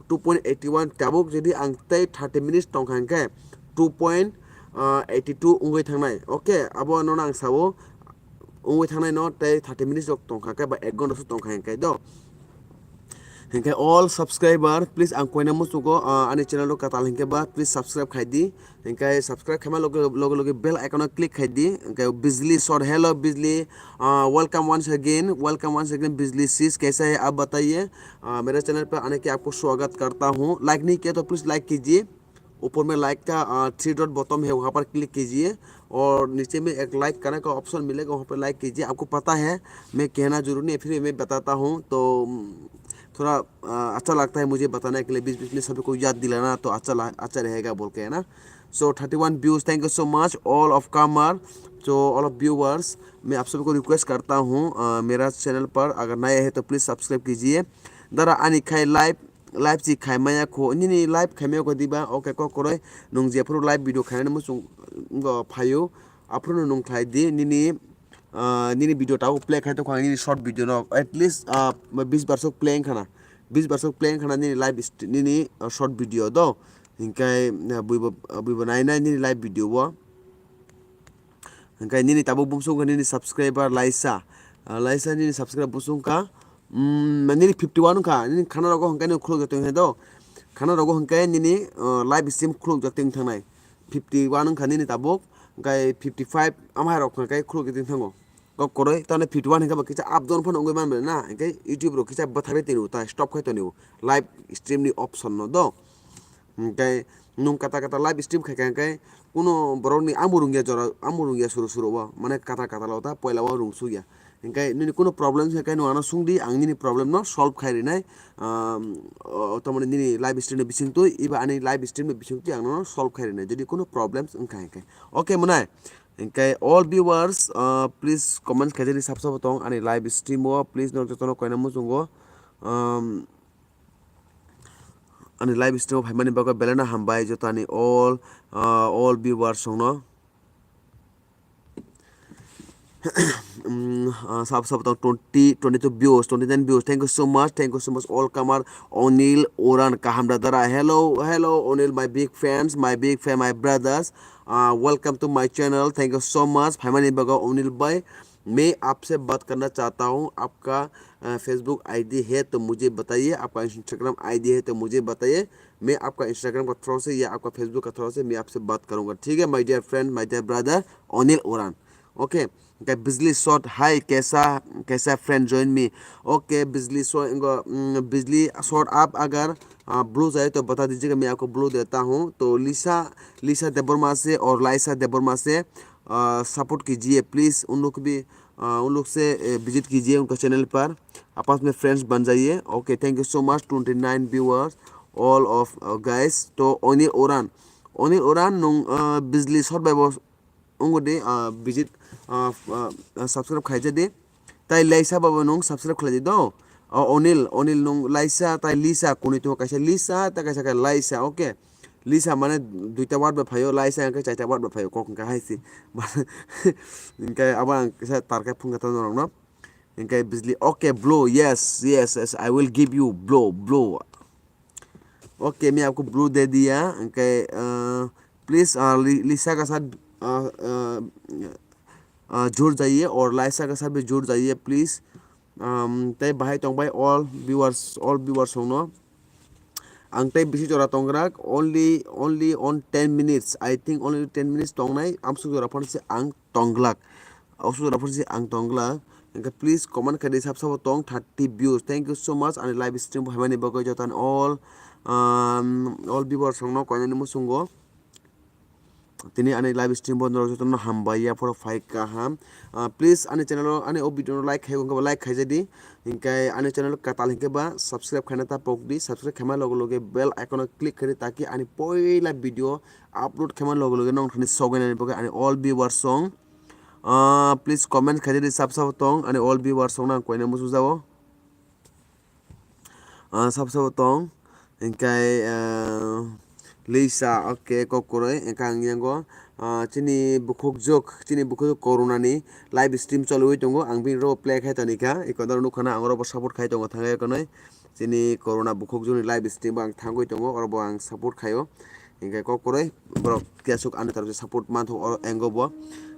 two point eighty one tabuk jodi ang tei thirty minutes tongkha hwnkhe two point eighty two wngwi thangnai. Okay, abo nono ang sao wngwi thangnai no tei thirty minutes rok tongkha khe ba ek ghonta se tongkha hwnkhe do. Hwnkhe all subscriber, please ang koina muchugo, ah, ani channel o katal hwnkhe ba, please subscribe khai di. Hwnkhe subscribe khaima loge, loge, loge bell icon o click khai di. Hwnkhe Bijli Sor, hello Bijli, ah, welcome once again, welcome once again Bijli sis, kaisa hai aap bataiye, ah, mere channel par aane ke aapko swaagat karta hoon, like nahi kiya to please like kijiye. Upor mein like ka, ah, three dot button hai, wahan par click kijiye aur niche mein ek like karne ka option milega, wahan par like kijiye. Aapko pata hai, main kehna zaroori nahi hai, phir bhi main batata hoon. To, mm, thoda, ah, accha lagta hai mujhe batane ke liye, beech beech mein sabhi ko yaad dilana to accha la-, accha rahega bol ke, hai na? So, thirty one views, thank you so much, all of comer, so all of viewers, main aap sabhi ko request karta hoon, ah, mera channel par agar naye hai to please subscribe kijiye. Dara ani khai live, live si khaimaya kho, nini live khaimaya kho diba, okay, kok koroi, nwng jephuru live video khainani muchung, ngo phaio, aphuru nwng khlai di, nini, ah, nini video tabo play khai tongkha, nini short video no, at least, ah, bis bar sok play wngkha na, bis bar sok play wngkha na nini live st-, nini, ah, short video do, hingkai, ah, buibo, ah, buibo nai nai nini live video o. Hingkai nini tabuk bumsung khe nini subscriber laisa. Ah, laisa nini subscriber bumsung kha, mm, nini fifty one wngkha, nini khana rogo hingkai nini khuluk jak tong khe do. Khana rogo hingkai nini, ah, live stream khuluk jak tong thangnai. Fifty one wngkha nini tabuk, hingkai fifty five amhai rok hingkai khuluk jak tong thango. Kok koroi, tane fifty one hingkhe bo kisa up down phano wngwi man bai na, hingkai YouTube rok kisa bwtharwi tini o, ta stop khai toni o. Live stream ni option no do. Hingkai nwng kata kata live stream khaikha hingkai kuno borokni ang bo rwngya jora, ang bo rwngya suru suru o, mane kata kata lo ta poila o rwngsukya. Hingkai nini kuno problem se hingkai nwng ano sungdi, ang nini problem no solve khai rinai. Am, o, tamani nini live stream ni bisingtwi, eba ani live stream ni bisingtwi ang nono solve khai rinai, jodi kuno problems wngkha hingkai. Okay, mwnai. Hingkai all viewers, ah, please comments khaijani sab sabo tong ani live stream o, please norok jotono koina muchungo. Am, Ani live stream o phaimani bagwi belai no hambai jotoni all, ah, all viewers rokno. Mm, ah, sab sab tong twenty, twenty two views, twenty nine views. Thank you so much, thank you so much all comer. Onil Oran kaham da dara. Hello, hello Onil, my big fans, my big fan, my brothers. Ah, welcome to my channel. Thank you so much. Phaimani bagwi Onil bhai. मैं आपसे बात करना चाहता हूँ, आपका, अ, Facebook ID है तो मुझे बताइए, आपका Instagram आईडी है तो मुझे बताइए, मैं आपका Instagram का थ्रू से या आपका Facebook का थ्रू से मैं आपसे बात करूँगा, ठीक है, my dear friend, my dear brother, Onil Oran। Okay, okay, Bijli Short, hi, kaisa, kaisa friend join me. Okay, Bijli Short, ingo, mm, Bijli Short, aap agar, ah, blue chahiye to bata dijiye, main aapko blue deta hoon. To Lisa, Lisa Debbarma se aur Laisa Debbarma se, ah, support kijiye, please. Un log bhi, ah, un log se, eh, visit kijiye unka channel par, aapas mein friends ban jaiye. Okay, thank you so much, twenty nine viewers, all of, ah, guys. To Onil Oran, Onil Oran nung, ah, Bijli Short bai bo wngo de, ah, visit, ah, ah, ah, subscribe khaija de. Tai Laisa babo nung subscribe khlai di do. O Onil, Onil nung Laisa tai Lisa kuni tongo, kaisa Lisa tai kaisa khe Laisa, okay. Lisa mane duita word bai phaio, Laisa hwnkhe chaita word bai phaio, kok hwnkhe hai se. Hwnkhe abo ang kisa tarkhe phunukha norokno. Hwnkhe Bijli, okay, blue, yes, yes, yes, I will give you blue, blue. Okay, main aapko blue de diya. Okay, uh, please, uh, Li-, Lisa ke saath, uh, uh, uh, jud jaiye aur Laisa ke saath bhi jud jaiye, please. Um, tai bahai tong bai all viewers, all viewers hongno. Ang tai bisi jora tongrak, only, only on ten minutes. I think only ten minutes tongnai, amsuk jora phano se ang tonglak. Amsuk jora phano se ang tonglak. Hwnkhe please comment khai di, sab sabo tong thirty views. Thank you so much ani live stream bo haimani bagwi joto ani all, um, all viewers rokno koinani muchungo. Tini ani live stream bo norok jotono hambai, yaphoro phai kaham. Ah, please ani channel o, ani o video no like khai, hwnkhe ba like khaija di. Hwnkhe ani channel katal hwnkhe ba subscribe khaina ta pok di. Subscribe khaima loge loge bell icon o click khai di, taki ani poila video upload khaima loge loge nong thani sogwi nani bagwi ani all viewers song. Ah, please comment khaija di, sab sabo tong ani all viewers song nang koina musu jao. Ah, sab sabo tong, hingkai, ah, Lisa, okay, kok kwrwi, hingkha ang yango, ah, chini bukhuk juk, chini bukhuk juk Corona ni live stream cholwi tongo, ang bini oro play khai toni kha, iko doro nukha na ang oro bo support khai tongo thangwi kanwi, chini Corona bukhuk juk ni live stream bo ang thangwi tongo, oro bo ang support khaio, hingkhe kok kwrwi borok kiyasuk ani taraf se support manthok oro ango bo,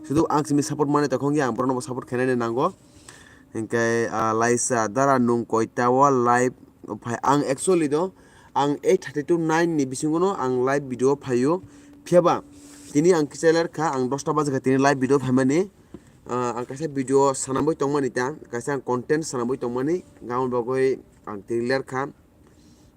sudu ang simi support manwi tongkha wngya ang borok no bo support khainani nango. Hingke, ah, Laisa, dara nung koita o live phai? Ang actually do, ang eight thirty to nine ni bisingo no ang live video phaio. Phiyaba, tini ang kisa ler kha, ang dosta baja kha tini live video phaimani. Ah, ang kaisa video sanamwi tongmani ta, kaisa ang content sanamwi tongmani, gamon bagwi ang tini ler kha.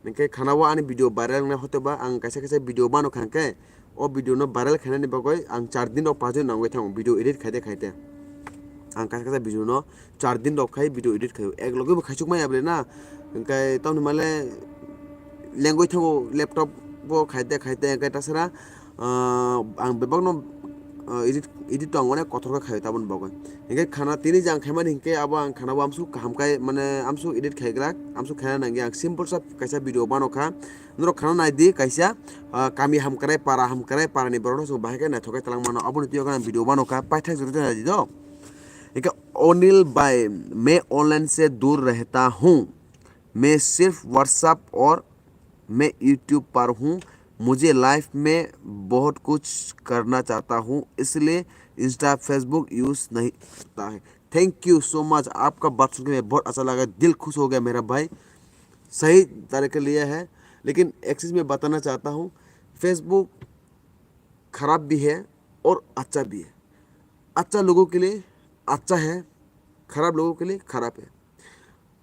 Hingke khana o ani video viral wngnai hotoba ang kaisa kaisa video mano kha hingke o video no viral khainani bagwi ang char din rok pass din nangwi thango video edit khaite khaite. Ang kaisa kaisa video no char din rok khai video edit khaio. Ek loge bo khaisuk maya bole na. Hingke tamni male lengwi thango laptop bo khaite khaite hingke tasara ah, ang bebakno, ah, edit, edit to ang onek kothor khe khaio taboni bagwi. Hinkhe khana tini je ang khaimani hinkhe abo ang khana bo amsuk kaham khai, mane amsuk edit khaigra, amsuk khaina nangya ang simple sa kaisa video bano kha. Norok khana naidi kaisa, ah, kami hamkrai, para hamkrai, para ni borok no chwng bahai khe naithok khe twlang mano. Aboni twiyo khe ang video bano kha, paithak jora jora naidi do. Hinkhe Onil bhai, main online se dur rehta hoon. मैं सिर्फ WhatsApp और मैं YouTube पर हूँ। मुझे लाइफ में बहुत कुछ करना चाहता हूँ, इसलिए Insta, Facebook यूज़ नहीं करता है। Thank you so much, आपका बात सुन के मैं बहुत अच्छा लगा, दिल खुश हो गया मेरा भाई। सही तरीके लिया है, लेकिन एक चीज़ मैं बताना चाहता हूँ, Facebook खराब भी है और अच्छा भी है। अच्छा लोगों के लिए अच्छा है, खराब लोगों के लिए खराब है।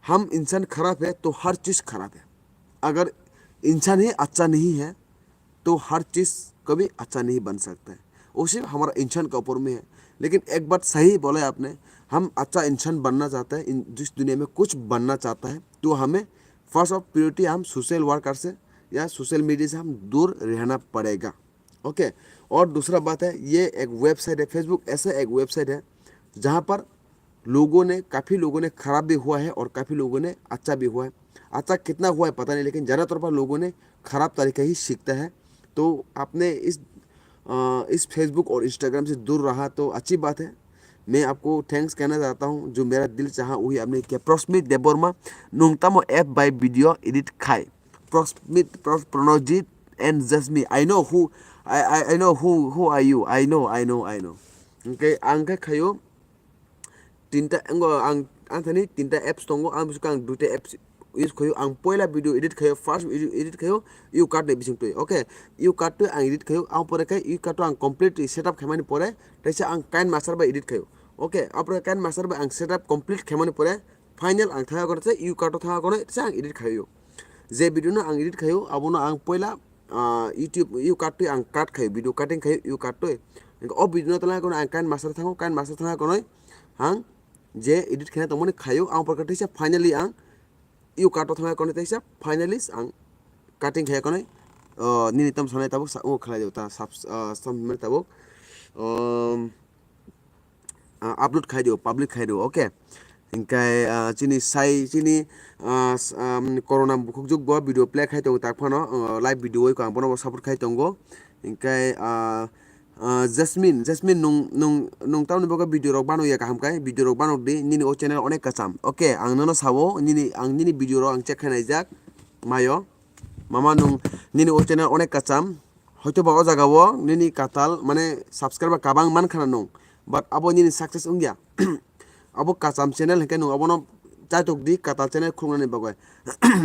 हम इंसान खराब है तो हर चीज़ खराब है। अगर इंसान ही अच्छा नहीं है तो हर चीज़ कभी अच्छा नहीं बन सकता है। वो सिर्फ हमारा इंसान के ऊपर में है। लेकिन एक बात सही बोला आपने, हम अच्छा इंसान बनना चाहता है, इन, जिस दुनिया में कुछ बनना चाहता है, तो हमें फर्स्ट ऑफ प्रायोरिटी हम सोशल वर्कर से या सोशल मीडिया से हम दूर रहना पड़ेगा। ओके, और दूसरा बात है, ये एक वेबसाइट है, Facebook ऐसा एक वेबसाइट है जहाँ पर लोगों ने, काफ़ी लोगों ने खराब भी हुआ है और काफ़ी लोगों ने अच्छा भी हुआ है। अच्छा कितना हुआ है पता नहीं, लेकिन ज़्यादातर पर लोगों ने खराब तरीका ही सीखता है। तो आपने इस, अ, इस Facebook और Instagram से दूर रहा तो अच्छी बात है। मैं आपको थैंक्स कहना चाहता हूँ, जो मेरा दिल चाहा वही आपने किया। Prosmit Debbarma, nung tamo app bai video edit khai? Prosmit, Pros-, Pranojit and Jasmine. I know who, I, I, I know who, who are you. I know, I know, I know. Hingke ang khe khayo tinta, ang, ang, ang thani tinta apps tongo, ang bwswk ang duita apps use khaio, ang poila video edit khaio, first video edit khaio, U cut ni bising twi, okay, U cut twi ang edit khaio, ang pore khe U cut ang complete setup khaimani pore, teisa ang KineMaster bai edit khaio, okay, apore KineMaster bai ang setup complete khaimani pore, final ang thangya kono se U cut o thangya kono se ang edit khaio. Je video no ang edit khaio, abono ang poila, ah, YouTube U cut twi ang cut khaio, video cutting khaio U cut twi. Engkhe o video no tala kono ang KineMaster thango, KineMaster thangya kono ang je edit khaina tongmani khaio, ang pore khe teisa finally ang U cut o thangya kono teisa finally ang cutting khaia kono, oh, nini tam sanai tabuk sa-, oh, khlai ta subs-, ah, sam himani tabuk, um, ah, upload khai dio, public khai dio, okay. Hinkhe, ah, chini sai, chini, ah, s-, um, corona bukhukjwk bo video play khai tongo tak phano, ah, live video oi ko ang bono bo support khai tongo. Hinkhe, ah, ah, Jasmine, Jasmine nung, nung, nung tamni bagwi video rok bano ya kaham khai, video rok bano di, nini o channel onek kacham. Okay, ang nono sabo, nini, ang nini video rok ang check khai naijak, mayo. Mama nung, nini o channel onek kacham. Hoito ba o jaga o nini katal mane subscriber kabang man khana nung, but abo nini success wngya. Abo kacham channel hinkhe nung abono chaitok di, katal channel khulungnani bagwi.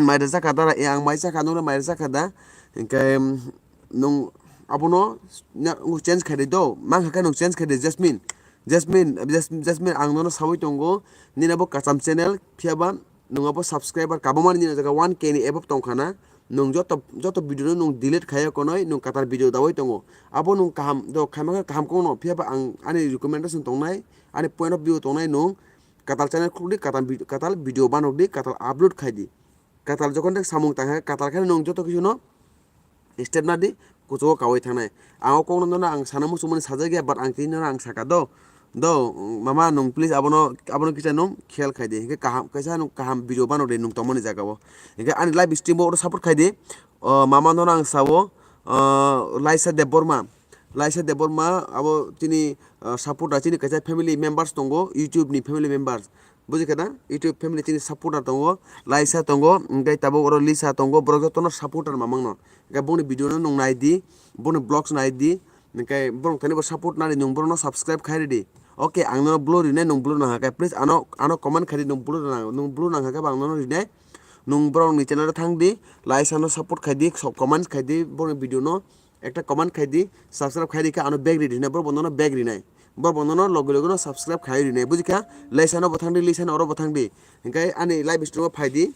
Mai rwjak kha da ra, e ang mai chakha, nung mai rwjak kha da, hinkhe, um, nung abono na-, nung change khai di do, man kha khe nung change khai di Jasmine. Jasmine, Jas-, Jasmine ang nono sawi tongo, nini abo kacham channel, phiya ba nung abo subscriber kabamani nini jaga one K ni above tongkha na, nung joto, joto video no nung delete khaiya konoi, nung katal video dawi tongo. Abo nung kaham, do khaima khe kaham kono, phiya ba ang ani recommendation tongnai, ani point of view tongnai, nung katal channel khuluk di, katal vid-, katal video banok di, katal upload khai di. Katal jokhon de samung tangkha, katal khe nung joto kisu no step na di, kuchugo kawi thangnai. Ang o kokno nono ang sana muchungmani sajak ya, but ang tini nono ang saka do. Do, mama nung please abono, abono kisa nung khel khai di. Hinkhe kaham, kaisa nung kaham video banok de nung tongmani jaga o. Hinkhe ani live stream o oro support khai di. O, mama nono ang sao, o, Laisa Debbarma. Laisa Debbarma abo chini, o, supporter, chini kaisa family members tongo, YouTube ni family members. Buji khe na? YouTube family chini supporter tongo, Laisa tongo, hinkhe tabuk oro Lisa tongo, borok jotono supporter mamang no. Hinkhe boni video no nung nai di, boni vlogs nai di, hinkhe borok thani bo support nani nung borok no subscribe khai ridi. Okay, ang nono blue rinai nung blue nang hakhe, please ano, ano comment khai di nung blue nang, nung blue nang hakhe bo ang nono rinai. Nung borok ni channel o thang di, Laisa no support khai di, so comments khai di, boni video no. Ekta comment khai di, subscribe khai di khe ano back ri di hinwi borok bo nono back rinai. Borok bo nono logi logi no subscribe khai rinai. Buji kha? Laisa no bo thang di, Lisa no oro bo thang di. Hinkhe ani live stream o phai di,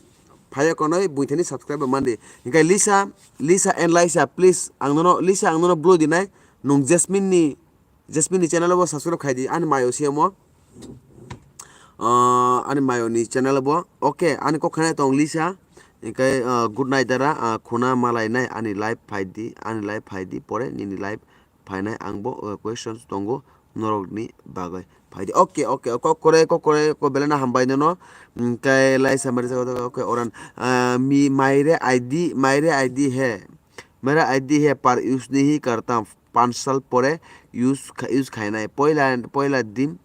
phaiya konoi buithani subscribe man di. Hinkhe Lisa, Lisa and Laisa, please, ang nono, Lisa, ang nono blue dinai, nung Jasmine ni, Jasmine ni channel o bo subscribe khai di, ani mayo C M o. Ah, ani mayo ni channel bo. Okay, ani kok khanai tong Lisa. Hinkhe, ah, good night dara, ah, khuna malai nai ani live phai di, ani live phai di, pore nini live phainai ang bo, ah, questions tongo norok ni bagwi phai di. Okay, okay, kok kore, kok kore, ko belai no hambai nono. Hinkhe Laisa mari jago, okay, oran, ah, mi maire I D, maire I D he, mera I D he par use nahi karta, panch sal pore use kha-, use khainai. Poila, poila din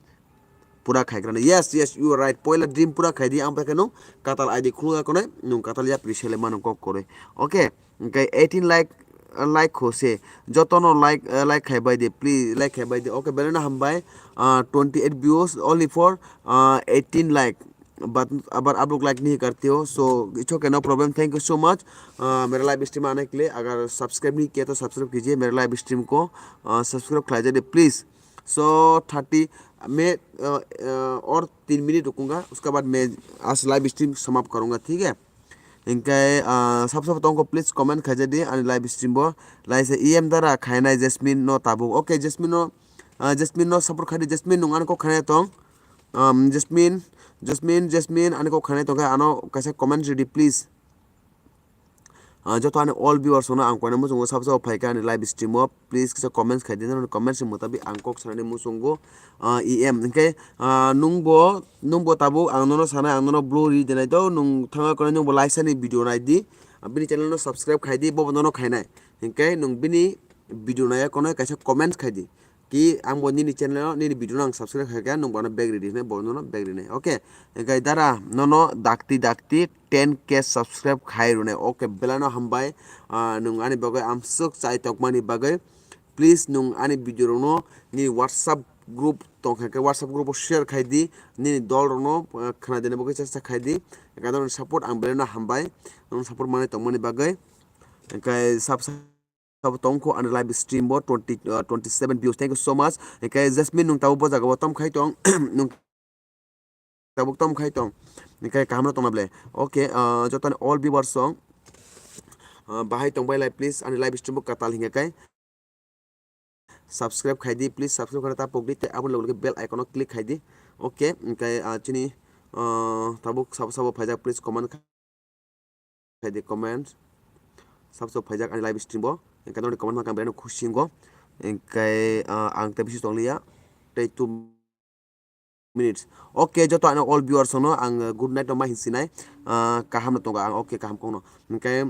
pura khai krani. Yes, yes, you are right. Poila dream pura khai di, ang bai khe nung katal I D khulga konoi, nung katal yapri sele mano kok koroi. Okay, hinkhe eighteen like, uh, like kho se. Jotono like, uh, like khai bai di, please, like khai bai di. Okay, belai no hambai. Uh, twenty eight views only for, uh, eighteen like. But abar abluk like nahi karte ho. So, it's okay, no problem. Thank you so much. Uh, mera live stream aane ke liye. Agar subscribe nahi kiya to subscribe kijiye. Mera live stream ko, uh, subscribe khlai jade, please. So thirty, मैं, अ, अ, और तीन मिनट रुकूंगा, उसके बाद मैं आज live stream समाप्त करूंगा, ठीक है? Hinkhe, अ, sab sab tongkho please comment khaijadi ani live stream bo. Laisa E M dara khainai Jasmine no tabuk. Okay, Jasmine no, a, Jasmine no support khaidi, Jasmine nung ani kok khainai tong. Um, Jasmine, Jasmine, Jasmine ani kok khainai tongkhe ano kaisa comment ridi please. Ah, joto ani all viewers no ang koina muchungo sabo sabo phaikha ani live stream o, please kisa comments khaidi, nini comments ni mutabik ang kok sanani muchungo, ah, E M. Hinkhe, ah, nungbo, nungbo tabuk ang nono sanai, ang nono blue ri denai do, nung thangwi kono nungbo Laisa ni video naidi, ah, bini channel no subscribe khaidi, bobo nono khainai. Hinkhe nung bini video naiya kono kaisa comments khaidi. Ki ang bo nini channel o, nini video no ang subscribe khaikha, nung bono back ridi hinwi bo nono back rinai. Okay, hinkhe dara nono dakti dakti ten K subscribe khai rwnai. Okay, belai no hambai, ah, nung ani bagwi amswk chai tokmani bagwi. Please nung ani video rok no nini WhatsApp group tongkha khe WhatsApp group o share khai di, nini dol rokno, uh, khna dini bagwi chesta khai di. Kadokni support ang belai no hambai, ang support manwi tongmani bagwi. Hingke sab sab tongkho ani live stream bo twenty, uh, twenty seven views. Thank you so much. Hingke Jasmine nwng tabuk bo jaga bo tom khai tong, nwng tabuk tom khai tong. Hingke kaham no tongna ble. Okay, uh, jotoni all viewers song, uh, bahai tongbai lai, please ani live stream bo katal hingke kai. Subscribe khai di, please subscribe khai ta pok di, tei abo loge loge bell icon o click khai di. Okay, hingke, ah, chini, ah, tabuk sabo sabo phaijak, please comment khai di, comment. Sabo sabo phaijak ani live stream bo, hingke noni comment ma kang belai no khusi wngo. Hingke, ah, ang tei bisi tong liya, tei two minutes. Okay, joto ano all viewers no ang, uh, good night no ma hinsinai, uh, kaham no tongo ang, okay, kaham kongno. Hingke,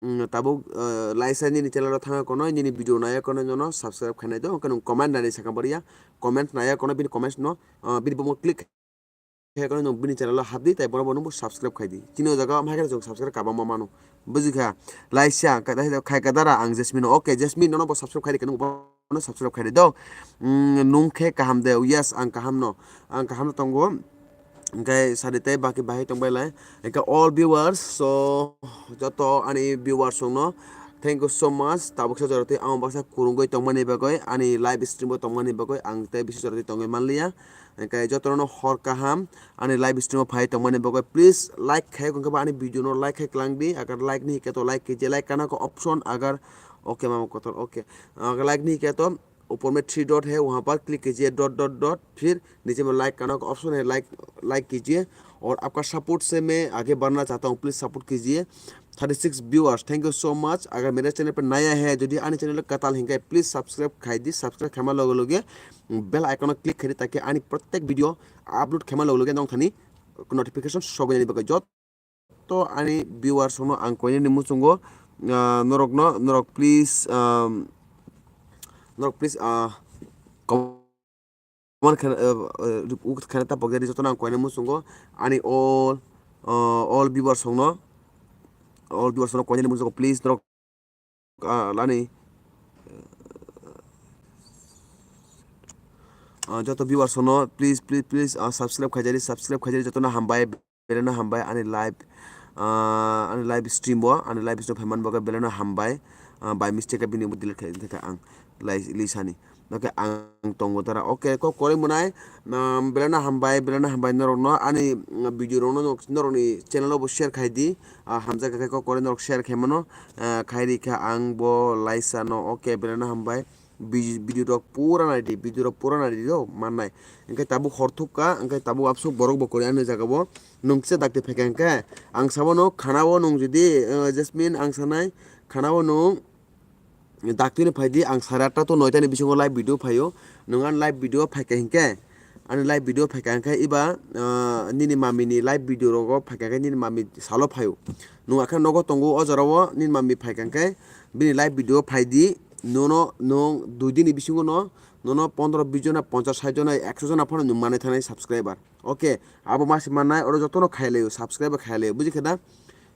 mm, tabuk, uh, laisa nini channel o thangna kono, nini video naya kono, nono subscribe khainai do, hingke nwng comment nani sakang bariya, comment naya kono, bini comments no, uh, bini bomo click khe kono nwng bini channel o hapdi, tai bono bono bo subscribe khaidi. Chini o jaga o amhai khe chwng subscribe kabangma mano. Bujikha, laisa, kada-, khai kadara ang Jasmine no. Okay, Jasmine nono bo subscribe khaidi, khe nwng bono subscribe khaidi do. Mm, nwng khe kaham de, yes, ang kaham no, ang kaham no tongo. Hingke sadi tei baki bahai tongbai lai. Hingke all viewers, so joto ani viewers rokno thank you so much. Tabuk sa jorotwi ang baksa kurungwi tongmani bagwi, ani live stream o tongmani bagwi ang tei bisi jorotwi tongwi manliya. Hingke jotono hor kaham ani live stream o phai tongmani bagwi please like khai, hingke bo ani video no like khai klang di. Agar like ni hingke to like kiji, like kana ko option agar, okay mama kotor, okay. Agar like ni hingke to ऊपर में three dot है, वहाँ पर क्लिक कीजिए, dot dot dot, फिर नीचे में लाइक करने का ऑप्शन है, लाइक लाइक कीजिए। और आपका सपोर्ट से मैं आगे बढ़ना चाहता हूँ, प्लीज सपोर्ट कीजिए। Thirty six viewers, thank you so much. अगर मेरे चैनल पर नया है, যদি आनी चैनल कताल हिंगा, प्लीज सब्सक्राइब खाई दी। सब्सक्राइब खामा लगे लगे बेल आइकन क्लिक करी, ताकि आनी प्रत्येक वीडियो अपलोड खामा लगे लगे नोंथानी नोटिफिकेशन सगोयनि बगे। जत to ani viewers rokno ang koinani muchungo, ah, norokno, norok please, um, norok please, ah, comment khe, ah, ah, uk khe ta pokjari jotono ang koinani muchungo ani all, ah, all viewers rokno, all viewers rokno koinani muchungo please norok ah, lani, ah, joto viewers no please, please, please, ah, subscribe khaijari, subscribe khaijari, jotono hambai, beleno hambai, ani live, ah, ani live stream bo, ani live stream phaiman bagwi beleno hambai, ah, by mistake bini bo delete khai thangkha ang lai-, lisani. Okay, ang tongo tara. Okay, kok koroi mwnai, um, beleno hambai, beleno hambai norokno ani, um, video rokno norok-, norokni channel o bo share khai di. Ah, hamjak khe kok koroi norok share khai mano, ah, khai ri kha ang bo laisa no. Okay, beleno hambai. Vi-, video rok pura nai di, video rok pura nai di do mannai. Hingke tabuk hor thuk kha, hingke tabuk absuk borok bo koroi ani jaga bo. Nwng kisa dakti phaikha hingke ang sabo no khana o nwng jodi, ah, Jasmine ang sanai khana o nwng Daktino phai di, ang sare atta to noita ni bisingo live video phaio. Nwng ani live video phaikha hinkhe, ani live video phaikha hinkhe iba, ah, nini mami ni live video rogo phaikha hinkhe nini mami salo phaio. Nwng akhe nogo tongo o jora o nini mami phaikha hinkhe bini live video phai di, nono nwng dui din ni bisingo no nono pondro bis jona, ponchash, sait jona, ekso jona phano nwng manwi thangnai subscriber. Okay, abo ma se mannai, oro jotono khai laio, subscribe khai laio, buji khe da?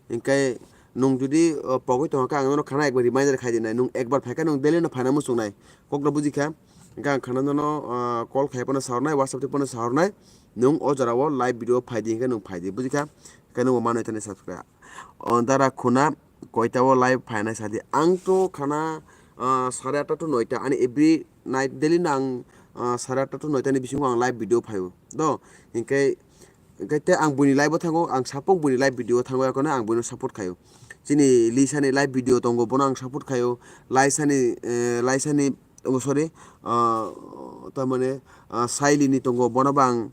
Hinkhe nwng jodi, o, pogwi tongkha, ang nono khana ekbar reminder khai dinai, nwng ekbar phaikha nwng daily no phaina muchungnai, kokno buji kha. Hinkhe ang khana nono, o, call khai phano sahornai, WhatsApp twi phano sahornai, nwng o jora o live video phai di hinkhe nwng phai di, buji kha? Hinkhe nwng bo manwi thani subscribe. O, dara khuna koita o live phainai sadi. Ang to khana, ah, sare atta to noita. Ani every night daily no ang, ah, sare atta to noita ni bisingo ang live video phaio. Do, hinkhe, hinkhe te ang buini live o thango, ang sapung buini live video o thango, ekono ang buino support khaio. Chini Lisa ni live video tongo, bono ang support khaio. Laisa ni, eh, Laisa ni, oh, sorry, ah, tamani, ah, Saili ni tongo, bono bo ang,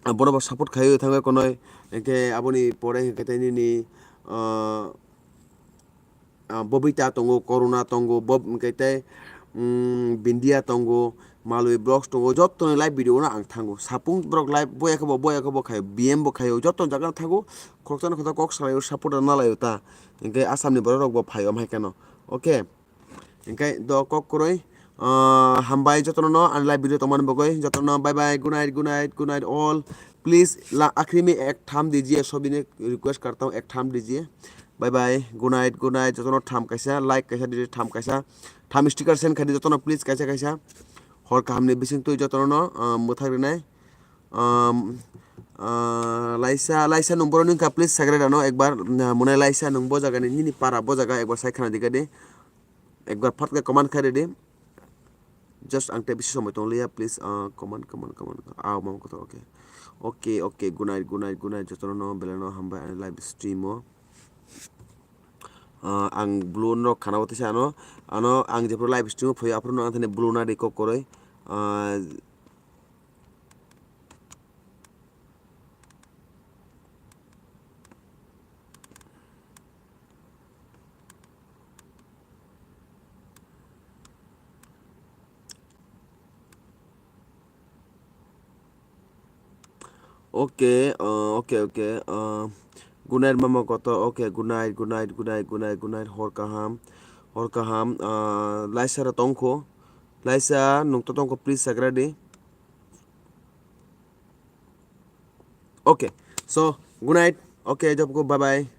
ah, bono bo support khaio thangwi konoi. Hinkhe aboni pore hinkhe tei nini, ah, ah, Bobita tongo, Corona tongo, Bob-, hinkhe tei, mm, Bindia tongo, Malwi Vlogs tongo, jottoni live video no ang thango. Sapung borok live boya khe bo, boya khe bo khaio, B M bo khaio, jotto jaga no thango. Khoroksa no khoroksa kok salaio, support rwna laio ta. Hinkhe Assam ni borok rok bo phaio, amhai kheno. Okay. Hinkhe do kok kwrwi, ah, hambai jotono no ani live video tongmani bagwi, jotono bye bye, good night, good night, good night all. Please, la, आखिरी में एक थम दीजिए, सभी ने रिक्वेस्ट करता हूँ, एक थम दीजिए। Bye bye, good night, good night, jotono tham kaisa, like kaisa, didi tham kaisa, tham sticker send khai di jotono please kaisa kaisa. Hor kahamni bisingtwi jotono, ah, mwthang rinai. Um, ah, laisa, laisa nwng borok wngkha, please sagra dano ekbar, ah, mwnai laisa nwng bo jaga ni, nini para bo jaga ekbar sai khna dikha di. Ekbar phat khe comment khai ridi. Just ang tei bisi somoi tong liya, please, ah, comment, comment, comment. Ah, mama kotor, okay. Okay, okay, good night, good night, good night. Jotono no belai no hambai ani live stream o. Ah, ang blue no khana o tisa ano, ano ang jephru live stream o phaio aphuru no ang thani blue na di kok koroi. Ah, Okay, uh, okay, okay. Uh, good night, mama kotor. Okay, good night, good night, good night, good night, good night. Hor kaham, hor kaham. Uh, laisa ra tongkho. Laisa nung to tongkho, please sagra di. Okay, so good night. Okay, job ko, bye bye.